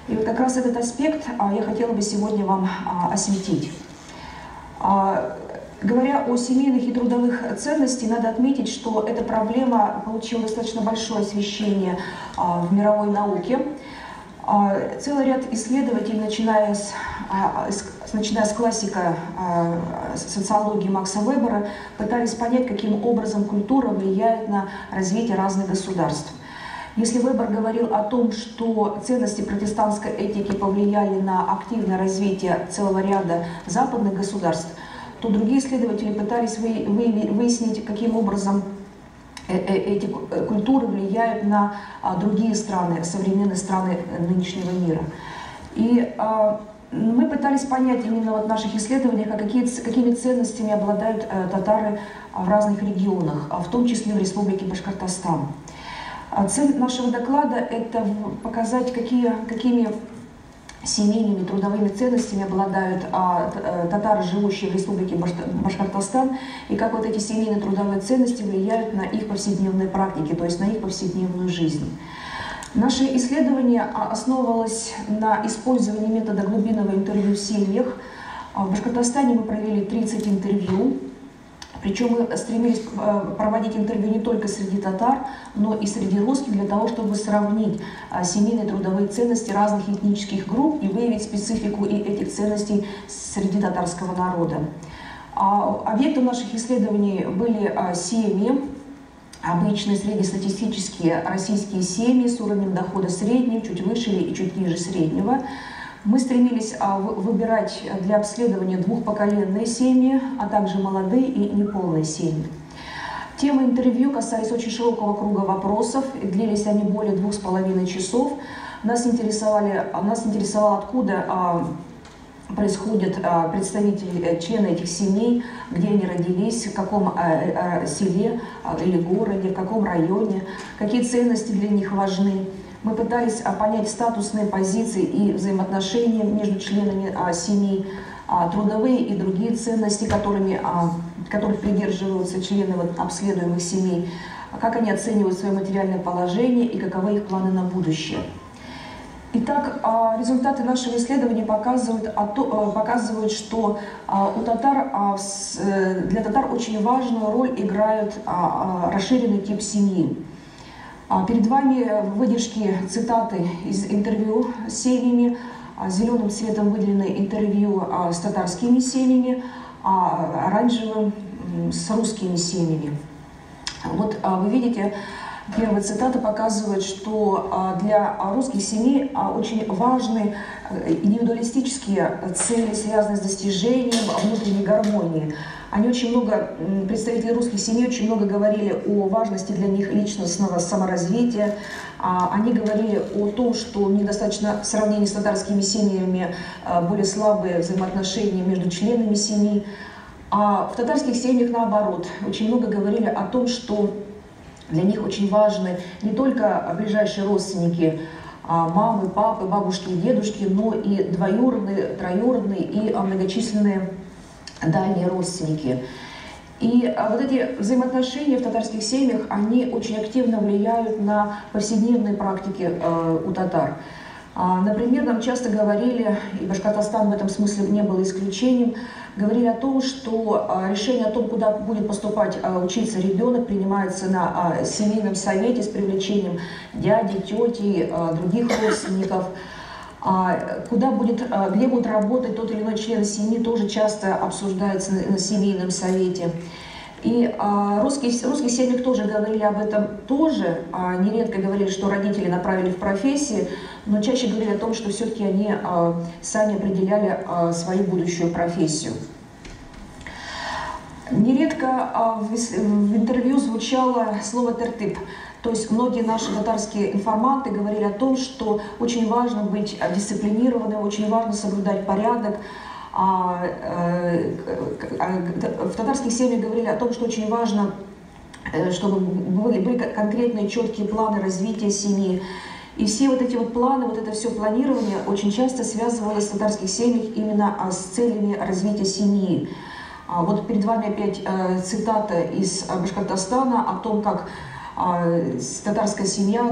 И вот как раз этот аспект я хотела бы сегодня вам осветить. Говоря о семейных и трудовых ценностях, надо отметить, что эта проблема получила достаточно большое освещение в мировой науке. Целый ряд исследователей, начиная с классика социологии Макса Вебера, пытались понять, каким образом культура влияет на развитие разных государств. Если Вебер говорил о том, что ценности протестантской этики повлияли на активное развитие целого ряда западных государств, то другие исследователи пытались выяснить, каким образом эти культуры влияют на другие страны, современные страны нынешнего мира. И мы пытались понять именно вот в наших исследованиях, какими ценностями обладают татары в разных регионах, в том числе в Республике Башкортостан. Цель нашего доклада – это показать, какими семейными трудовыми ценностями обладают татары, живущие в Республике Башкортостан, и как вот эти семейные трудовые ценности влияют на их повседневные практики, то есть на их повседневную жизнь. Наше исследование основывалось на использовании метода глубинного интервью в семьях. В Башкортостане мы провели 30 интервью. Причем мы стремились проводить интервью не только среди татар, но и среди русских, для того, чтобы сравнить семейные трудовые ценности разных этнических групп и выявить специфику и этих ценностей среди татарского народа. Объектом наших исследований были семьи, обычные среднестатистические российские семьи с уровнем дохода средним, чуть выше или чуть ниже среднего. Мы стремились выбирать для обследования двухпоколенные семьи, а также молодые и неполные семьи. Темы интервью касались очень широкого круга вопросов, и длились они более 2,5 часов. Нас интересовало, откуда происходят представители, члены этих семей, где они родились, в каком селе или городе, в каком районе, какие ценности для них важны. Мы пытались понять статусные позиции и взаимоотношения между членами семей, трудовые и другие ценности, которых придерживаются члены обследуемых семей, как они оценивают свое материальное положение и каковы их планы на будущее. Итак, результаты нашего исследования показывают, что у татар, для татар очень важную роль играет расширенный тип семьи. Перед вами выдержки, цитаты из интервью с семьями. Зеленым цветом выделены интервью с татарскими семьями, а оранжевым с русскими семьями. Вот вы видите, первая цитата показывает, что для русских семей очень важны индивидуалистические цели, связанные с достижением внутренней гармонии. Они очень много, представители русских семей очень много говорили о важности для них личностного саморазвития. Они говорили о том, что недостаточно в сравнении с татарскими семьями более слабые взаимоотношения между членами семьи. А в татарских семьях наоборот, очень много говорили о том, что для них очень важны не только ближайшие родственники, мамы, папы, бабушки и дедушки, но и двоюродные, троюродные и многочисленные дальние родственники. И вот эти взаимоотношения в татарских семьях, они очень активно влияют на повседневные практики у татар. Например, нам часто говорили, и Башкортостан в этом смысле не был исключением, говорили о том, что решение о том, куда будет поступать учиться ребенок, принимается на семейном совете с привлечением дяди, тети, других родственников. Куда будет, где будет работать тот или иной член семьи, тоже часто обсуждается на семейном совете. И русских семьях тоже говорили об этом тоже. Нередко говорили, что родители направили в профессии, но чаще говорили о том, что все-таки они сами определяли свою будущую профессию. Нередко в интервью звучало слово «тертып». То есть многие наши татарские информанты говорили о том, что очень важно быть дисциплинированным, очень важно соблюдать порядок. В татарских семьях говорили о том, что очень важно, чтобы были конкретные четкие планы развития семьи. И все вот эти вот планы, вот это все планирование очень часто связывалось в татарских семьях именно с целями развития семьи. Вот перед вами опять цитата из Башкортостана о том, как татарская семья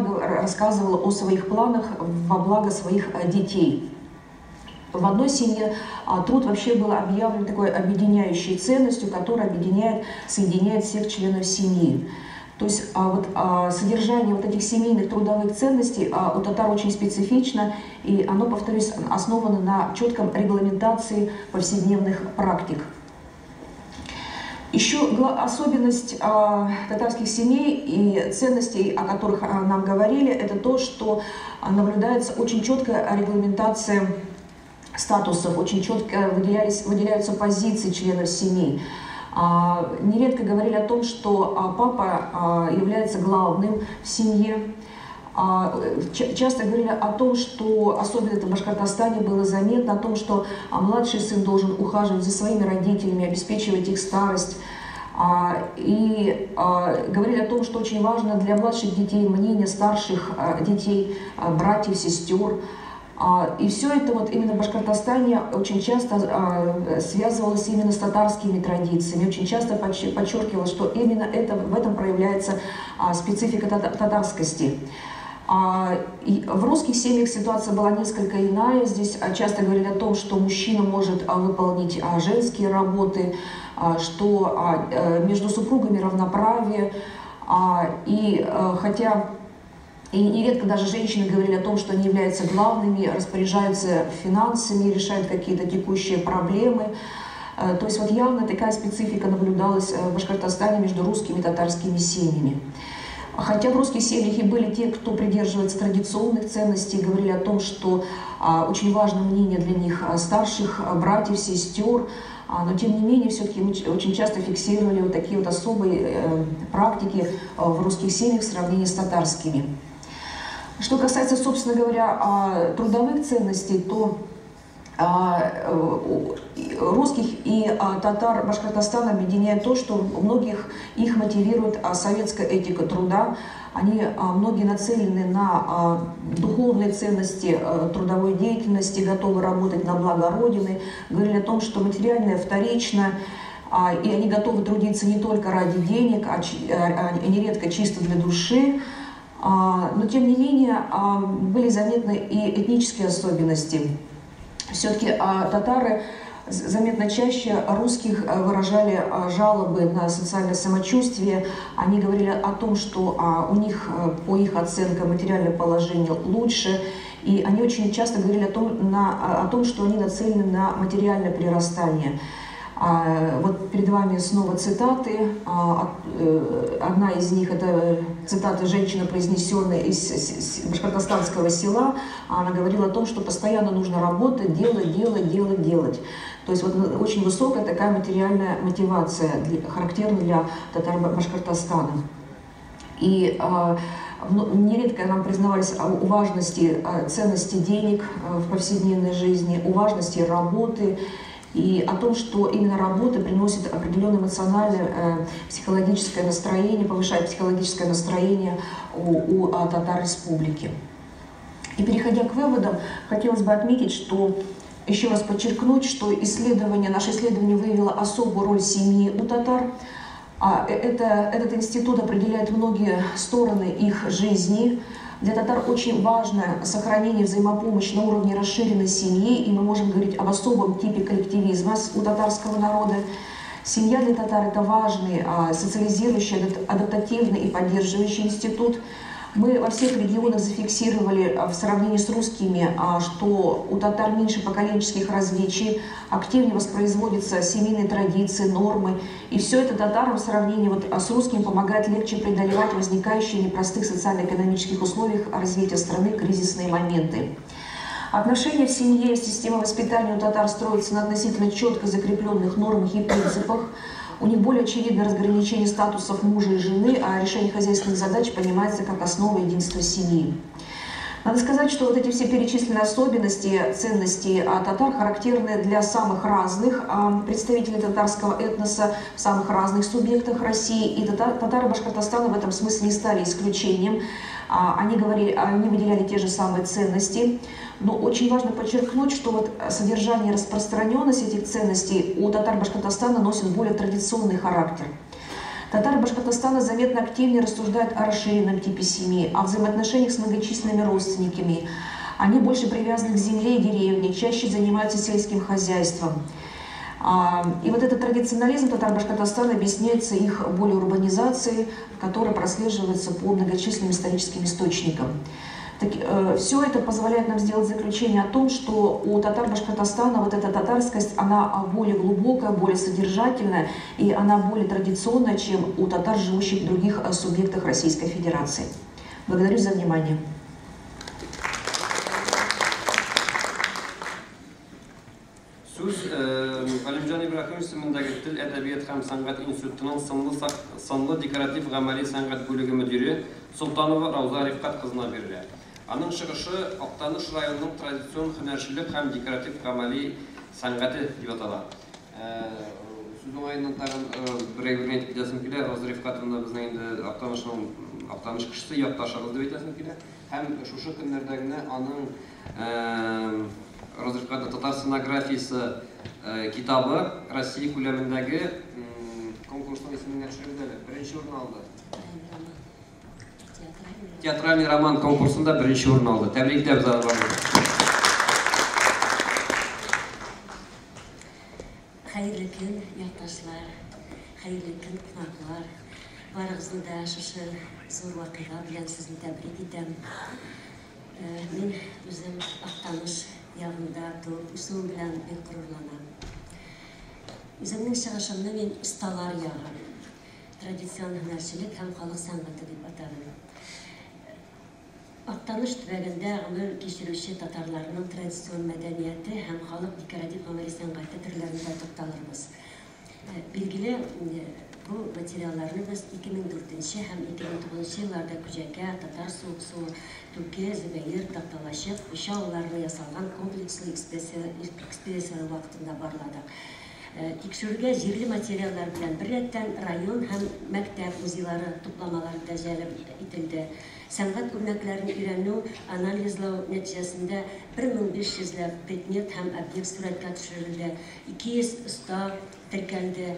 рассказывала о своих планах во благо своих детей. В одной семье труд вообще был объявлен такой объединяющей ценностью, которая объединяет, соединяет всех членов семьи. То есть содержание вот этих семейных трудовых ценностей у татар очень специфично, и оно, повторюсь, основано на четком регламентации повседневных практик. Еще особенность татарских семей и ценностей, о которых нам говорили, это то, что наблюдается очень четкая регламентация статусов, очень четко выделяются позиции членов семей. Нередко говорили о том, что папа является главным в семье. Часто говорили о том, что, особенно это в Башкортостане было заметно, о том, что младший сын должен ухаживать за своими родителями, обеспечивать их старость. И говорили о том, что очень важно для младших детей мнение старших детей, братьев, сестер. И все это вот именно в Башкортостане очень часто связывалось именно с татарскими традициями, очень часто подчеркивалось, что именно это, в этом проявляется специфика татарскости. И в русских семьях ситуация была несколько иная. Здесь часто говорили о том, что мужчина может выполнить женские работы, что между супругами равноправие. И хотя и нередко даже женщины говорили о том, что они являются главными, распоряжаются финансами, решают какие-то текущие проблемы. То есть вот явно такая специфика наблюдалась в Башкортостане между русскими и татарскими семьями. Хотя в русских семьях и были те, кто придерживается традиционных ценностей, говорили о том, что очень важно мнение для них старших братьев, сестер, но тем не менее все-таки мы очень часто фиксировали вот такие вот особые практики в русских семьях в сравнении с татарскими. Что касается, собственно говоря, трудовых ценностей, то русских и татар Башкортостана объединяет то, что многих их мотивирует советская этика труда. Они многие нацелены на духовные ценности трудовой деятельности, готовы работать на благо Родины. Говорили о том, что материальное вторично, и они готовы трудиться не только ради денег, а нередко чисто для души. Но, тем не менее, были заметны и этнические особенности. Все-таки татары заметно чаще русских выражали жалобы на социальное самочувствие. Они говорили о том, что у них, по их оценкам, материальное положение лучше. И они очень часто говорили о том, что они нацелены на материальное прирастание. Вот перед вами снова цитаты. Одна из них – это цитата женщины, произнесенная из башкортостанского села. Она говорила о том, что постоянно нужно работать, делать, делать, делать, делать. То есть вот очень высокая такая материальная мотивация, характерна для татар Башкортостана. И нередко нам признавались о важности, ценности денег в повседневной жизни, о важности работы, и о том, что именно работа приносит определенное эмоциональное, психологическое настроение, повышает психологическое настроение у татар республики. И переходя к выводам, хотелось бы отметить, что еще раз подчеркнуть, что наше исследование выявило особую роль семьи у татар. Этот институт определяет многие стороны их жизни. Для татар очень важно сохранение взаимопомощи на уровне расширенной семьи, и мы можем говорить об особом типе коллективизма у татарского народа. Семья для татар – это важный социализирующий, адаптативный и поддерживающий институт. Мы во всех регионах зафиксировали в сравнении с русскими, что у татар меньше поколенческих различий, активнее воспроизводятся семейные традиции, нормы. И все это татарам в сравнении вот с русскими помогает легче преодолевать возникающие в непростых социально-экономических условиях развития страны кризисные моменты. Отношения в семье, система воспитания у татар строится на относительно четко закрепленных нормах и принципах. У них более очевидно разграничение статусов мужа и жены, а решение хозяйственных задач понимается как основа единства семьи. Надо сказать, что вот эти все перечисленные особенности, ценности татар характерны для самых разных представителей татарского этноса в самых разных субъектах России. И татары Башкортостана в этом смысле не стали исключением. Они выделяли те же самые ценности. Но очень важно подчеркнуть, что вот содержание и распространенность этих ценностей у татар Башкортостана носит более традиционный характер. Татары Башкортостана заметно активнее рассуждают о расширенном типе семьи, о взаимоотношениях с многочисленными родственниками, Они больше привязаны к земле и деревне, чаще занимаются сельским хозяйством. И вот этот традиционализм татар Башкортостана объясняется их более урбанизацией, которая прослеживается по многочисленным историческим источникам. Все это позволяет нам сделать заключение о том, что у татар Башкортостана вот эта татарскость, она более глубокая, более содержательная, и она более традиционная, чем у татар, живущих в других субъектах Российской Федерации. Благодарю за внимание. Сүз Галимҗан Ибраһимов исемендәге Тел, әдәбият һәм сәнгать институтының сынлы декоратив гамәли сәнгать бүлеге мөдире Солтанова Рауза Рифкать кызына бирелә. Аның чыгышы Актаныш районының традицион һөнәрчелек һәм декоратив гамәли сәнгате дип атала. Сүз уңаеннан тагын бер әйберне әйтеп китәсем килә. Рауза Рифкатовна безнең инде Актанышның Актаныш кешесе, якташыгыз дип әйтәсем килә. Һәм шушы көннәрдә генә аның Роза Рифкатовна татар сценографиясе китабы Россия күләмендәге конкурсның исемен төшерегез әле. Беренче урын алды. Театральный роман конкурсында беренче урын алды. Тәбрик итәбез аны барыбыз. Хәерле көн, якташлар, хәерле көн, кунаклар. Барыгызны да шушы зур вакыйга белән сезне тәбрик итәм. Мин үзем Актаныш ягында туып үсүем белән бик горурланам. Үземнең чыгышымны мин осталар ягы, традицион һөнәрчелек һәм халык сәнгате дип атадым. Актаныш төбәгендә гомер кичерүче татарларның традицион мәдәнияте һәм халык декоратив гамәли сәнгате төрләрендә тукталырбыз. Билгеле, бу материалларны без 2004 һәм 2009 елларда Күҗәкә, Татар Суыксуы, Түке, Зөбәер, Такталачык, Пучы авылларына ясалган комплекслы экспедицияләр вакытында барладык. Тикшерүгә җирле материаллар белән беррәттән район һәм мәктәп музейлары тупламалары да җәлеп ителде. Сәнгать үрнәкләрен өйрәнү, анализлау нәтиҗәсендә 1500 ләп предмет һәм объект сурәткә төшерелде, 200 оста теркәлде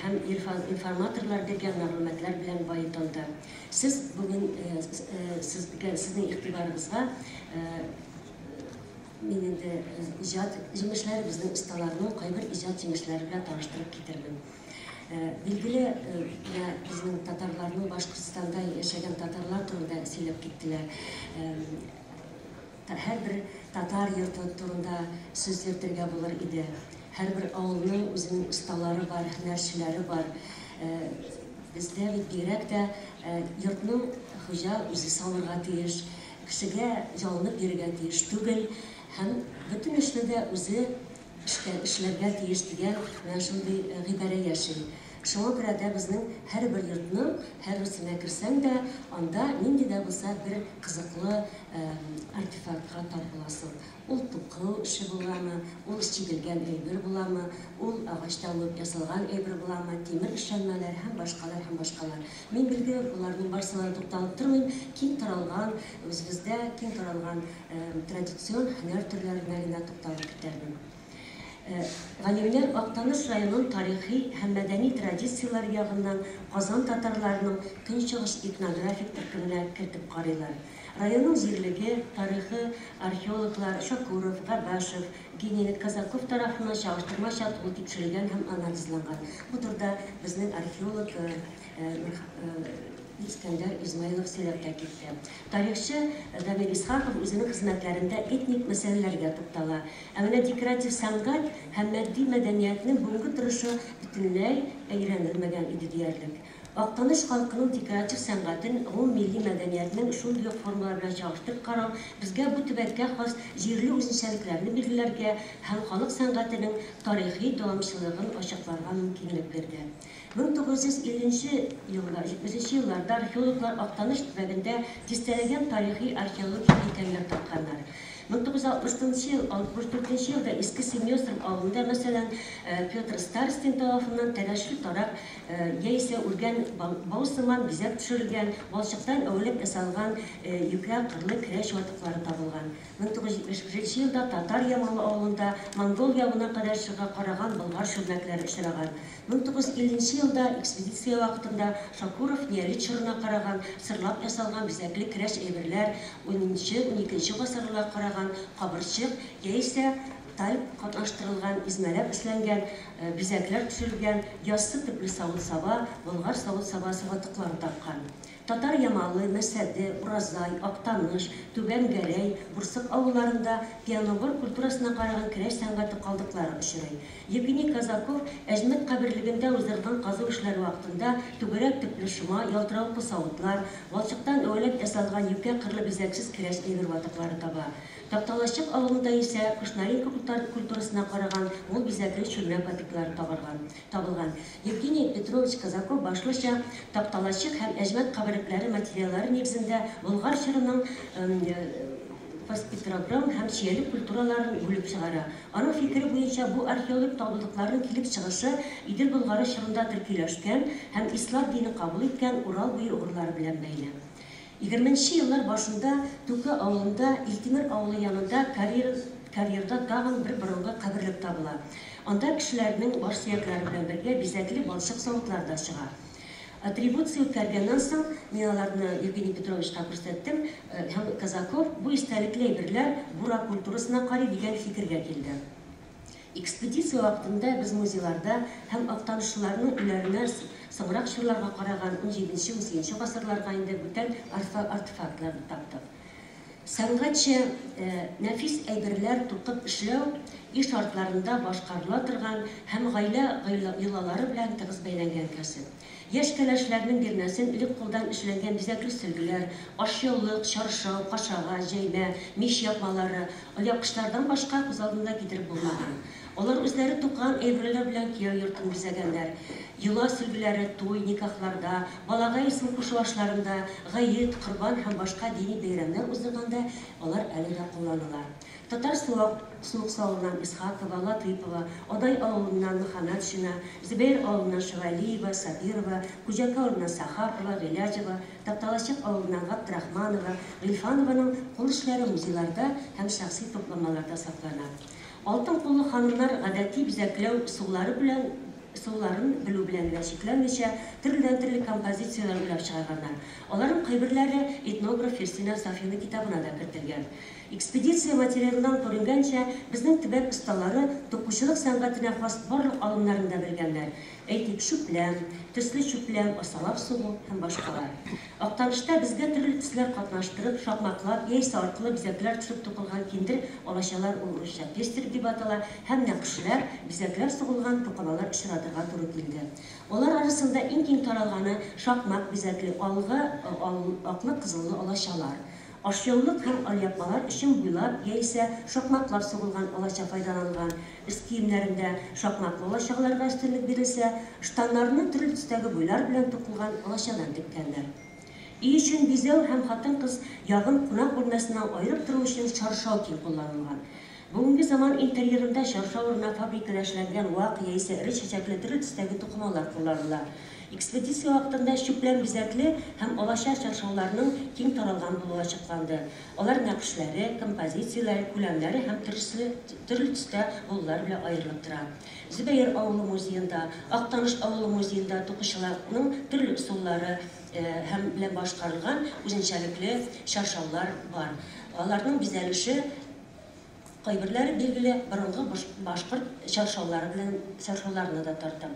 һәм информаторлар биргән мәгълүматлар белән баетылды. Сез бүген сезнең игътибарыгызга мин инде иҗат җимешләре, безнең осталарның кайбер иҗат җимешләре белән таныштырып китердем. Билгеле, менә безнең татарларның Башкортстанда яшәгән татарлар турында сөйләп киттеләр. Һәрбер татар йорты турында сүз йөртергә булыр иде. Һәрбер авылның үзенең осталары бар, һөнәрчеләре бар. Бездә бит бигрәк тә йортның хуҗа үзе салырга тиеш, кешегә ялынып йөрергә тиеш түгел һәм бөтен эшне дә үзе эшләргә тиеш дигән менә шундый гыйбарә яши. Шуңа күрә дә безнең һәрбер йортның һәрберсенә керсәң дә, анда нинди дә булса бер кызыклы артефактка тап буласың. Ул туку эше буламы, ул чигелгән әйбер буламы, ул агачта уып ясалган әйбер буламы, тимер эшләнмәләр һәм башкалар һәм башкалар. Мин билгеле боларның барысына да тукталып тормыйм, киң таралган, үзебездә киң таралган традицион һөнәр төрләренә генә тукталып китәрмен. Галимнәр Актаныш районын тарихи һәм мәдәни традицияләр ягыннан Казан татарларының көнчыгыш этнографик төркеменә кертеп карыйлар. Районның җирлеге, тарихы археологлар Шакуров, Габашев, Генин, Казаков тарафыннан чагыштырмача тулы тикшерелгән һәм анализланган. Бу турыда безнең археолог Искәндәр Измаилов сөйләп тә китте. Тарихчы Дамир Исхаков үзенең хезмәтләрендә этник мәсьәләләргә туктала. Ә менә декоратив сәнгать һәм матди мәдәниятнең бүгенге торышы бөтенләй өйрәнелмәгән иде диярлек. Актаныш халкының декоратив сәнгатен гомуммилли мәдәниятнең шундый ук формалары белән чагыштырып карау безгә бу төбәккә хас җирле үзенчәлекләрне билгеләргә һәм халык сәнгатенең тарихи дәвамчылыгын ачыкларга мөмкинлек бирде. 1950 еллар, 70 елларда археологлар Актаныш төбәгендә дистәләгән тарихи археологик һәйкәлләр тапканнар. 1960 ел, 64 елда Иске Семиостров авылында, мәсәлән, Петр Старостин тарафыннан тәләшле тарак яисә үргән бау сыман бизәк төшерелгән, балчыктан әвәләп ясалган юкә кырлы керәч ватыклары табылган. 1975 елда Татар Ямалы авылында монгол явына кадәр чорга караган болгар чүлмәкләре очраган. 1950 елда экспедиция вакытында Шакуров неолит чорына караган сырлап ясалган бизәкле керәч әйберләр, унынчы-уникенче гасырларга караган кабырчык яисә тальк катнаштырылган, измәләп эшләнгән, бизәкләр төшерелгән яссы төпле савыт-саба, болгар савыт-сабасы ватыклары тапкан. Татар Ямалы, Мәсәде, Уразай, Актаныш, Түбән Гәрәй, Бурсык авылларында пианобор культурасына караган керәш сәнгате калдыклары очрый. Евгений Казаков Әҗмәт каберлегендә уздырылган казу эшләре вакытында түгәрәк төпле шома, ялтыравыклы савытлар, балчыктан әвәләп ясалган юкә кырлы бизәксез керәш әйбер ватыклары таба. Такталачык авылында исә Кушнаренко культурасына караган мул бизәкле чүлмәк ватыклары табылган. Табылган. Евгений Петрович Казаков башлыча Такталачык һәм Әҗмәт каберлекләре материаллары нигезендә Болгар чорының постпетрограм һәм чиялек культураларын бүлеп чыгара. Аның фикере буенча, бу археологик табылдыкларның килеп чыгышы Идел Болгары чорында төркиләшкән һәм ислам динен кабул иткән Урал буе угрылары белән бәйле. Егерменче еллар башында Түке авылында, Илтимер авылы янында карьер, карьерда тагын бер борынгы каберлек табыла. Анда кешеләрнең баш сөякләре белән бергә бизәкле балчык савытлар да чыга. Атрибуция үткәргәннән соң, мин аларны Евгений Петровичка күрсәттем, һәм Казаков бу истәлекле әйберләр бура культурасына карый дигән фикергә килде. Экспедиция вакытында без музейларда һәм актанышлыларның өйләренә соңрак чорларга караган унҗиденче-унсигезенче гасырларга инде бүтән артефактларны таптык. Сәнгатьчә нәфис әйберләр тукып эшләү өй шартларында башкарыла торган һәм гаилә йолалары белән тыгыз бәйләнгән кәсеп. Яшь кәләшләрнең бирнәсен элек кулдан эшләнгән бизәкле сөлгеләр, ашъяулык, чаршау, кашага, җәймә, мич япмалары, алъяпкычлардан башка күз алдына китереп булмаган. Алар үзләре тукыган әйберләр белән кияү йортын бизәгәннәр. Йола сөлгеләре туй, никахларда, балага исем кушу ашларында, гает, корбан һәм башка дини бәйрәмнәр уздырганда алар әле дә кулланыла. Татар Суак Суыксу авылыннан Исхакова, Латыйпова, Адай авылыннан Мөхәммәтшина, Зөбәер авылыннан Шәвәлиева, Сабирова, Күҗәкә авылыннан Сәхапова, Гыйләҗева, Такталачык авылыннан Габдрахманова, Гыйльфанованың кул эшләре музейларда һәм шәхси тупламаларда саклана. Алтын куллы ханымнар гадәти бизәкләү ысуллары белән ысулларын белү белән генә чикләнмичә, төрледән-төрле композицияләр уйлап чыгарганнар. Аларның кайберләре этнограф Фирсинә Сафина китабына да кертелгән. Экспедиция материалыннан күренгәнчә, безнең төбәк осталары тукучылык сәнгатенә хас барлык алымнарны да белгәннәр. Әйтик, чүпләм, төсле чүпләм, асалап сугу һәм башкалар. Актанышта безгә төрле төсләр катнаштырып, шакмаклап яисә аркылы бизәкләр төшеп тукылган киндер алачалар, ул урысча пестрик дип атала, һәм нәкышләр, бизәкләр сугылган тукымалар очратырга туры килде. Алар арасында иң киң таралганы, шакмак бизәкле алгы, аклы-кызыллы алачалар. Ашъяулык һәм алъяпмалар өчен буйлап яисә шакмаклап сугылган алача файдаланылган. Өс киемнәрендә шакмаклы алачаларга өстенлек бирелсә, штаннарны төрле төстәге буйлар белән тукылган алачадан теккәннәр. Өй эчен бизәү һәм хатын-кыз ягын кунак бүлмәсеннән аерып тору өчен чаршау киң кулланылган. Бүгенге заман интерьерында чаршау урынына фабрикада эшләнгән вак яисә эре чәчәкле төрле төстәге тукымалар кулланыла. Экспедиция вакытында чүпләм бизәкле һәм алача чаршауларның киң таралган булуы ачыкланды. Алар нәкышләре, композицияләре, күләмнәре һәм төрлесе төрле төстә булулары белән аерылып тора. Зөбәер авылы музеенда, Актаныш авылы музеенда тукучыларның төрле ысуллары һәм белән башкарылган үзенчәлекле чаршаулар бар. Аларның бизәлеше Кайберләре, билгеле, борынгы башкорт чаршаулары белән чаршауларны да тарта.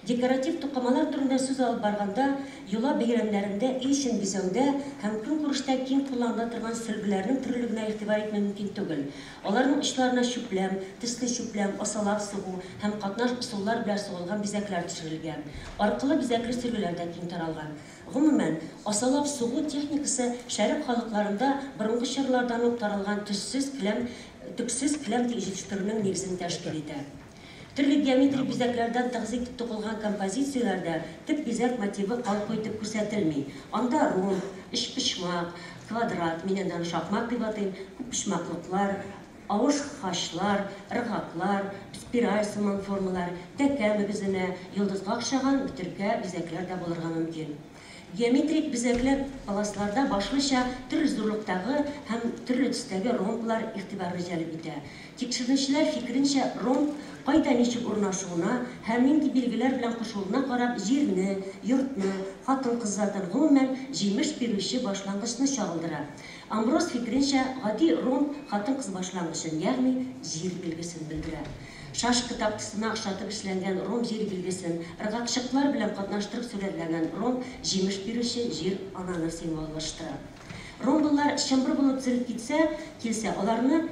Декоратив тукымалар турында сүз алып барганда, йола бәйрәмнәрендә өй эчен бизәүдә һәм көнкүрештә киң кулланыла торган сөлгеләрнең төрлелегенә игътибар итмәү мөмкин түгел. Аларның очларына чүпләм, төсле чүпләм, асалап сугу һәм катнаш ысуллар белән сугылган бизәкләр төшерелгән. Аркылы бизәкле сөлгеләр дә киң таралган. Гомумән, асалап сугу техникасы шәрык халыкларында борынгы чорлардан ук таралган төссез келәм, төксез келәм җитештерүнең нигезен тәшкил итә. Төрле геометрик бизәкләрдән тыгыз итеп тукылган композицияләрдә төп бизәк мотивы калку итеп күрсәтелми. Анда ромб, өчпочмак, Квадрат, мин аны шакмак дип атыйм, күппочмаклыклар, авыш хачлар, ыргаклар, спираль сыман формалар, тәкә мөгезенә, йолдызга охшаган бөтеркә бизәкләр дә булырга мөмкин. Геометрик бизәкләр паласларда башлыча төрле зурлыктагы һәм төрле төстәге ромблар игътибарны җәлеп итә. Тикшеренүчеләр фикеренчә, ромб кайда ничек урнашуына һәм нинди билгеләр белән кушылуына карап җирне, йортны, хатын-кыз затын, гомумән, җимеш бирүче башлангычны чагылдыра. Амброз фикеренчә, гади ромб хатын-кыз башлангычын, ягъни җир билгесен белдерә. Шашка тактасына охшатып эшләнгән ромб җир билгесен, ыргакчыклар белән катнаштырып сурәтләнгән ромб җимеш бирүче җир-ананы символлаштыра. Ромблар чымбыр булып төзелеп китсә, килсә, аларны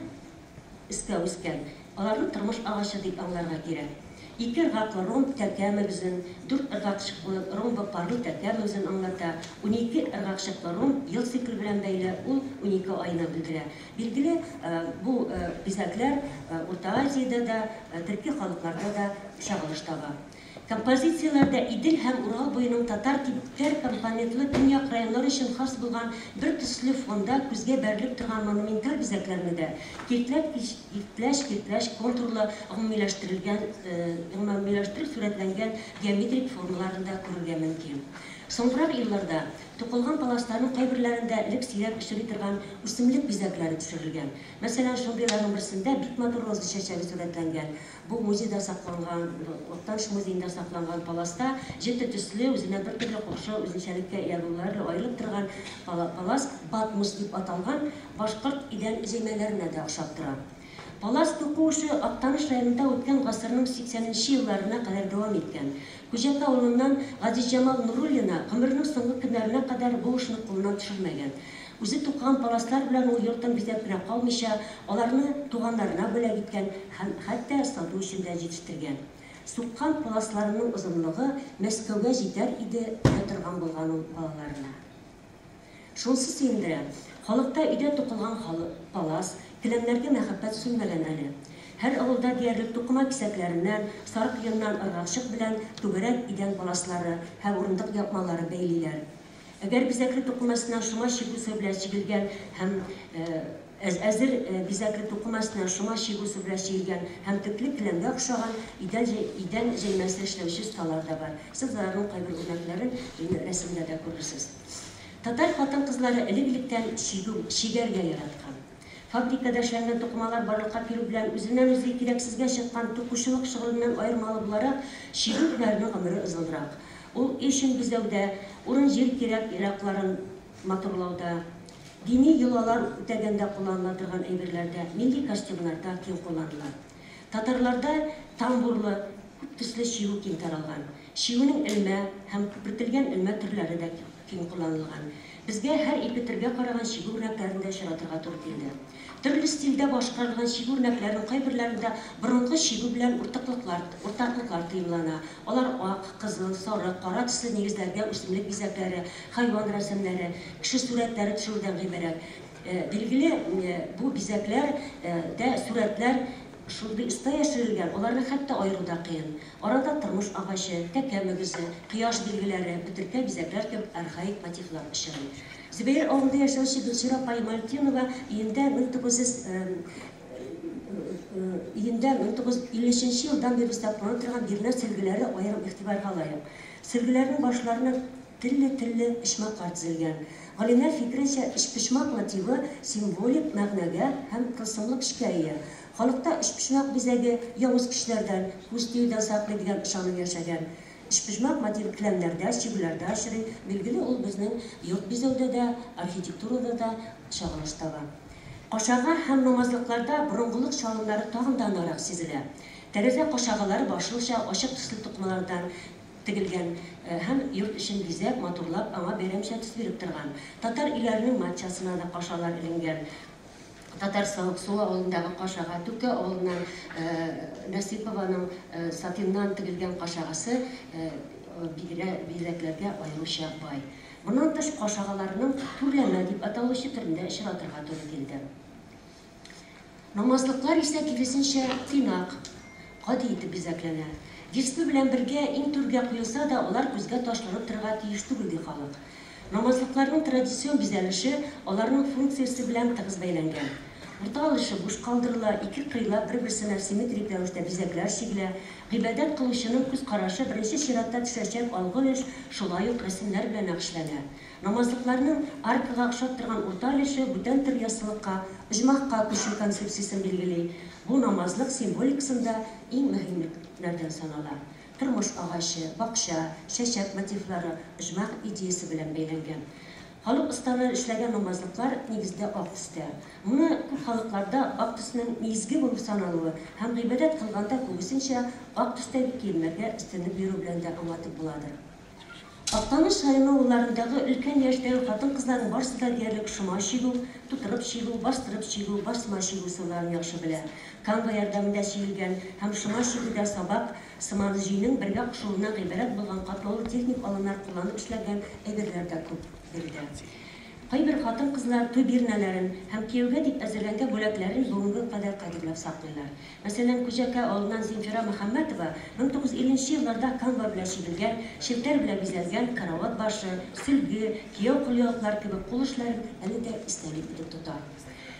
өскә үскән, аларны тормыш агачы дип аңларга кирәк. Ике ыргаклы ромб тәкә мөгезен, дүрт ыргакчыклы ромбы парлы тәкә мөгезен аңлата, 12 ыргакчыклы ромб ел циклы белән бәйле, ул 12 айны белдерә. Билгеле, бу бизәкләр Урта Азиядә дә, төрки халыкларда да чагылыш таба. Композицияләрдә Идел һәм Урал буеның татар типтәр компонентлы көньяк районнары өчен хас булган бер төсле фонда күзгә бәрелеп торган монументаль бизәкләрне дә, киртләч-киртләч контурлы гомумиләштерелгән гомумиләштереп сурәтләнгән геометрик формаларны да күрергә мөмкин. Соңгырак елларда тукылган паласларның кайберләрендә элек сирәк очрый торган үсемлек бизәкләре төшерелгән. Мәсәлән, шундыйларның берсендә бик матур роза чәчәге сурәтләнгән. Бу музейда сакланган, Актаныш музеенда сакланган паласта җете төсле, үзенә бер төрле купшы үзенчәлеккә ия булулары белән аерылып торган палас батмус дип аталган башкорт идән җәймәләренә дә охшап тора. Палас туку эше Актаныш районында үткән гасырның 80 нче елларына кадәр дәвам иткән. Күҗәкә авылыннан Газизҗамал Нуруллина гомеренең соңгы көннәренә кадәр бу эшне кулыннан төшермәгән. Үзе тукыган паласлар белән ул йортын бизәп кенә калмыйча, аларны туганнарына бүләк иткән һәм хәтта сату өчен дә җитештергән. Суккан паласларының озынлыгы Мәскәүгә җитәр иде, дия торган булган ул балаларына. Шунысы сөендерә, халыкта өйдә тукылган палас, келәмнәргә мәхәббәт сүнмәгән әле. Һәр авылда диярлек тукыма кисәкләреннән, сарык йоныннан ыргакчык белән түгәрәк идән паласлары һәм урындык япмалары бәйлиләр. Әгәр бизәкле тукыма өстеннән шома чигү суы белән чигелгән һәм әзер бизәкле тукыма өстеннән шома чигү суы белән чигелгән һәм төкле келәмгә охшаган идән идән җәймәсе эшләүче осталар да бар. Сез аларның кайбер үрнәкләрен инде рәсемдә дә күрерсез. Татар хатын-кызлары элек-электән чигү, чигәргә яраткан. Фабрикада эшләнгән тукымалар барлыкка килү белән үзеннән-үзе кирәксезгә чыккан тукучылык шөгыленнән аермалы буларак, чигү һөнәренең гомере озынрак. Ул өй эчен бизәүдә, урын-җир кирәк-яракларын матурлауда, дини йолалар үтәгәндә кулланыла торган әйберләрдә, милли костюмнарда киң кулланыла. Татарларда тамбурлы, күп төсле чигү киң таралган. Чигүнең элмә һәм күпертелгән элмә төрләре дә киң кулланылган. Безгә һәр ике төргә караган чигү үрнәкләрен дә очратырга туры килде. Төрле стильдә башкарылган чигү үрнәкләренең кайберләрендә борынгы чигү белән уртаклыклар, уртаклыклар тоемлана. Алар ак, кызыл, сары, кара төсле нигезләргә үсемлек бизәкләре, хайван рәсемнәре, кеше сурәтләре төшерүдән гыйбарәт. Билгеле, бу бизәкләр дә сурәтләр шундый оста яшерелгән, аларны хәтта аеру да кыен. Арада тормыш агачы, тәкә мөгезе, кояш билгеләре, бөтеркә бизәкләр кебек архаик мотивлар очрый. Зөбәер авылында яшәүче Гөлчирә апай Мальтинова өендә 1900 өендә 1953 нче елдан бирле саклана торган бирнә сөлгеләре аерым игътибарга лаек. Сөлгеләрнең башларына телле-телле почмаклар тезелгән. Галимнәр фикеренчә, өчпочмак мотивы символик мәгънәгә һәм тылсымлы көчкә ия. Халыкта өчпочмак бизәге явыз көчләрдән, күз тиюдән саклый дигән ышану яшәгән. Өчпочмак мотивы келәмнәрдә, чигүләрдә очрый, билгеле, ул безнең йорт бизәүдә дә, архитектурада да чагылыш таба. Кашага һәм намазлыкларда борынгылык чалымнары тагын да ныграк сизелә. Тәрәзә кашагалары башлыча ачык төсле тукымалардан тегелгән һәм йорт эчен бизәп, матурлап, аңа бәйрәмчә төс биреп торган. Татар өйләренең матчасына да кашалар эленгән. Татар Савыксуы авылындагы кашага, Түке авылыннан Насыйпованың сатиннан тегелгән кашагасы бизәкләргә аеруча бай. Моннан тыш, кашагаларның түрләмә дип аталучы төрендә очратырга туры килде. Намазлыклар исә киресенчә тыйнак, гади итеп бизәкләнә. Дисбе белән бергә иң түргә куелса да, алар күзгә ташланып торырга тиеш түгел, ди халык. Намазлыкларның традицион бизәлеше аларның функциясе белән тыгыз бәйләнгән. Урта өлеше буш калдырыла, ике кыйлап бер-берсенә симметрик рәвештә бизәкләр чигелә. Гыйбадәт кылучының күз карашы беренче чиратта төшәчәк алгы өлеш шулай ук рәсемнәр белән нәкышләнә. Намазлыкларның аркага охшап торган урта өлеше бүтән төр яссылыкка, оҗмахка күчү концепциясен билгели. Бу намазлык символикасында иң мөһимлекләрдән санала. Тормыш агачы, бакча, чәчәк мотивлары оҗмах идеясе белән бәйләнгән. Халык осталары эшләгән намазлыклар нигездә ак төстә. Моны күп халыкларда ак төснең изге булып саналуы һәм гыйбадәт кылганда күбесенчә ак төстәге киемнәргә өстенлек бирү белән дә аңлатып буладыр. Актаныш районы авылларындагы өлкән яшьтәге хатын-кызларның барысы да диярлек шома чигү, тутырып чигү, бастырып чигү, басма чигү ысулларын яхшы белә. Канва ярдәмендә чигелгән һәм шома чигүдә сабак сыман җөйнең бергә кушылуыннан гыйбарәт булган катлаулы техник алымнар кулланып эшләнгән әйберләр дә күп биредә. Кайбер хатын-кызлар туй бирнәләрен һәм кияүгә дип әзерләнгән бүләкләрен бүгенге кадәр кадерләп саклыйлар. Мәсәлән, Күҗәкә авылыннан Земфира Мөхәммәтова 1950 нче елларда канва белән чигелгән, челтәр белән бизәлгән карават башы, сөлге, кияү кулъяулыклары кебек кул эшләрен әле дә истәлек итеп тота.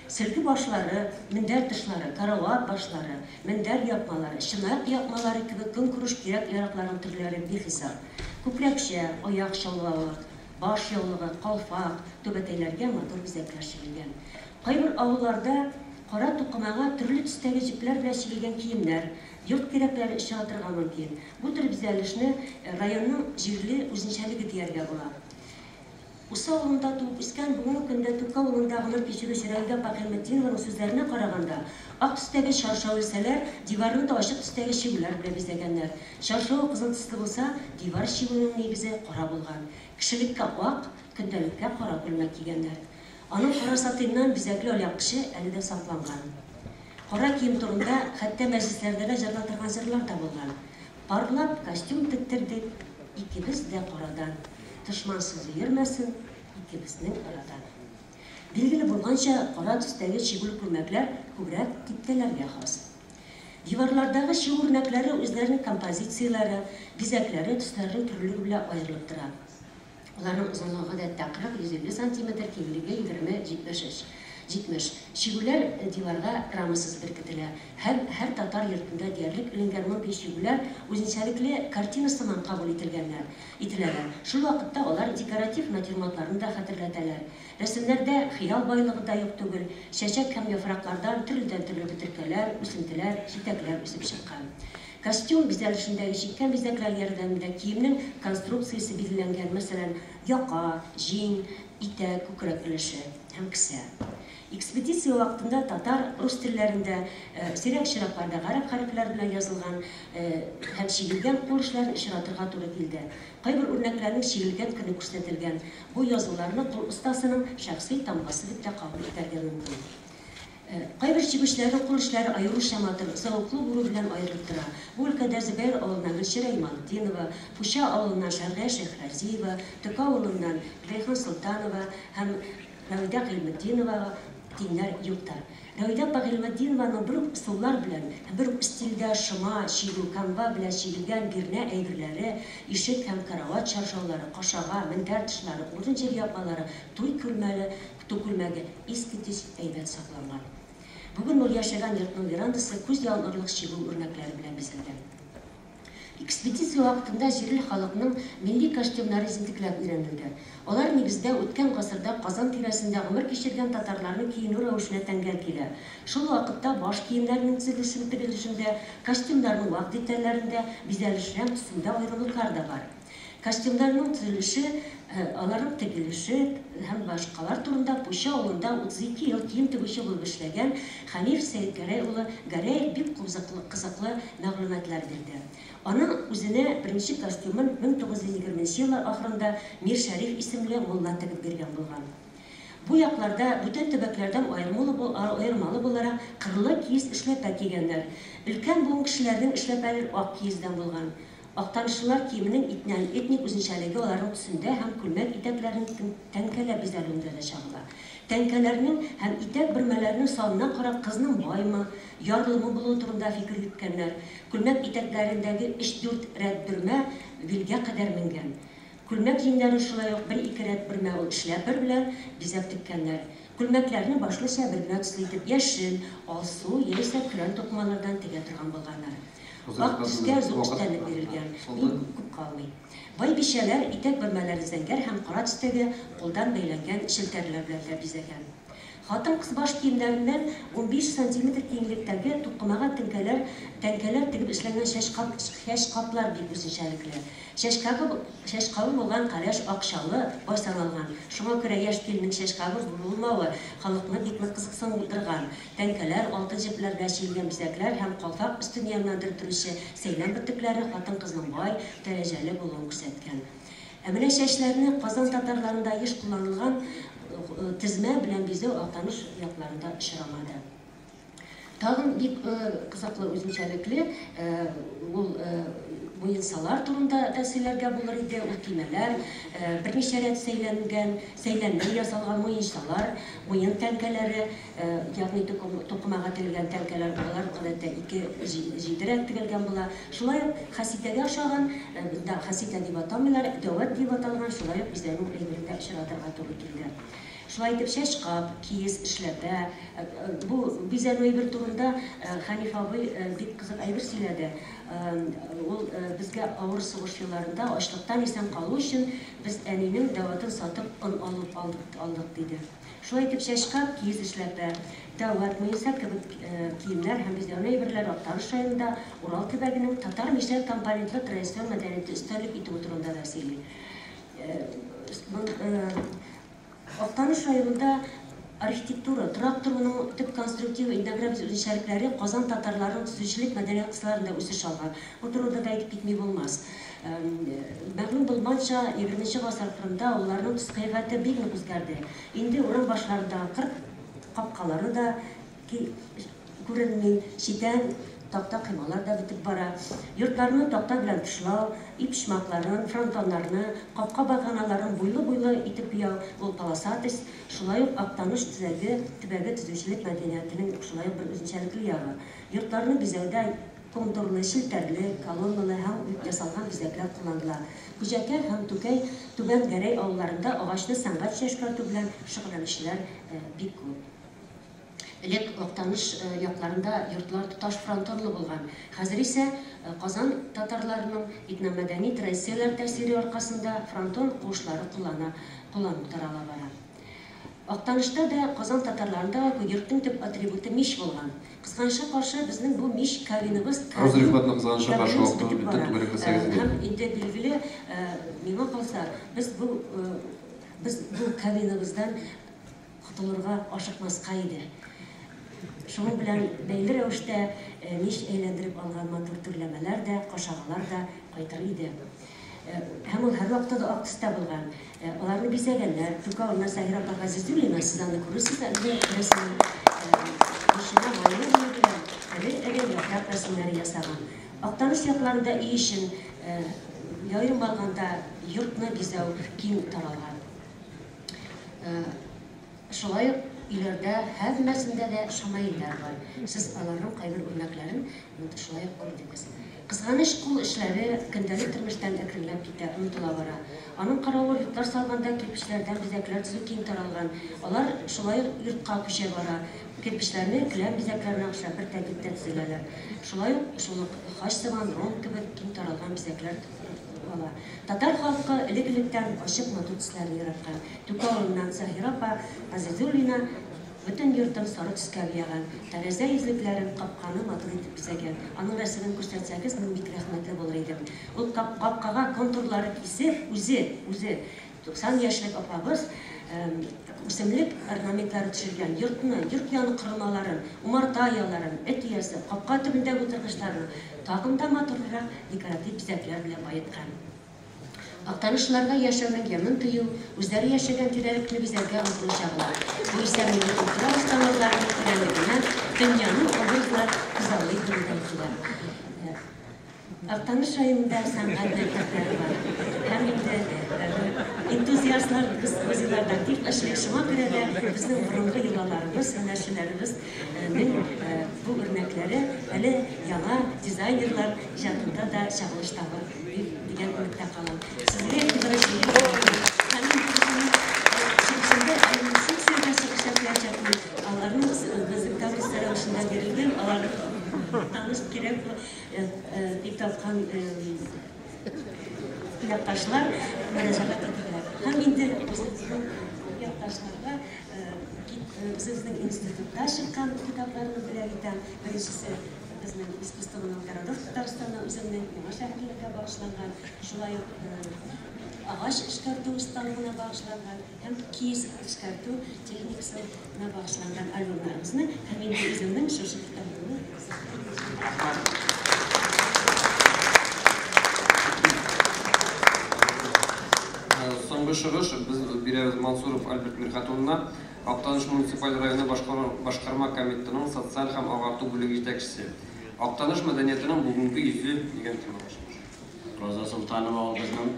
Сөлге башлары, мендәр тышлары, карават башлары, мендәр япмалары, чынаяк япмалары кебек көнкүреш кирәк-яракларның төрләре бихисап. Күкрәкчә, аяк чаллавы, баш яулыгы, калфак, түбәтәйләргә матур бизәкләр чигелгән. Кайбер авылларда кара тукымага төрле төстәге җепләр белән чигелгән киемнәр, йорт кирәкләре очратырга мөмкин. Бу төр бизәлешне районның җирле үзенчәлеге дияргә була. Усы авылында туып үскән, бүгенге көндә Түке авылында гомер кичерүче Рәүдә апа Гыйльметдинованың сүзләренә караганда, ак төстәге чаршау элсәләр, диварны да ачык төстәге чигүләр белән бизәгәннәр. Чаршавы кызыл төсле булса, дивар чигүенең нигезе кара булган. Кешелеккә ак, көндәлеккә кара күлмәк кигәннәр. Аның кара сатиннан бизәкле алъяпкычы әле дә сакланган. Кара кием турында хәтта мәҗлесләрдә дә җырлап торган җырлар да булган. Парлап костюм тектердек, икебез дә карадан. Дошман сүзе йөрмәсен, икебезнең арадан. Билгеле булганча, кара төстәге чигүле күлмәкләр күбрәк киптәләргә хас. Диварлардагы чигү үрнәкләре үзләренең композицияләре, бизәкләре, төсләренең төрлелеге белән аерылып тора. Аларның озынлыгы гадәттә 40, 150 сантиметр, киңлеге 20, 73. 70. Чигүләр диварга рамасыз беркетелә. Һәм һәр татар йортында диярлек эленгән мондый чигүләр үзенчәлекле картина сыман кабул ителгәннәр, ителәләр. Шул вакытта алар декоратив натюрмортларны да хәтерләтәләр. Рәсемнәрдә хыял байлыгы да юк түгел, чәчәк һәм яфраклардан төрледән-төрле бөтеркәләр, үсентеләр, җитәкләр үсеп чыккан. Костюм бизәлешендәге чиккән бизәкләр ярдәмендә киемнең конструкциясе билгеләнгән, мәсәлән, яка, җиң, итәк, күкрәк өлеше һәм кесә. Экспедиция вакытында татар, рус телләрендә, сирәк очракларда гарәп хәрефләре белән язылган һәм чигелгән кул эшләрен очратырга туры килде. Кайбер үрнәкләрнең чигелгән көне күрсәтелгән. Бу язуларны кул остасының шәхси тамгасы дип тә кабул итәргә мөмкин. Кайбер чигүчеләрнең кул эшләре аеруча матур, зәвыклы булу белән аерылып тора. Бу өлкәдә Зөбәер авылыннан Гөлчирә Ималетдинова, Пуча авылыннан Шәргыя Шәйхразиева, Төке авылыннан Рәйхан Солтанова һәм Рәвидә Гыйльметдиновага тиңнәр юктыр. Рәвидә апа Гыйльметдинованың бер үк ысуллар белән һәм бер үк стильдә шома чигү, канва белән чигелгән бирнә әйберләре, ишек һәм карават чаршаулары, кашага, мендәр тышлары, урын-җир япмалары, туй күлмәле, ту күлмәге искитеч әйбәт сакланган. Бүген ул яшәгән йортның верандасы күз явын алырлык чигү үрнәкләре белән бизәлгән. Экспедиция вакытында җирле халыкның милли костюмнары җентекләп өйрәнелде. Алар, нигездә, үткән гасырда Казан тирәсендә гомер кичергән татарларның киенү рәвешенә тәңгәл килә. Шул вакытта баш киемнәренең төзелешен тегелешендә, костюмнарның вак детальләрендә, бизәлеше һәм төсендә аерымлыклар да бар. Костюмнарның төзелеше, аларның тегелеше һәм башкалар турында Пучы авылында 32 ел кием тегүче булып эшләгән Хәниф Сәетгәрәй улы Гәрәев бик кызыклы мәгълүматлар бирде. Аның үзенә беренче костюмын 1920 нче еллар ахырында Миршәриф исемле мулла тегеп биргән булган. Бу якларда, бүтән төбәкләрдән аермалы буларак, кырлы киез эшләпә кигәннәр. Өлкән буын кешеләренең эшләпәләре ак киездән булган. Актанышлылар киеменең итнән этник үзенчәлеге аларның төсендә һәм күлмәк итәкләренең тәңкәләп бизәлүендә дә чагыла. Тәңкәләрнең һәм итәк бөрмәләренең санына карап кызның баймы, ярлымы булуы турында фикер йөрткәннәр. Күлмәк итәкләрендәге өч-дүрт рәт бөрмә билгә кадәр менгән. Күлмәк җиңнәрен шулай ук бер-ике рәт бөрмә ул эшләпер белән бизәп теккәннәр. Күлмәкләрне башлыча бер генә төсле итеп яшел, алсу яисә көрән тукымалардан тегә торган булганнар. Ак төскә зур өстенлек бирелгән, мин күп калмый. Байбичәләр итәк бөрмәләрен зәңгәр һәм кара төстәге кулдан бәйләнгән челтәрләр белән дә бизәгән. Хатын-кыз баш киемнәреннән 15 сантиметр киңлектәге тукымага теңкәләр, тәңкәләр тегеп эшләнгән чәчкап, чәчкаплар бик үзенчәлекле. Чәчкабы, чәчкабы булган кәләш акчалы, бай саналган. Шуңа күрә яшь киленнең чәчкабы булмавы халыкны бик нык кызыксындырган. Тәңкәләр, алтын җепләргә чигелгән бизәкләр һәм калфак өстен ямьләндереп торучы сәйлән бөртекләре хатын-кызның бай, дәрәҗәле булуын күрсәткән. Ә менә чәчләрне Казан татарларында еш кулланылган тезмә белән бизәү Актаныш якларында очрамады. Тагын бик кызыклы үзенчәлекле ул муенсалар турында да сөйләргә булыр иде. Ул төймәләр, берничә рәт сәйләнгән, сәйләннән ясалган муенсалар, муен тәңкәләре, ягъни тукымага тегелгән тәңкәләр, алар гадәттә 2, 7 рәт тегелгән була. Шулай ук хәситәгә охшаган, монда хәситә дип атамыйлар, дәвәт дип аталган, шулай ук бизәнү әйберен дә очратырга туры килде. Шулай итеп чәчкап, киез эшләпә, бу бизәнү әйбер турында Хәниф абый бик кызык әйбер сөйләде. Ул безгә авыр сугыш елларында ачлыктан исән калу өчен без әнинең дәватын сатып он алып алдык, диде. Шулай итеп чәчкап, киез эшләпә, дәват, муенса кебек киемнәр һәм бизәнү әйберләре Актаныш районында Урал төбәгенең татар-мишәр компонентлы традицион мәдәнияте өстенлек итүе турында да сөйли. Актаныш районында архитектура, торак торуның төп конструктив этнографик үзенчәлекләре Казан татарларының төзүчелек мәдәният кысаларында үсеш алган. Бу турыда да әйтеп китми булмас. Мәгълүм булманча, 20 гасыр ахырында авылларның төс-кыяфәте бик нык үзгәрде. Инде урам башларындагы кыр капкалары да күренми, читән, такта коймалар да бетеп бара. Йортларны такта белән тышлау, өй почмакларын, фронтоннарны, капка баганаларын буйлы-буйлы итеп буяу, ул полосатость, шулай ук Актаныш төзәге, төбәге төзүчелек мәдәниятенең шулай ук бер үзенчәлекле ягы. Йортларны бизәүдә контурлы, челтәрле, колонналы һәм уеп ясалган бизәкләр кулланыла. Күҗәкә һәм Түкәй, Түбән Гәрәй авылларында агачны сәнгатьчә эшкәртү белән шөгыльләнүчеләр бик күп. Элек Актаныш якларында йортлар тоташ фронтонлы булган. Хәзер исә Казан татарларының этномәдәни традицияләр тәэсире аркасында фронтон куышлары куллана, куллану тарала бара. Актанышта да, Казан татарларында да йортның төп атрибуты мич булган. Кызганычка каршы, безнең бу мич кабиныбыз, Роза Рифкатовна, кызганычка каршы, кабиныбыз вакытыбыз бетеп бетте, бара. түгәрәкле сәгать Һәм инде билгеле, миңа калса, без бу кабинабыздан котылырга ашыкмаска иде. Шуның белән бәйле рәвештә мич әйләндереп алган матур түрләмәләр дә, кашагалар да кайтыр иде. Һәм ул һәрвакытта да ак төстә булган. Аларны бизәгәннәр. Түке авылыннан Саһира апа Газизуллина, сез аны күрерсез әле рәсемен. Миченә майлы буе белән эре-эре яфрак рәсемнәре ясаган. Актаныш якларында өй эчен, аерым алганда йортны бизәү киң таралган. Шулай ук өйләрдә һәммәсендә дә шамаилләр бар. Сез аларның кайбер үрнәкләрен шулай ук күрдегез. Кызганыч, кул эшләре көндәлек тормыштан әкренләп китә, онытыла бара. Аның каравы йортлар салганда кирпечләрдән бизәкләр төзү киң таралган. Алар шулай ук йортка күчә бара. Кирпечләрне келәм бизәкләренә охшап бер тәртиптә төзеләләр. Шулай ук шул ук хач сыман, ромб кебек киң таралган бизәкләр ала. Татар халкы элек-электән ачык матур төсләрне яраткан. Түке авылыннан Заһира апа Газизуллина бөтен йортын сары төскә буяган, тәрәзә йөзлекләрен, капканы матур итеп бизәгән. Аның рәсемен күрсәтсәгез, мин бик рәхмәтле булыр идем. Ул капкага контурлары кисеп, үзе, үзе 90 яшьлек апабыз үсемлек орнаментлары төшергән йортны, йорт яны корылмаларын, умарта ояларын, эт оясы, капка төбендәге утыргычларны тагын да матуррак декоратив бизәкләр белән баеткан. Актанышлыларга яшәүнең ямен тою, үзләре яшәгән тирәлекне бизәргә омтылу чагыла. Бу исә милли культурабыз тамырларының тирәнлегеннән, дөньяны образлы күзаллый белүдән килә. Актаныш районында сәнгать мәктәпләре бар. Һәм инде энтузиастлар без музейларда бик эшли. Шуңа күрә дә безнең борынгы йолаларыбыз, һөнәрчеләребезнең бу үрнәкләре әле яңа дизайнерлар иҗатында да чагылыш табыр дип дигән өметтә калам. Сезгә игътибар өчен һәм инде үземнең чыгышымда әле мин секциядә чыгыш ясаячакмын. Аларның безнең таблица рәвешендә бирелгән, алар таныш кирәк дип тапкан якташлар мөрәҗәгать итәләр. Һәм инде үзебезнең якташларга үзебезнең институтта чыккан китапларны бүләк итәм. Беренчесе безнең искусственный городов Татарстана үземнең яңа шәһәрләргә багышланган, шулай ук агач эшкәртү осталыгына багышланган һәм киез эшкәртү техникасына багышланган альбомнарыбызны һәм инде үземнең шушы китабымны. Соңгы чыгыш без бирәбез Мансуров Альберт Мирхат улына, Актаныш муниципаль районы башкарма комитетының социаль һәм агарту бүлеге җитәкчесе. Актаныш мәдәниятының бүгенге йөзе дигән темага чыгыш. Роза Солтанова ул безнең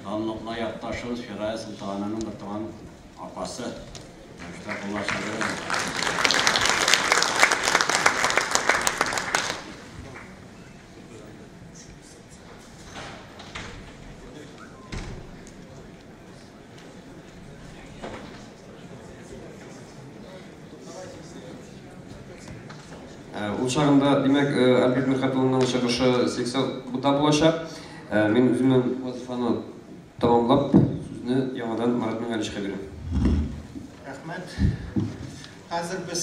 данлыклы якташыбыз Фирая Солтанованың бертуган апасы. Башта куллар чабабыз. Ул чагында, димәк, Альберт Мирхат улының чыгышы секцияда булачак. Мин үземнең вазифаны тәмамлап, сүзне яңадан Марат Мингаличка бирәм. Рәхмәт. Хәзер без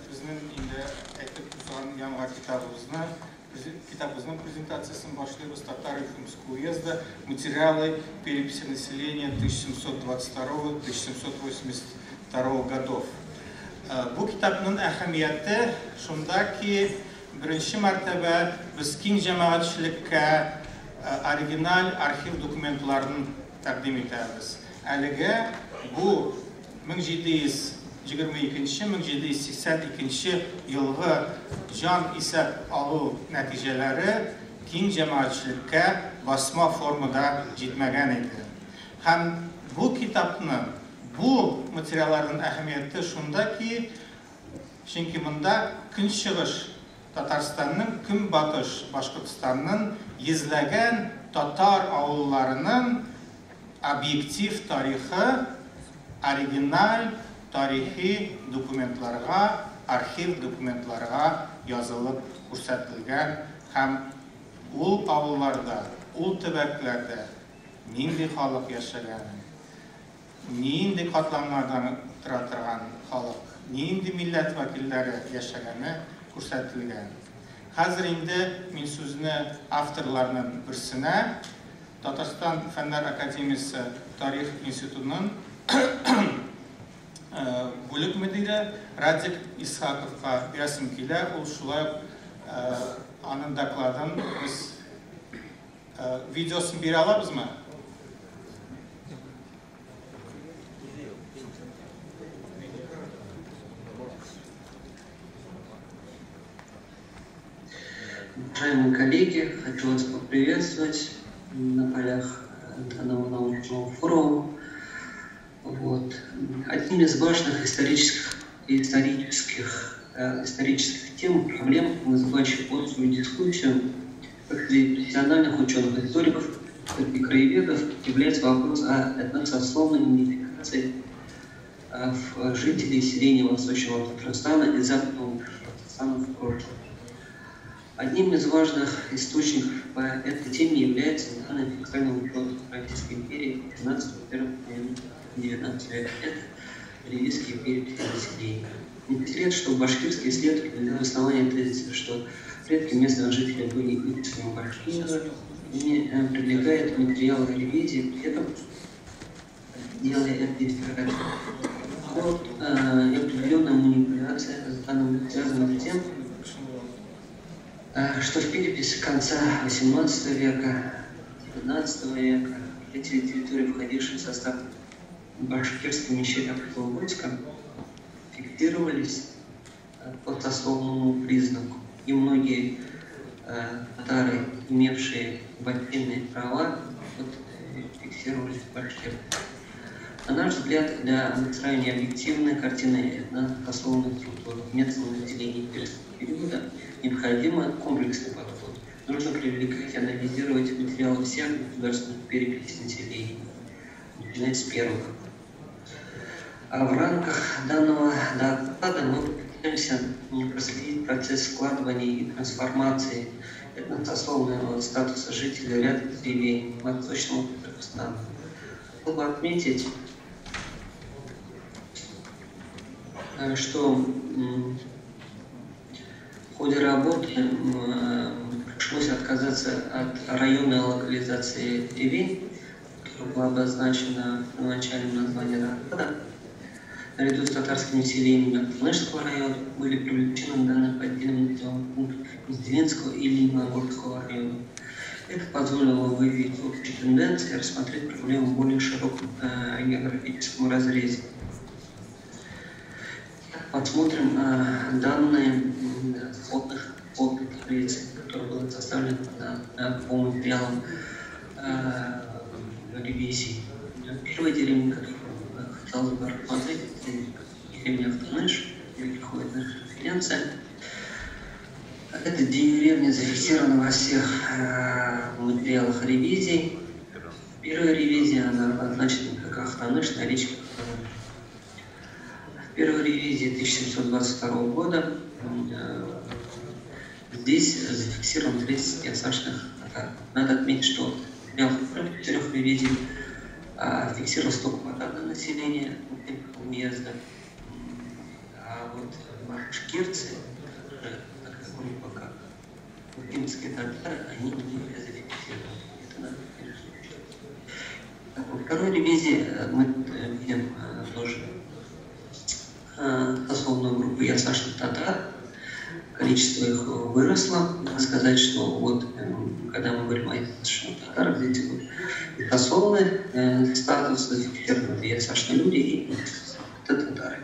безнең инде әйтеп узган яңа китабыбызны, китабыбызның презентациясен башлыйбыз. Татар Уфимского уезда. Материалы переписи населения 1722-1782 годов. Бу китапның әһәмияте шунда ки, беренче мәртәбә без киң җәмәгатьчелеккә оригиналь архив документларын тәкъдим итәбез. Әлегә бу 1722-1782 елгы җан исәп алу нәтиҗәләре киң җәмәгатьчелеккә басма формада җитмәгән иде. Һәм бу китапны, бу материалларның әһәмияте шунда ки, чөнки монда Көнчыгыш Татарстанның, Көнбатыш Башкортстанның йөзләгән татар авылларының объектив тарихы, оригиналь тарихи документларга, архив документларга язылып күрсәтелгән һәм ул авылларда, ул төбәкләрдә нинди халык яшәгән, нинди катламнардан тора торган халык, нинди милләт вәкилләре яшәгәне күрсәтелгән. Хәзер инде мин сүзне авторларның берсенә, Татарстан Фәннәр академиясе Тарих институтының бүлек мөдире Радик Исхаковка бирәсем килә. Ул шулай ук аның докладын без видеосын бирә алабызмы? Уважаемые коллеги, хочу вас поприветствовать на полях данного научного форума. Вот. Одним из важных исторических тем, проблем, вызывающих острую дискуссию как среди профессиональных ученых, историков, так и краеведов, является вопрос о этносословной идентификации жителей селения Восточного Татарстана и Западного Татарстана в прошлом. Одним из важных источников по этой теме является данные фискального учета Российской империи 18-19 века. Это ревизские переписи населения. Не секрет, что башкирские исследователи для основания тезиса, что предки местных жителей были этническими башкирами, не привлекают материалы ревизии, при этом делая это избирательно. Вот определенная манипуляция с данным связана с тем, что в переписи конца XVIII века, XIX века эти территории, входившие в состав башкирской мещерского войска, фиксировались по сословному признаку. И многие татары, имевшие вотчинные права, вот, фиксировались в башкирах. На наш взгляд, для выстраивания объективной картины этносословных структур местного населения имперского периода необходимо комплексный подход. Нужно привлекать и анализировать материалы всех государственных переписей населения, начиная с первых. А в рамках данного доклада мы попытаемся проследить процесс складывания и трансформации этносословного статуса жителей ряда деревень Восточного Татарстана. Хотел бы отметить, что в ходе работы пришлось отказаться от районной локализации деревень, которая была обозначена в первоначальном названии доклада. Наряду с татарскими селениями Актанышского района были привлечены данные по отдельным населенным пунктам Мензелинского и Лениногорского района. Это позволило выявить общие тенденции и рассмотреть проблему в более широком географическом разрезе. Посмотрим данные сводных таблиц, которые были составлены по материалам ревизии. Первая деревня, которую хотелось бы рассмотреть, это деревня Актаныш, где проходит наша конференция. Эта деревня зафиксирована во всех материалах ревизий. Первая ревизия, она обозначена как Ахтаныш на речке Ахтаныш. В первой ревизии 1722 года здесь зафиксирован 30 ясашных татар. Надо отметить, что в материалах первых четырех ревизий фиксировалось только татарное население уезда. А вот башкирцы, такая группа, как уфимские татары, они не были зафиксированы. Это надо учитывать. Во второй ревизии мы видим тоже сословную группу ясашных татар. Количество их выросло. Надо сказать, что вот, когда мы говорим о ясашных татарах, здесь вот сословный статус зафиксированы ясашные люди и это татары.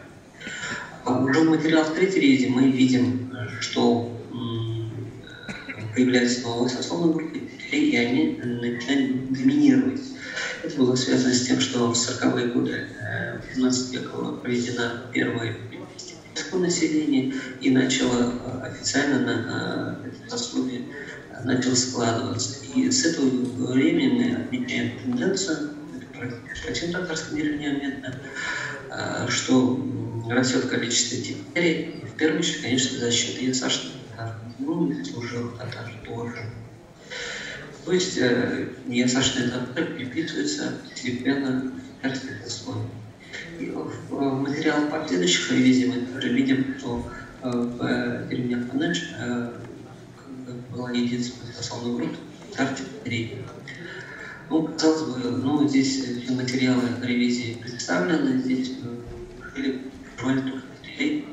А уже в материалах третьей ревизии мы видим, что появляются новые сословные группы, и они начинают доминировать. Это было связано с тем, что в 40-е годы 18 века была проведена первая перепись населения и начало официально на это сословие начало складываться. И с этого времени мы отмечаем тенденцию, это практически по всем татарским деревням видно, что растет количество теперей, и в первую очередь, конечно, за счет ясашных татар, ну и служилых татар тоже. То есть ясашные татары переписываются постепенно в татарское сословие. И в материалах последующих ревизий мы также видим, что в деревне Ахтаныш была единственная сословная группа татар-теперей. Ну, казалось бы, ну, здесь все материалы ревизии представлены, здесь проживали только теперей,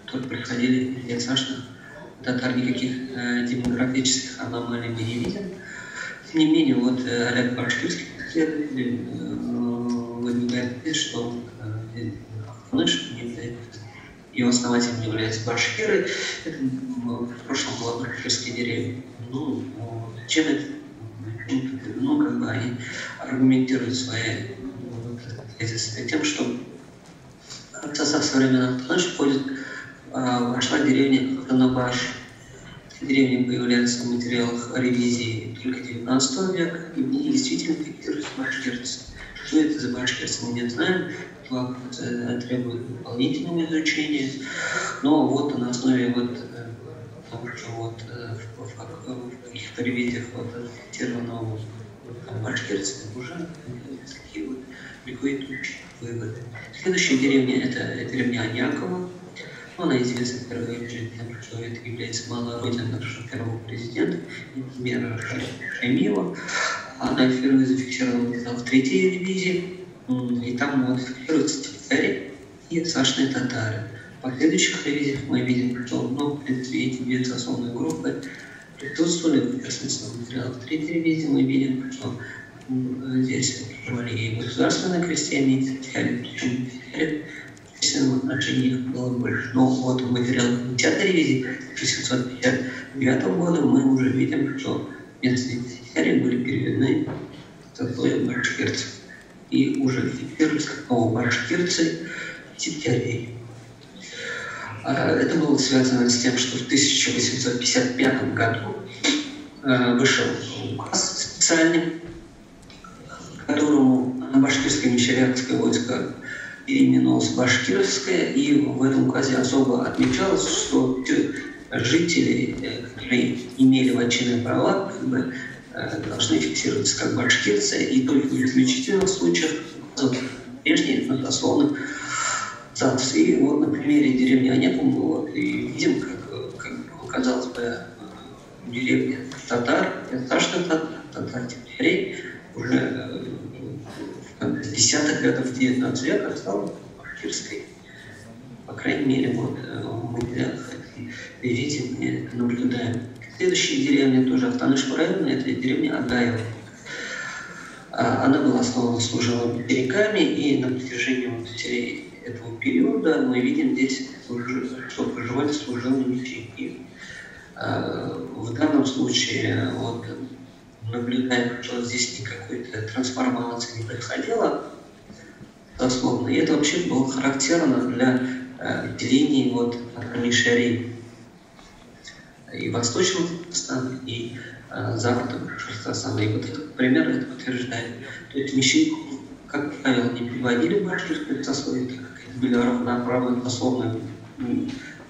которые приходили из ясашных татар, никаких демографических аномалий мы не видим. Тем не менее, вот ряд башкирских исследователей выдвигает тезис, что Ахтаныш, ее основателем являются башкиры. Это в прошлом была башкирская деревня. Ну, чем это? Ну, как бы они аргументируют свои тезисы тем, что в состав современного Ахтаныша входит, вошла деревня Ахтанабаш. Деревня появляется в материалах ревизии только 19 века, и в ней действительно фиксируются башкирцы. Что это за башкирцы, мы не знаем. Это требует дополнительного изучения. Но вот на основе вот того, что вот в каких-то ревизиях вот зафиксировано там башкирцы, уже такие вот приходят выводы. Следующая деревня – это деревня Анякова. Она известна в первую очередь тем, что это является малой родиной нашего первого президента, Минтимера Шаймиева. Она впервые зафиксирована в третьей ревизии, и там вот фиксируются теперь и ясашные татары. В последующих ревизиях мы видим, что, ну, в принципе, эти две сословные группы присутствовали. В частности, в материалах третьей ревизии мы видим, что здесь проживали и государственные крестьяне, и причем численном отношении их было больше. Но вот в материалах 10-й ревизии 1759 года мы уже видим, что местные тептяри были переведены в сословие башкирцев. И уже фиксировались как новобашкирцы тептярей. Это было связано с тем, что в 1855 году вышел указ специальный, которому башкирское мещерякское войско переименовалось в башкирское, и в этом указе особо отмечалось, что жители, которые имели вотчинные права, как бы, должны фиксироваться как башкирцы, и только в исключительных случаях прежний родословный статус. И вот на примере деревни Анекум вот, и видим, как казалось бы, деревня татар, татар, татар тептярей уже в десятых годов 19 века стала башкирской. По крайней мере, вот в материалах ревизии мы это наблюдаем. Следующая деревня тоже Актанышского района, это деревня Агаева. Она была основана служилыми материками, и на протяжении вот этого периода мы видим здесь, что проживали служилые материки. В данном случае вот, наблюдаем, что здесь никакой трансформации не происходило дословно. И это вообще было характерно для делений вот, мишарей и Восточного Татарстана, и Западного Башкортостана. И вот этот пример это подтверждает. То есть мещериков, как правило, не переводили в башкирское сословие, так как это были равноправные сословные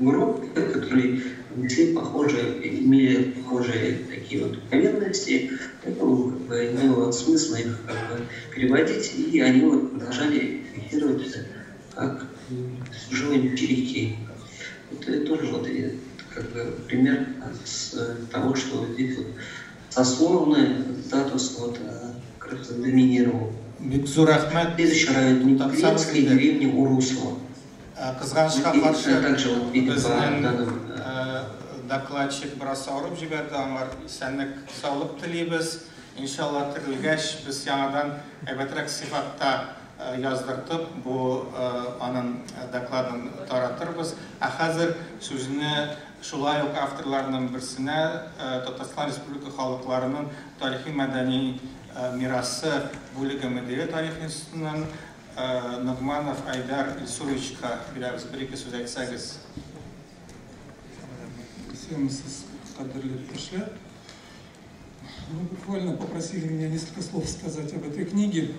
группы, которые несли похожие, имели похожие такие вот повинности, поэтому как бы, имело смысла их как бы переводить, и они вот продолжали фиксироваться как служилые мещерики. Это тоже вот, как бы, пример с того, что здесь вот сословный статус вот, как раз доминировал. Следующий район Неклинской деревни Урусова. Кызганычка каршы, безнең докладчик бераз авырып җибәрде, аңар исәнлек, саулык телибез. Иншалла, терелгәч, без яңадан әйбәтрәк сыйфатта яздыртып, бу аның докладын таратырбыз. Ә хәзер сүзне шулай ук авторларның берсенә, Татарстан Республика халыкларының тарихи мәдәни мирасы бүлеге мөдире тарих институтының Нугманов Айдар Ильсуровичка бирәбез. Бер-ике сүз әйтсәгез. Исәнмесез, кадерле кешеләр. Ну, буквально попросили меня несколько слов сказать об этой книге.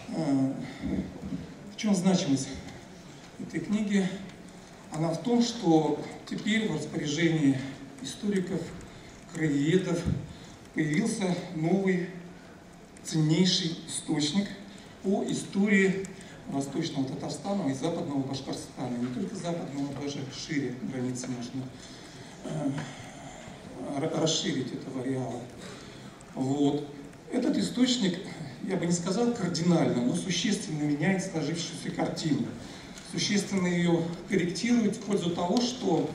В чем значимость этой книги? Она в том, что теперь в распоряжении историков, краеведов появился новый ценнейший источник по истории Восточного Татарстана и Западного Башкортостана. Не только Западного, но даже шире границы можно расширить этого ареала. Вот. Этот источник, я бы не сказал кардинально, но существенно меняет сложившуюся картину. Существенно ее корректирует в пользу того, что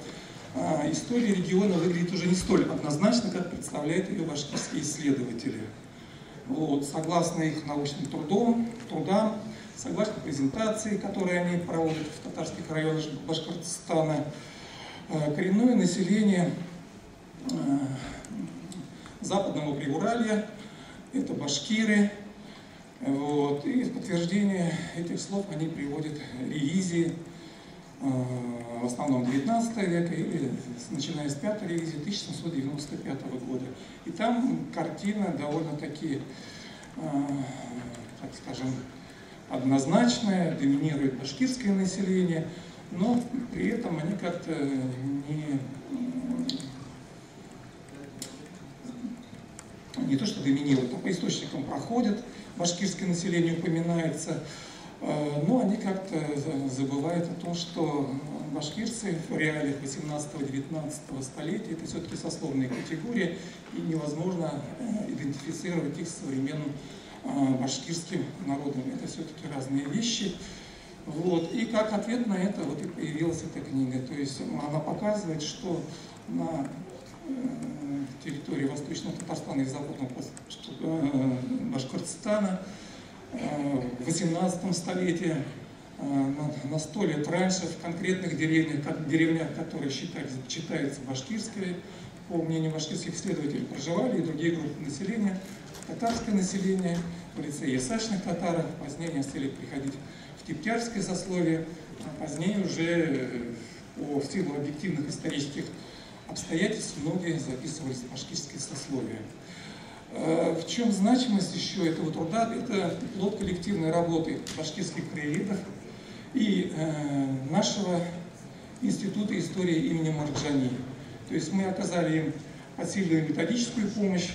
история региона выглядит уже не столь однозначно, как представляют ее башкирские исследователи. Вот, согласно их научным трудам, согласно презентации, которые они проводят в татарских районах Башкортостана, коренное население Западного Приуралья – это башкиры. Вот, и в подтверждение этих слов они приводят ревизии, в основном 19 века, или начиная с 5-й ревизии 1795 года. И там картина довольно-таки, так скажем, однозначная, доминирует башкирское население, но при этом они как-то не то что доминируют, а по источникам проходят, башкирское население упоминается, но они как-то забывают о том, что башкирцы в реалиях 18-19 столетия это все-таки сословные категории, и невозможно идентифицировать их с современным башкирским народом. Это все-таки разные вещи. Вот. И как ответ на это вот и появилась эта книга. То есть она показывает, что на территории Восточного Татарстана и Западного Башкортостана в 18 столетии на 100 лет раньше в конкретных деревнях, как деревнях, которые считаются башкирскими, по мнению башкирских исследователей, проживали и другие группы населения, татарское население в лице ясачных татаров, позднее они стали приходить в тептярское сословие, а позднее уже по силу объективных исторических обстоятельств многие записывались в башкирское сословие. В чем значимость еще этого труда? Это плод коллективной работы башкирских краеведов и нашего Института истории имени Марджани. То есть мы оказали им посильную методическую помощь,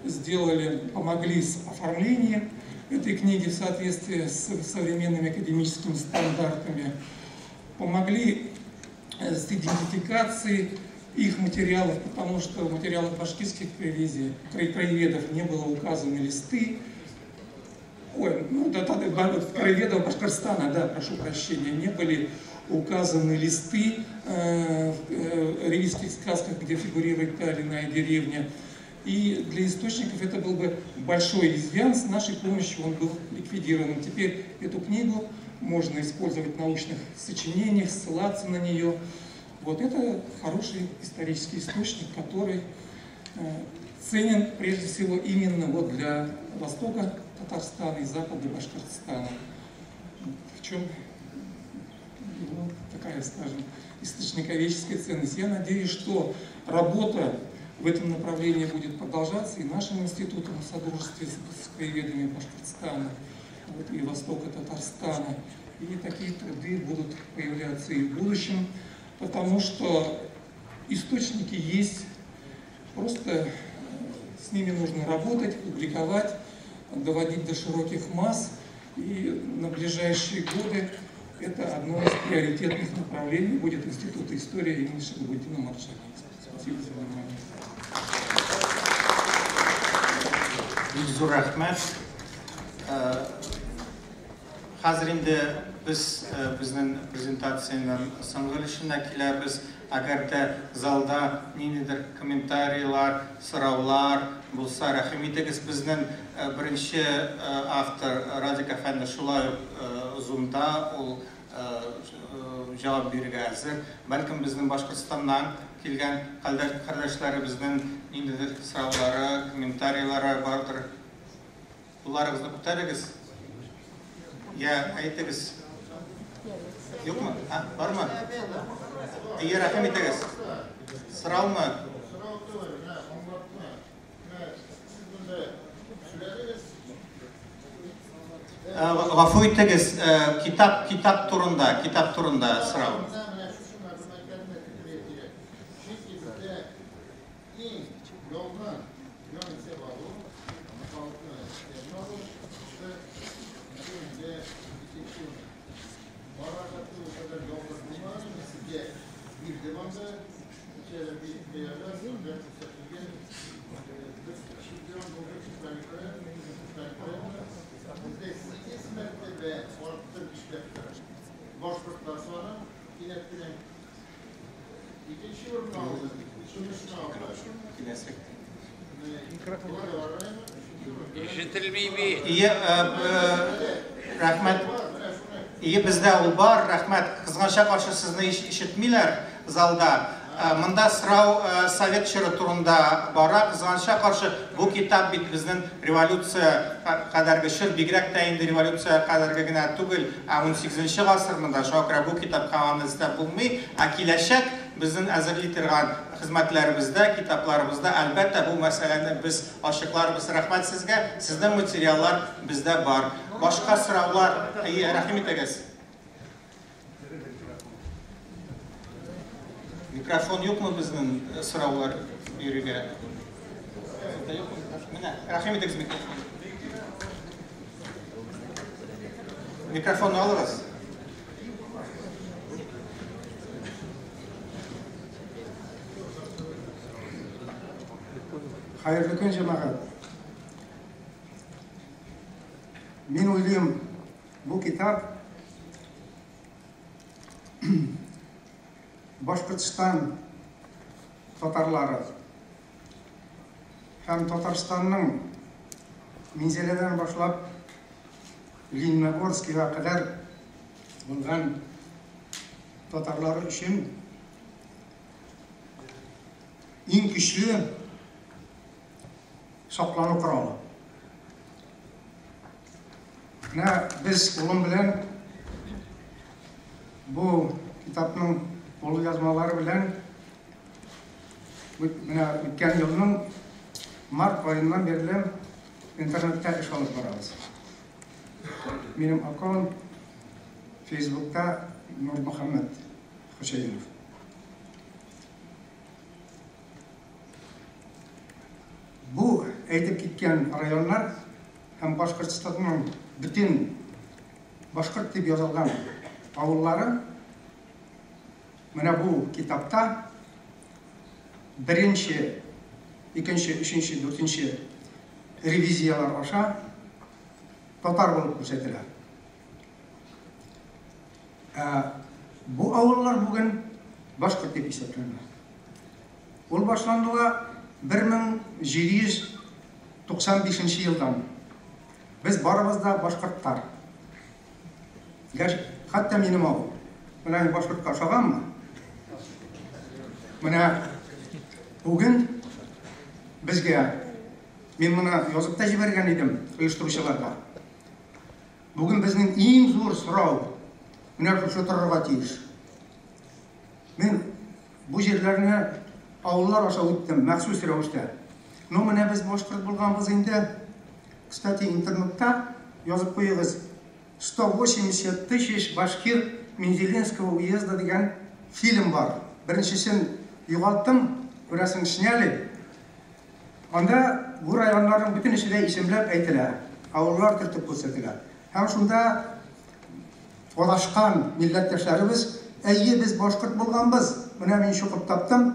сделали, помогли с оформлением этой книги в соответствии с современными академическими стандартами, помогли с идентификацией их материалов, потому что в материалах башкирских краеведов не было указаны листы. Ой, ну, да, краеведов Башкортостана, да, прошу прощения, не были указаны листы в ревизских сказках, где фигурирует та или иная деревня. И для источников это был бы большой изъян, с нашей помощью он был ликвидирован. Теперь эту книгу можно использовать в научных сочинениях, ссылаться на нее. Вот это хороший исторический источник, который ценен прежде всего именно вот для востока Татарстана и запада Башкортостана. В чем его такая, скажем, источниковедческая ценность. Я надеюсь, что работа в этом направлении будет продолжаться и нашим институтом в содружестве с краеведами Башкортостана, вот, и востока Татарстана. И такие труды будут появляться и в будущем, потому что источники есть, просто с ними нужно работать, публиковать, доводить до широких масс. И на ближайшие годы это одно из приоритетных направлений будет Института истории имени Шагабутдина Марджани. Спасибо за внимание. Зур рәхмәт. Хәзер инде без безнең презентациянең соңгы өлешенә киләбез. Әгәр дә залда ниндидер комментарийлар, сораулар булса, рәхим итегез. Безнең беренче автор Радик әфәнде шулай ук Zoom-да, ул җавап бирергә әзер. Бәлкем безнең Башкортстаннан килгән кардәшләребезнең ниндидер сораулары, комментарийлары бардыр. Кулларыгызны күтәрегез. Я әйтегез. Юкмы? А, бармы? Әйе, рәхим итегез. Сораумы? Сорау түгел, менә аңлатма. Менә сез монда сөйләдегез. Гафу итегез, китап турында сорау. Менә шушы мәгълүматларны китерергә кирәк. Чөнки бездә иң ялган ян исәп алу, халыкны исәп алу, шушы икенче урын. Барага кадәр ялгыш булмаган, сезгә бирдем анда, ничәдер бер күрсәтелгән, бер чемпион булдык бездә 8 мәртәбә арттырып эшләп тора. Башкортлар саны кинәт кенә икенче урынны алды, өченчене алды. Киләсе. Ишетелми бит. Ие, рәхмәт. Ие, бездә ул бар, рәхмәт. Кызганча каршы сезне ишетмиләр залда. Монда сорау совет чоры турында бара. Кызганча каршы бу китап бит безнең революция кадәрге чор, бигрәк тә инде революция кадәрге генә түгел, ә 18 гасыр монда. Шуңа күрә бу китапка аны эзләп булмый. Ә киләчәк безнең әзерли торган хезмәтләребездә, китапларыбызда әлбәттә бу мәсьәләне без ачыкларбыз. Рәхмәт сезгә. Сезнең материаллар бездә бар. Башка сораулар, әйе, рәхим итегез. Микрофон юкмы безнең сораулар бирергә? Менә, рәхим итегез микрофон. Микрофонны алыгыз. Хәерле көн, җәмәгать. Мин уйлыйм, бу китап Башкортстан татарлары һәм Татарстанның Минзәләдән башлап Лениногорскига кадәр булган татарлары өчен иң көчле саклану коралы. Менә без улым белән бу китапның кулъязмалары белән менә үткән елның март аеннан бирле интернетта эш алып барабыз. Минем аккаунт Фейсбукта Нурмөхәммәт Хөсәенов. Бу әйтеп киткән районнар һәм Башкортстанның бөтен башкорт дип язылган авыллары менә бу китапта беренче, икенче, өченче, дүртенче ревизиялар аша татар булып күрсәтелә. Ә бу авыллар бүген башкорт дип исәпләнә. Ул башлануга 1795 елдан. Без барыбыз да башкортлар. Хәтта минем авыл. Менә мин башкортка ошаганмы? Менә бүген безгә, мин моны язып та җибәргән идем оештыручыларга. Бүген безнең иң зур сорау менә шушы торырга тиеш. Мин бу җирләрне авыллар аша үттем, махсус рәвештә. Ну, менә без башкорт булганбыз инде. Кстати, интернетта язып куегыз. 180 тысяч башкир Мензелинского уезда дигән фильм бар. Беренчесен югалттым, күрәсең, сняли. Анда бу районнарның бөтенесе дә исемләп әйтелә, авыллар төртеп күрсәтелә. Һәм шунда адашкан милләттәшләребез, әйе, без башкорт булганбыз. Менә мин чукып таптым.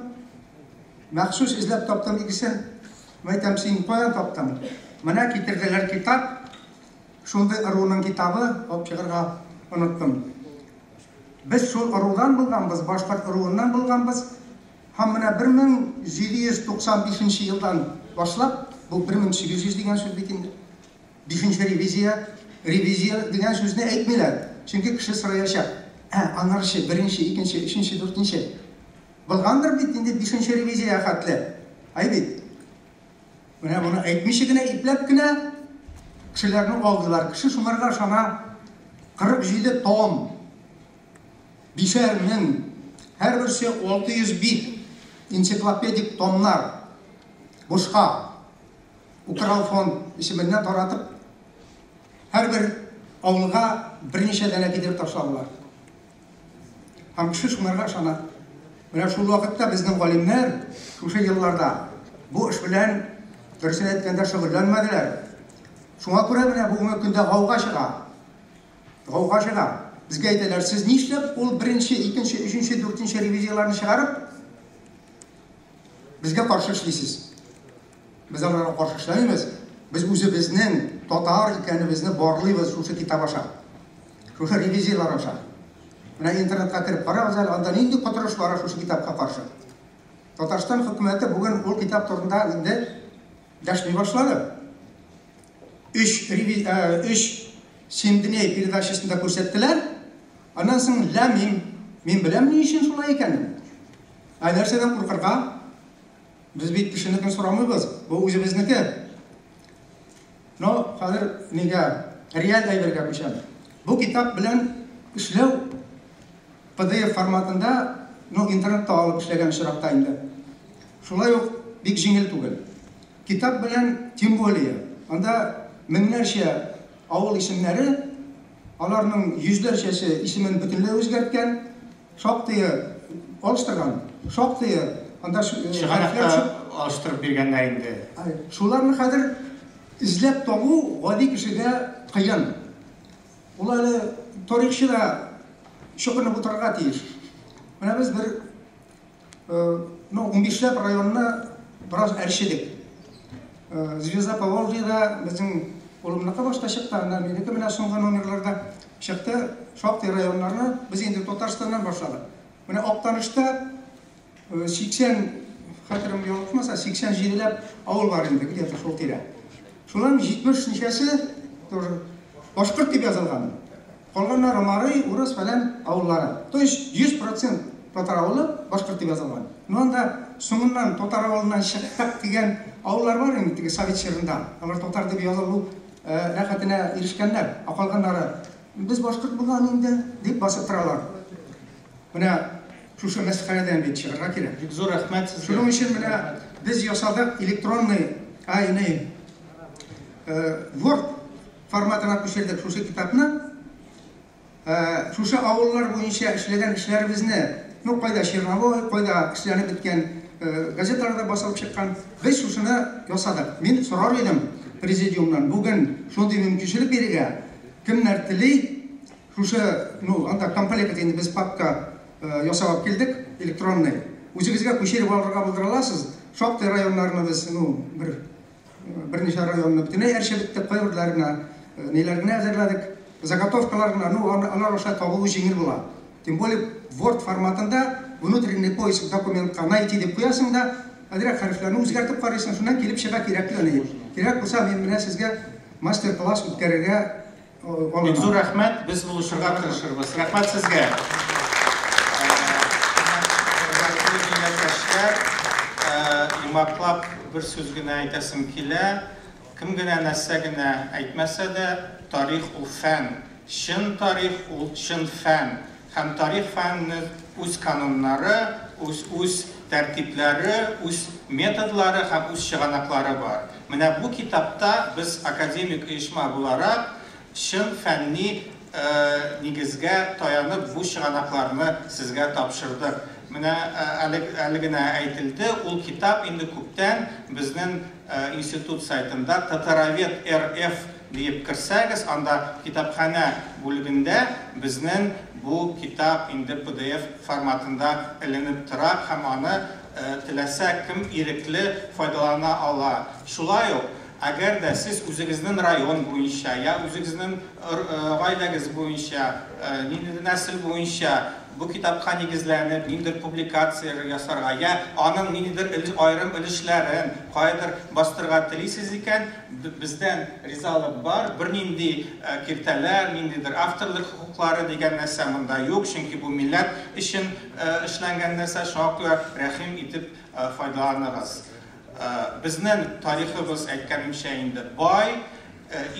Махсус эзләп таптым икесен. Мәйтәм, син каян таптың? Менә китерделәр китап. Шундый ыруның китабы, алып чыгарга оныттым. Без шул ырудан булганбыз, башкорт ыруыннан булганбыз. Һәм менә 1795 елдан башлап, бу 1800 дигән сүз бит инде. 5 ревизия, ревизия дигән сүзне әйтмиләр. Чөнки кеше сораячак. Ә, анарчы, беренче, икенче, өченче, дүртенче. Булгандыр бит инде 5 ревизия хәтле. Ай бит. Менә моны әйтмичә генә, ипләп кенә кешеләрне алдылар. Кеше шуңарга ышана. 47 том, 5 мең, һәрберсе 600 бит энциклопедик томнар бушка Украл фонд исеменнән таратып, һәрбер авылга берничә данә китереп ташладылар. Һәм кеше шуңарга ышана. Менә шул вакытта безнең галимнәр шушы елларда бу эш белән, дөресен әйткәндә, шөгыльләнмәделәр. Шуңа күрә менә бүгенге көндә гауга чыга. Гауга чыга. Безгә әйтәләр, сез нишләп ул беренче, икенче, өченче, дүртенче ревизияләрне чыгарып, безгә каршы эшлисез? Без аларга каршы эшләмибез. Без үзебезнең татар икәнебезне барлыйбыз шушы китап аша. Шушы ревизияләр аша. Менә интернетка кереп карагыз әле, анда нинди котырыш бара шушы китапка каршы. Татарстан хөкүмәте бүген ул китап турында инде дәшми башлады. 3 7 дней передачасында күрсәттеләр. Аннан соң ләмим. Мин беләм ни өчен шулай икәнен. Ә нәрсәдән куркырга? Без бит кешенекен сорамыйбыз. Бу үзебезнеке. Но хәзер нигә реаль әйбергә күчәм. Бу китап белән эшләү PDF форматында, ну, интернетта алып эшләгән очракта инде. Шулай ук бик җиңел түгел. Китап белән тем более. Анда меңнәрчә авыл исемнәре, аларның йөзләрчәсе исемен бөтенләй үзгәрткән, шактые алыштырган, шактые анда Чыганакта алыштырып биргәннәр инде. Шуларны хәзер эзләп табу гади кешегә кыен. Ул әле тарихчы да чокынып утырырга тиеш. Менә без бер, ну, 15ләп районны бераз әрчедек. Звезда Поволжьеда безнең улымныкы башта чыкты, аннан минеке менә соңгы номерларда чыкты. Шактый районнарны без инде Татарстаннан башладык. Менә Актанышта 80, хәтерем ялгышмаса, 87ләп авыл бар инде, где-то шул тирә. Шуларның 70 ничәсе тоже башкорт дип язылган. Калганнары мари, урыс фәлән авыллары. То есть 100% татар авылы башкорт дип язылган. Ну анда соңыннан татар авылыннан чыктык дигән авыллар бар инде теге совет чорында. Алар татар дип язылу рәхәтенә ирешкәннәр. Ә калганнары без башкорт булган инде дип басып торалар. Менә шушы мәсхәрәдән бит чыгарга кирәк. Бик зур рәхмәт сезгә. Шуның өчен менә без ясадык электронный, ай, Word форматына күчердек шушы китапны. Шушы авыллар буенча эшләгән эшләребезне, ну кайда черновой, кайда эшләнеп беткән газеталарда басылып чыккан, без шушыны ясадык. Мин сорар идем президиумнан, бүген шундый мөмкинчелек бирергә, кемнәр тели, шушы, ну, анда комплект инде без папка ясап алып килдек, электронный. Үзегезгә күчереп алырга булдыра аласыз. Шактый районнарны без, ну, берничә районны бөтенләй әрчеп беттек, кайберләренә ниләр генә әзерләдек, заготовкалар гына, ну, алар аша табылу җиңел була. Тем более Word форматында внутренний поиск документка найти дип куясың да, әзрәк хәрефләрне үзгәртеп карыйсың, шуннан килеп чыга кирәкле ни. Кирәк булса, мин менә сезгә мастер-класс үткәрергә алынам. Бик зур рәхмәт, без булышырга тырышырбыз. Рәхмәт сезгә. Хөрмәтле милләттәшләр, йомгаклап бер сүз генә әйтәсем килә. Кем генә нәрсә генә әйтмәсә дә, тарих ул фән. Чын тарих ул чын фән. Һәм тарих фәненең үз кануннары, үз тәртипләре, үз методлары һәм үз чыганаклары бар. Менә бу китапта без академик оешма буларак чын фәнни нигезгә таянып бу чыганакларны сезгә тапшырдык. Менә әле генә әйтелде, ул китап инде күптән безнең институт сайтында Татаровед РФ диеп керсәгез, анда китапханә бүлегендә безнең бу китап инде PDF форматында эленеп тора һәм аны теләсә кем ирекле файдалана ала. Шулай ук, әгәр дә сез үзегезнең район буенча, я үзегезнең гаиләгез буенча, ниндидер нәсел буенча бу китапка нигезләнеп, ниндидер публикация ясарга, я аның ниндидер аерым өлешләрен каядыр бастырырга телисез икән, бездән ризалык бар, бернинди киртәләр, ниндидер авторлык хокуклары дигән нәрсә монда юк, чөнки бу милләт өчен эшләнгән нәрсә, шуңа күрә рәхим итеп файдаланыгыз. Безнең тарихыбыз, әйткәнемчә инде, бай,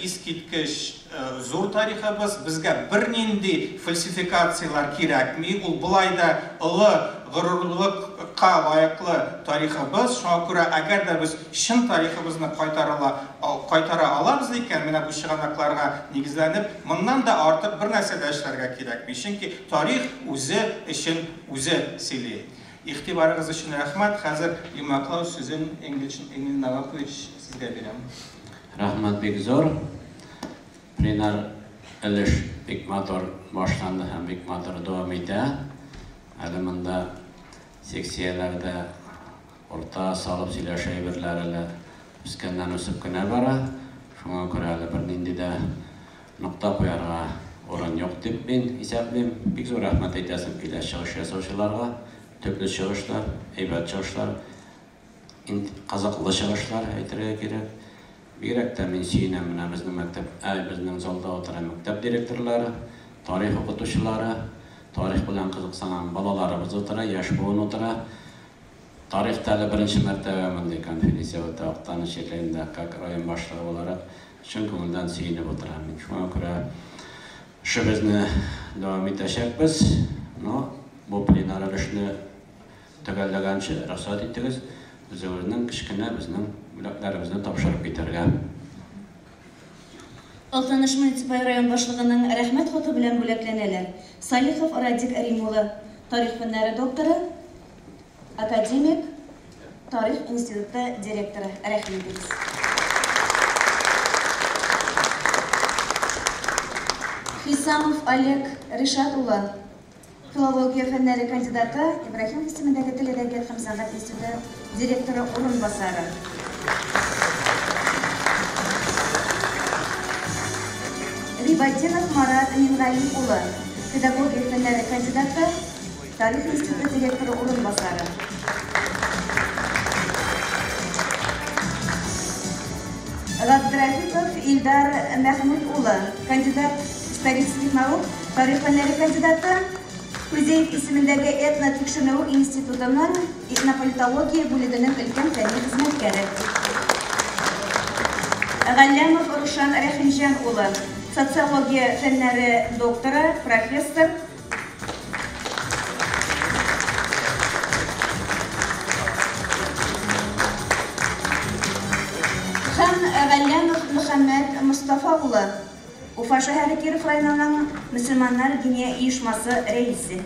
искиткеч зур тарихыбыз, безгә бернинди фальсификацияләр кирәкми, ул болай да олы горурлыкка лаеклы тарихыбыз, шуңа күрә әгәр дә без чын тарихыбызны кайтара алабыз икән, менә бу чыганакларга нигезләнеп, моннан да артык бер нәрсә дә эшләргә кирәкми, чөнки тарих үзе өчен үзе сөйли. Игътибарыгыз өчен рәхмәт. Хәзер йомгаклау сүзен Энгель Навапович сезгә бирәм. Рәхмәт бик зур. Пленар өлеш бик матур башланды һәм бик матур дәвам итә. Әле монда секцияләрдә урта салып сөйләшә әйберләр әле үскәннән үсеп кенә бара. Шуңа күрә әле бернинди дә нокта куярга урын юк дип мин исәплим. Бик зур рәхмәт әйтәсем килә чыгыш ясаучыларга. Төпле чыгышлар, әйбәт чыгышлар, кызыклы чыгышлар әйтергә кирәк. Бигрәк тә мин сөенәм, менә безнең мәктәп, безнең залда утыра мәктәп директорлары, тарих укытучылары, тарих белән кызыксынган балаларыбыз утыра, яшь буын утыра. Тарихта әле беренче мәртәбә мондый конференция үтә Актаныш җирлегендә, как район башлыгы буларак чын күңелдән сөенеп утырам мин. Шуңа күрә эшебезне дәвам итәчәкбез. Но бу пленар өлешне төгәлләгәнче рөхсәт итегез, үзебезнең кечкенә безнең бүләкләребезне тапшырып китәргә. Актаныш муниципаль район башлыгының рәхмәт хаты белән бүләкләнәләр. Салихов Радик Рим улы, тарих фәннәре докторы, академик, тарих институты директоры. Рәхим итегез. Хисамов Олег Ришат улы, филология фәннәре кандидаты, Ибраһим исемендәге тел, әдәбият һәм сәнгать институты директоры урынбасары. Рибатинов Марат Мингали улы, педагогия фәннәре кандидаты, тарих институты директоры урынбасары. Габдрафиков Илдар Мәхмүт улы, кандидат исторических наук, тарих фәннәре кандидаты, Кузеев исемендәге этно-тикшеренү институтының этнополитология бүлегенең өлкән фәнни хезмәткәре. Галләмов Рушан Рәхимҗан улы, социология фәннәре докторы, профессор, Һәм Галләмов Мөхәммәт Мостафа улы, Уфа шәһәре Киров районының мөселманнар диния оешмасы рәисе.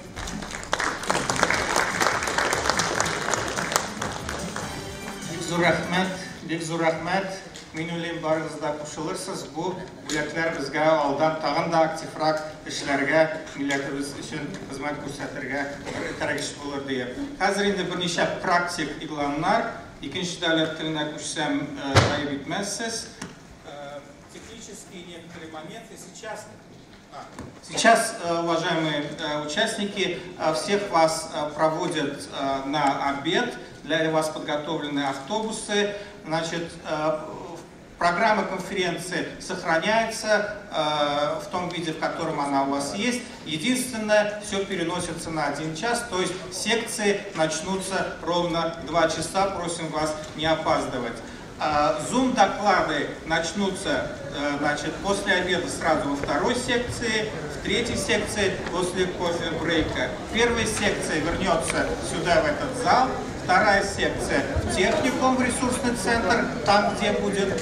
Бик зур рәхмәт, бик зур рәхмәт. Мин уйлыйм, барыгыз да кушылырсыз. Бу бүләкләр безгә алдан тагын да активрак эшләргә, милләтебез өчен хезмәт күрсәтергә бер этәргеч булыр диеп. Хәзер инде берничә практик игъланнар. Икенче дәүләт теленә күчсәм, гаеп итмәссез. Технические некоторые моменты. Сейчас, уважаемые участники, всех вас проводят на обед. Для вас подготовлены автобусы. Значит, программа конференции сохраняется в том виде, в котором она у вас есть. Единственное, все переносится на 1 час, то есть секции начнутся ровно 2 часа. Просим вас не опаздывать. Зум-доклады начнутся, значит, после обеда сразу во второй секции, в третьей секции после кофе-брейка. Первая секция вернется сюда, в этот зал, вторая секция в техникум, в ресурсный центр, там, где будет